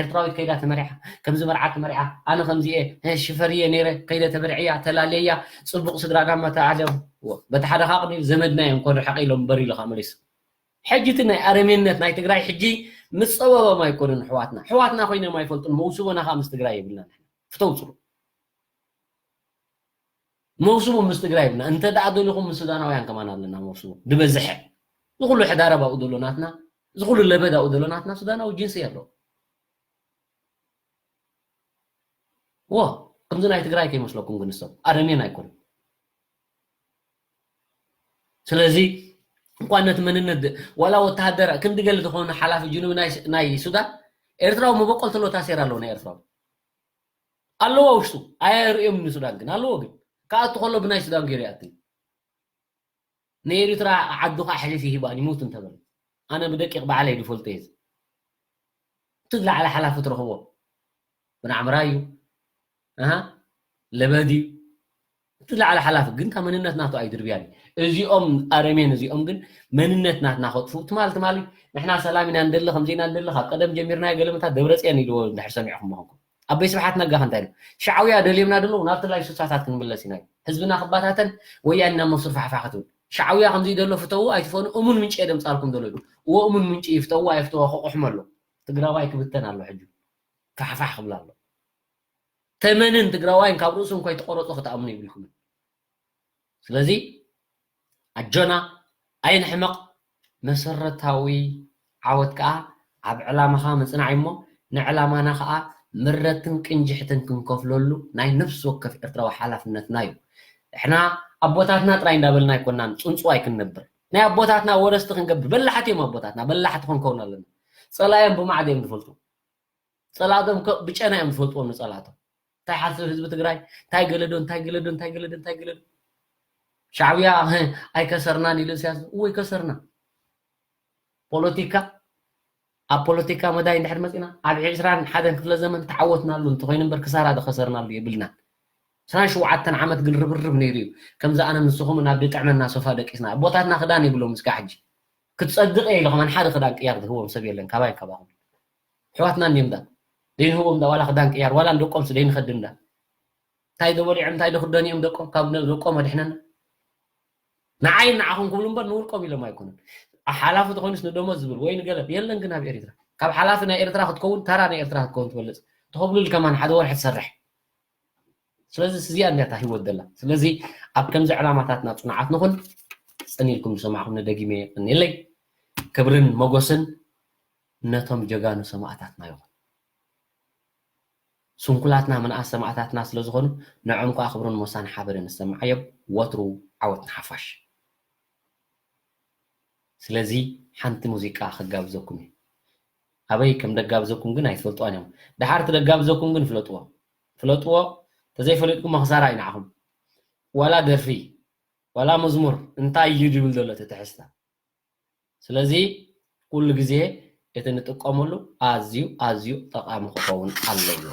ኤርትራዊት ከይዳ ተመሪዓ ከምዚ መርዓ ተመሪዓ ኣነ ከምዚ እየ ሽፈርየ ነይረ ከይደ ተመርዕያ ተላለያ ፅቡቅ ስድራ ጋማ ተዓለም በቲ ሓደ ከዓ ቅድሚ ዘመድና እዮም ኮን ርሕቀ ኢሎም እምበር ኢሉ ከዓ መሊሱ ሕጂ እቲ ናይ ኣረሜነት ናይ ትግራይ ሕጂ ምፀበቦም ኣይኮኑን ኣሕዋትና ኣሕዋትና ኮይኖም ኣይፈልጡን መውስቦና ከዓ ምስ ትግራይ የብልና ፍተው ፅሩ መውስቦ ምስ ትግራይ የብልና እንተ ደኣ ደሊኹም ምስ ሱዳናውያን ከማን ኣለና መውስቦ ዝበዝሐ ዝኩሉ ሕዳረብ ኣብኡ ዘሎ ናትና ዝኩሉ ለበድ ኣብኡ ዘሎ ናትና ሱዳናዊ ጅንሲ ኣሎ ዎ ከምዚ ናይ ትግራይ ከይመስለኩም ግን ንሶም ኣረሜን ኣይኮኑን ስለዚ እንኳን ነቲ መንነት ዋላ ወተሃደር ክንዲ ገለ ዝኾኑ ሓላፊ ጅኑብ ናይ ሱዳን ኤርትራዊ መበቆል ተሎ ታሴር ኣለዎ ናይ ኤርትራዊ ኣለዎ ውሽጡ ኣየርእዮም ንሱዳን ግን ኣለዎ ግን ክኣቱ ከሎ ብናይ ሱዳን ገይሩ ይኣትዩ ንኤርትራ ዓዱ ከዓ ሕሊፍ ይሂባን ይሙት እንተበለ ኣነ ብደቂቕ ባዕለይ ዝፈልጦ እየ። እቲ ዝለዓለ ሓላፊ ትረኽቦ ብናዕምራ እዩ። ኣሃ ለበድ እዩ። እቲ ዝለዓለ ሓላፊ ግን እታ መንነት ናቱ ኣይድርብያን እዩ። እዚኦም ኣረሜን እዚኦም ግን መንነት ናትና ከጥፉ ትማል ትማሊ ንሕና ሰላም ኢና ንደሊ ከምዚ ኢና ንደሊ ካብ ቀደም ጀሚርና ገለመታት ደብረፅየን ኢልዎ እንድሕር ሰሚዕኹም ምኾንኩም ኣበይ ስብሓት ነጋ ከ እንታይ ኢሉ? ሻዕውያ ደልዮምና ደለዉ ናብቲ ላይ ስሳታት ክንምለስ ኢና። ህዝብና ክባታተን ወያኒና መስር ፋሕፋሕ ክትብል ሻዕውያ ከምዚ ደሎ ፍተዉ ኣይትፈኑ እሙን ምንጪ የደምፃልኩም ደሎ ኢሉ። እዎ እሙን ምንጪ ይፍተዉ ኣይፍተዎ ክቑሕመ ኣሎ። ትግራዋይ ክብተን ኣሎ ሕጂ ፋሕፋሕ ክብል ኣሎ። ተመንን ትግራዋይን ካብ ርእሱ እንኳ ይተቆረፁ ክትኣምኑ ይብልኩምን። ስለዚ ኣጆና ኣይንሕመቕ። መሰረታዊ ዓወት ከዓ ኣብ ዕላማኻ ምፅናዕ እሞ ንዕላማና ከዓ ምረትን ቅንጅሕትን ክንከፍለሉ ናይ ነፍሲ ወከፍ ኤርትራዊ ሓላፍነትና እዩ። እሕና ኣቦታትና ጥራይ እንዳበልና ኣይኮናን ፅንፁ ኣይክንነብር ናይ ኣቦታትና ወረስቲ ክንገብር በላሓት እዮም ኣቦታትና በላሓት ክንከውን ኣለና። ፀላዮም ብማዕድ እዮም ዝፈልጡ። ፀላእቶም ብጨና እዮም ዝፈልጥዎም ንፀላእቶም እንታይ ሓስብ ህዝቢ ትግራይ እንታይ ገለዶ እንታይ ገለዶ እንታይ ገለዶ እንታይ ገለዶ ሻዕብያ ኣይከሰርናን ኢሉ ሲያስ እወ ይከሰርና። ፖለቲካ ኣብ ፖለቲካ መዳይ እንድሕር መፂና ኣብ ዕስራን ሓደን ክፍለ ዘመን ተዓወትናሉ እንተኮይኑ እምበር ክሳራ ዝኸሰርናሉ የብልናን። ዕስራን ሸውዓተን ዓመት ግን ርብርብ ነይሩ እዩ። ከምዚ ኣነ ንስኹም ናብ ድጥዕመና ሶፋ ደቂስና ኣቦታትና ክዳን የብሎም እስካ ሕጂ ክትፀድቕ እየ ኢሉ ከማን ሓደ ክዳን ቅያር ዝህቦም ሰብ የለን ካባይ ካባኹም። ኣሕዋትና እንዲም ዳ ደይንህቦም ዳ ዋላ ክዳን ቅያር ዋላ ንደቆምስ ደይንኸድም ዳ እንታይ ደበሊዖም እንታይ ደክደኑ እዮም ደቆም ካብ ደቆም ኣድሕነና። ንዓይ ንዓኹም ክብሉ እምበር ንውልቆም ኢሎም ኣይኮኑን። ሓላፊ ተኮይኑስ ንደሞዝ ዝብል ወይ ንገለ የለን ግን ኣብ ኤርትራ ካብ ሓላፊ ናይ ኤርትራ ክትከውን ተራ ናይ ኤርትራ ክትከውን ትበልፅ ተኸብሉል ከማን ሓደ ወርሒ ትሰርሕ። ስለዚ እዚኣ እንዲያ እታ ህይወት ዘላ ስለዚ ኣብ ከምዚ ዕላማታትና ፅኑዓት ንኹን። ፀኒልኩም ዝሰማዕኹም ንደጊመ የቀኒለይ። ክብርን ሞጎስን ነቶም ጀጋኑ ሰማእታትና ይኹን። ስንኩላትና ምንኣስ ሰማእታትና ስለ ዝኾኑ ንዖም ከዓ ክብርን ሞሳን ሓበርን ንሰማዓዮም። ወትሩ ዓወት ንሓፋሽ። ስለዚ ሓንቲ ሙዚቃ ከጋብዘኩም እዩ። ኣበይ ከም ደጋብዘኩም ግን ኣይትፈልጥዋን እዮም። ድሓር እቲ ደጋብዘኩም ግን ፍለጥዎ ፍለጥዎ። ተዘይፈለጥኩም መኽሳራ እዩ ንዓኹም። ዋላ ደርፊ ዋላ መዝሙር እንታይ እዩ ዝብል ዘሎ እቲ ትሕዝታ። ስለዚ ኩሉ ግዜ እቲ ንጥቀመሉ ኣዝዩ ኣዝዩ ጠቓሚ ክኸውን ኣለዎ።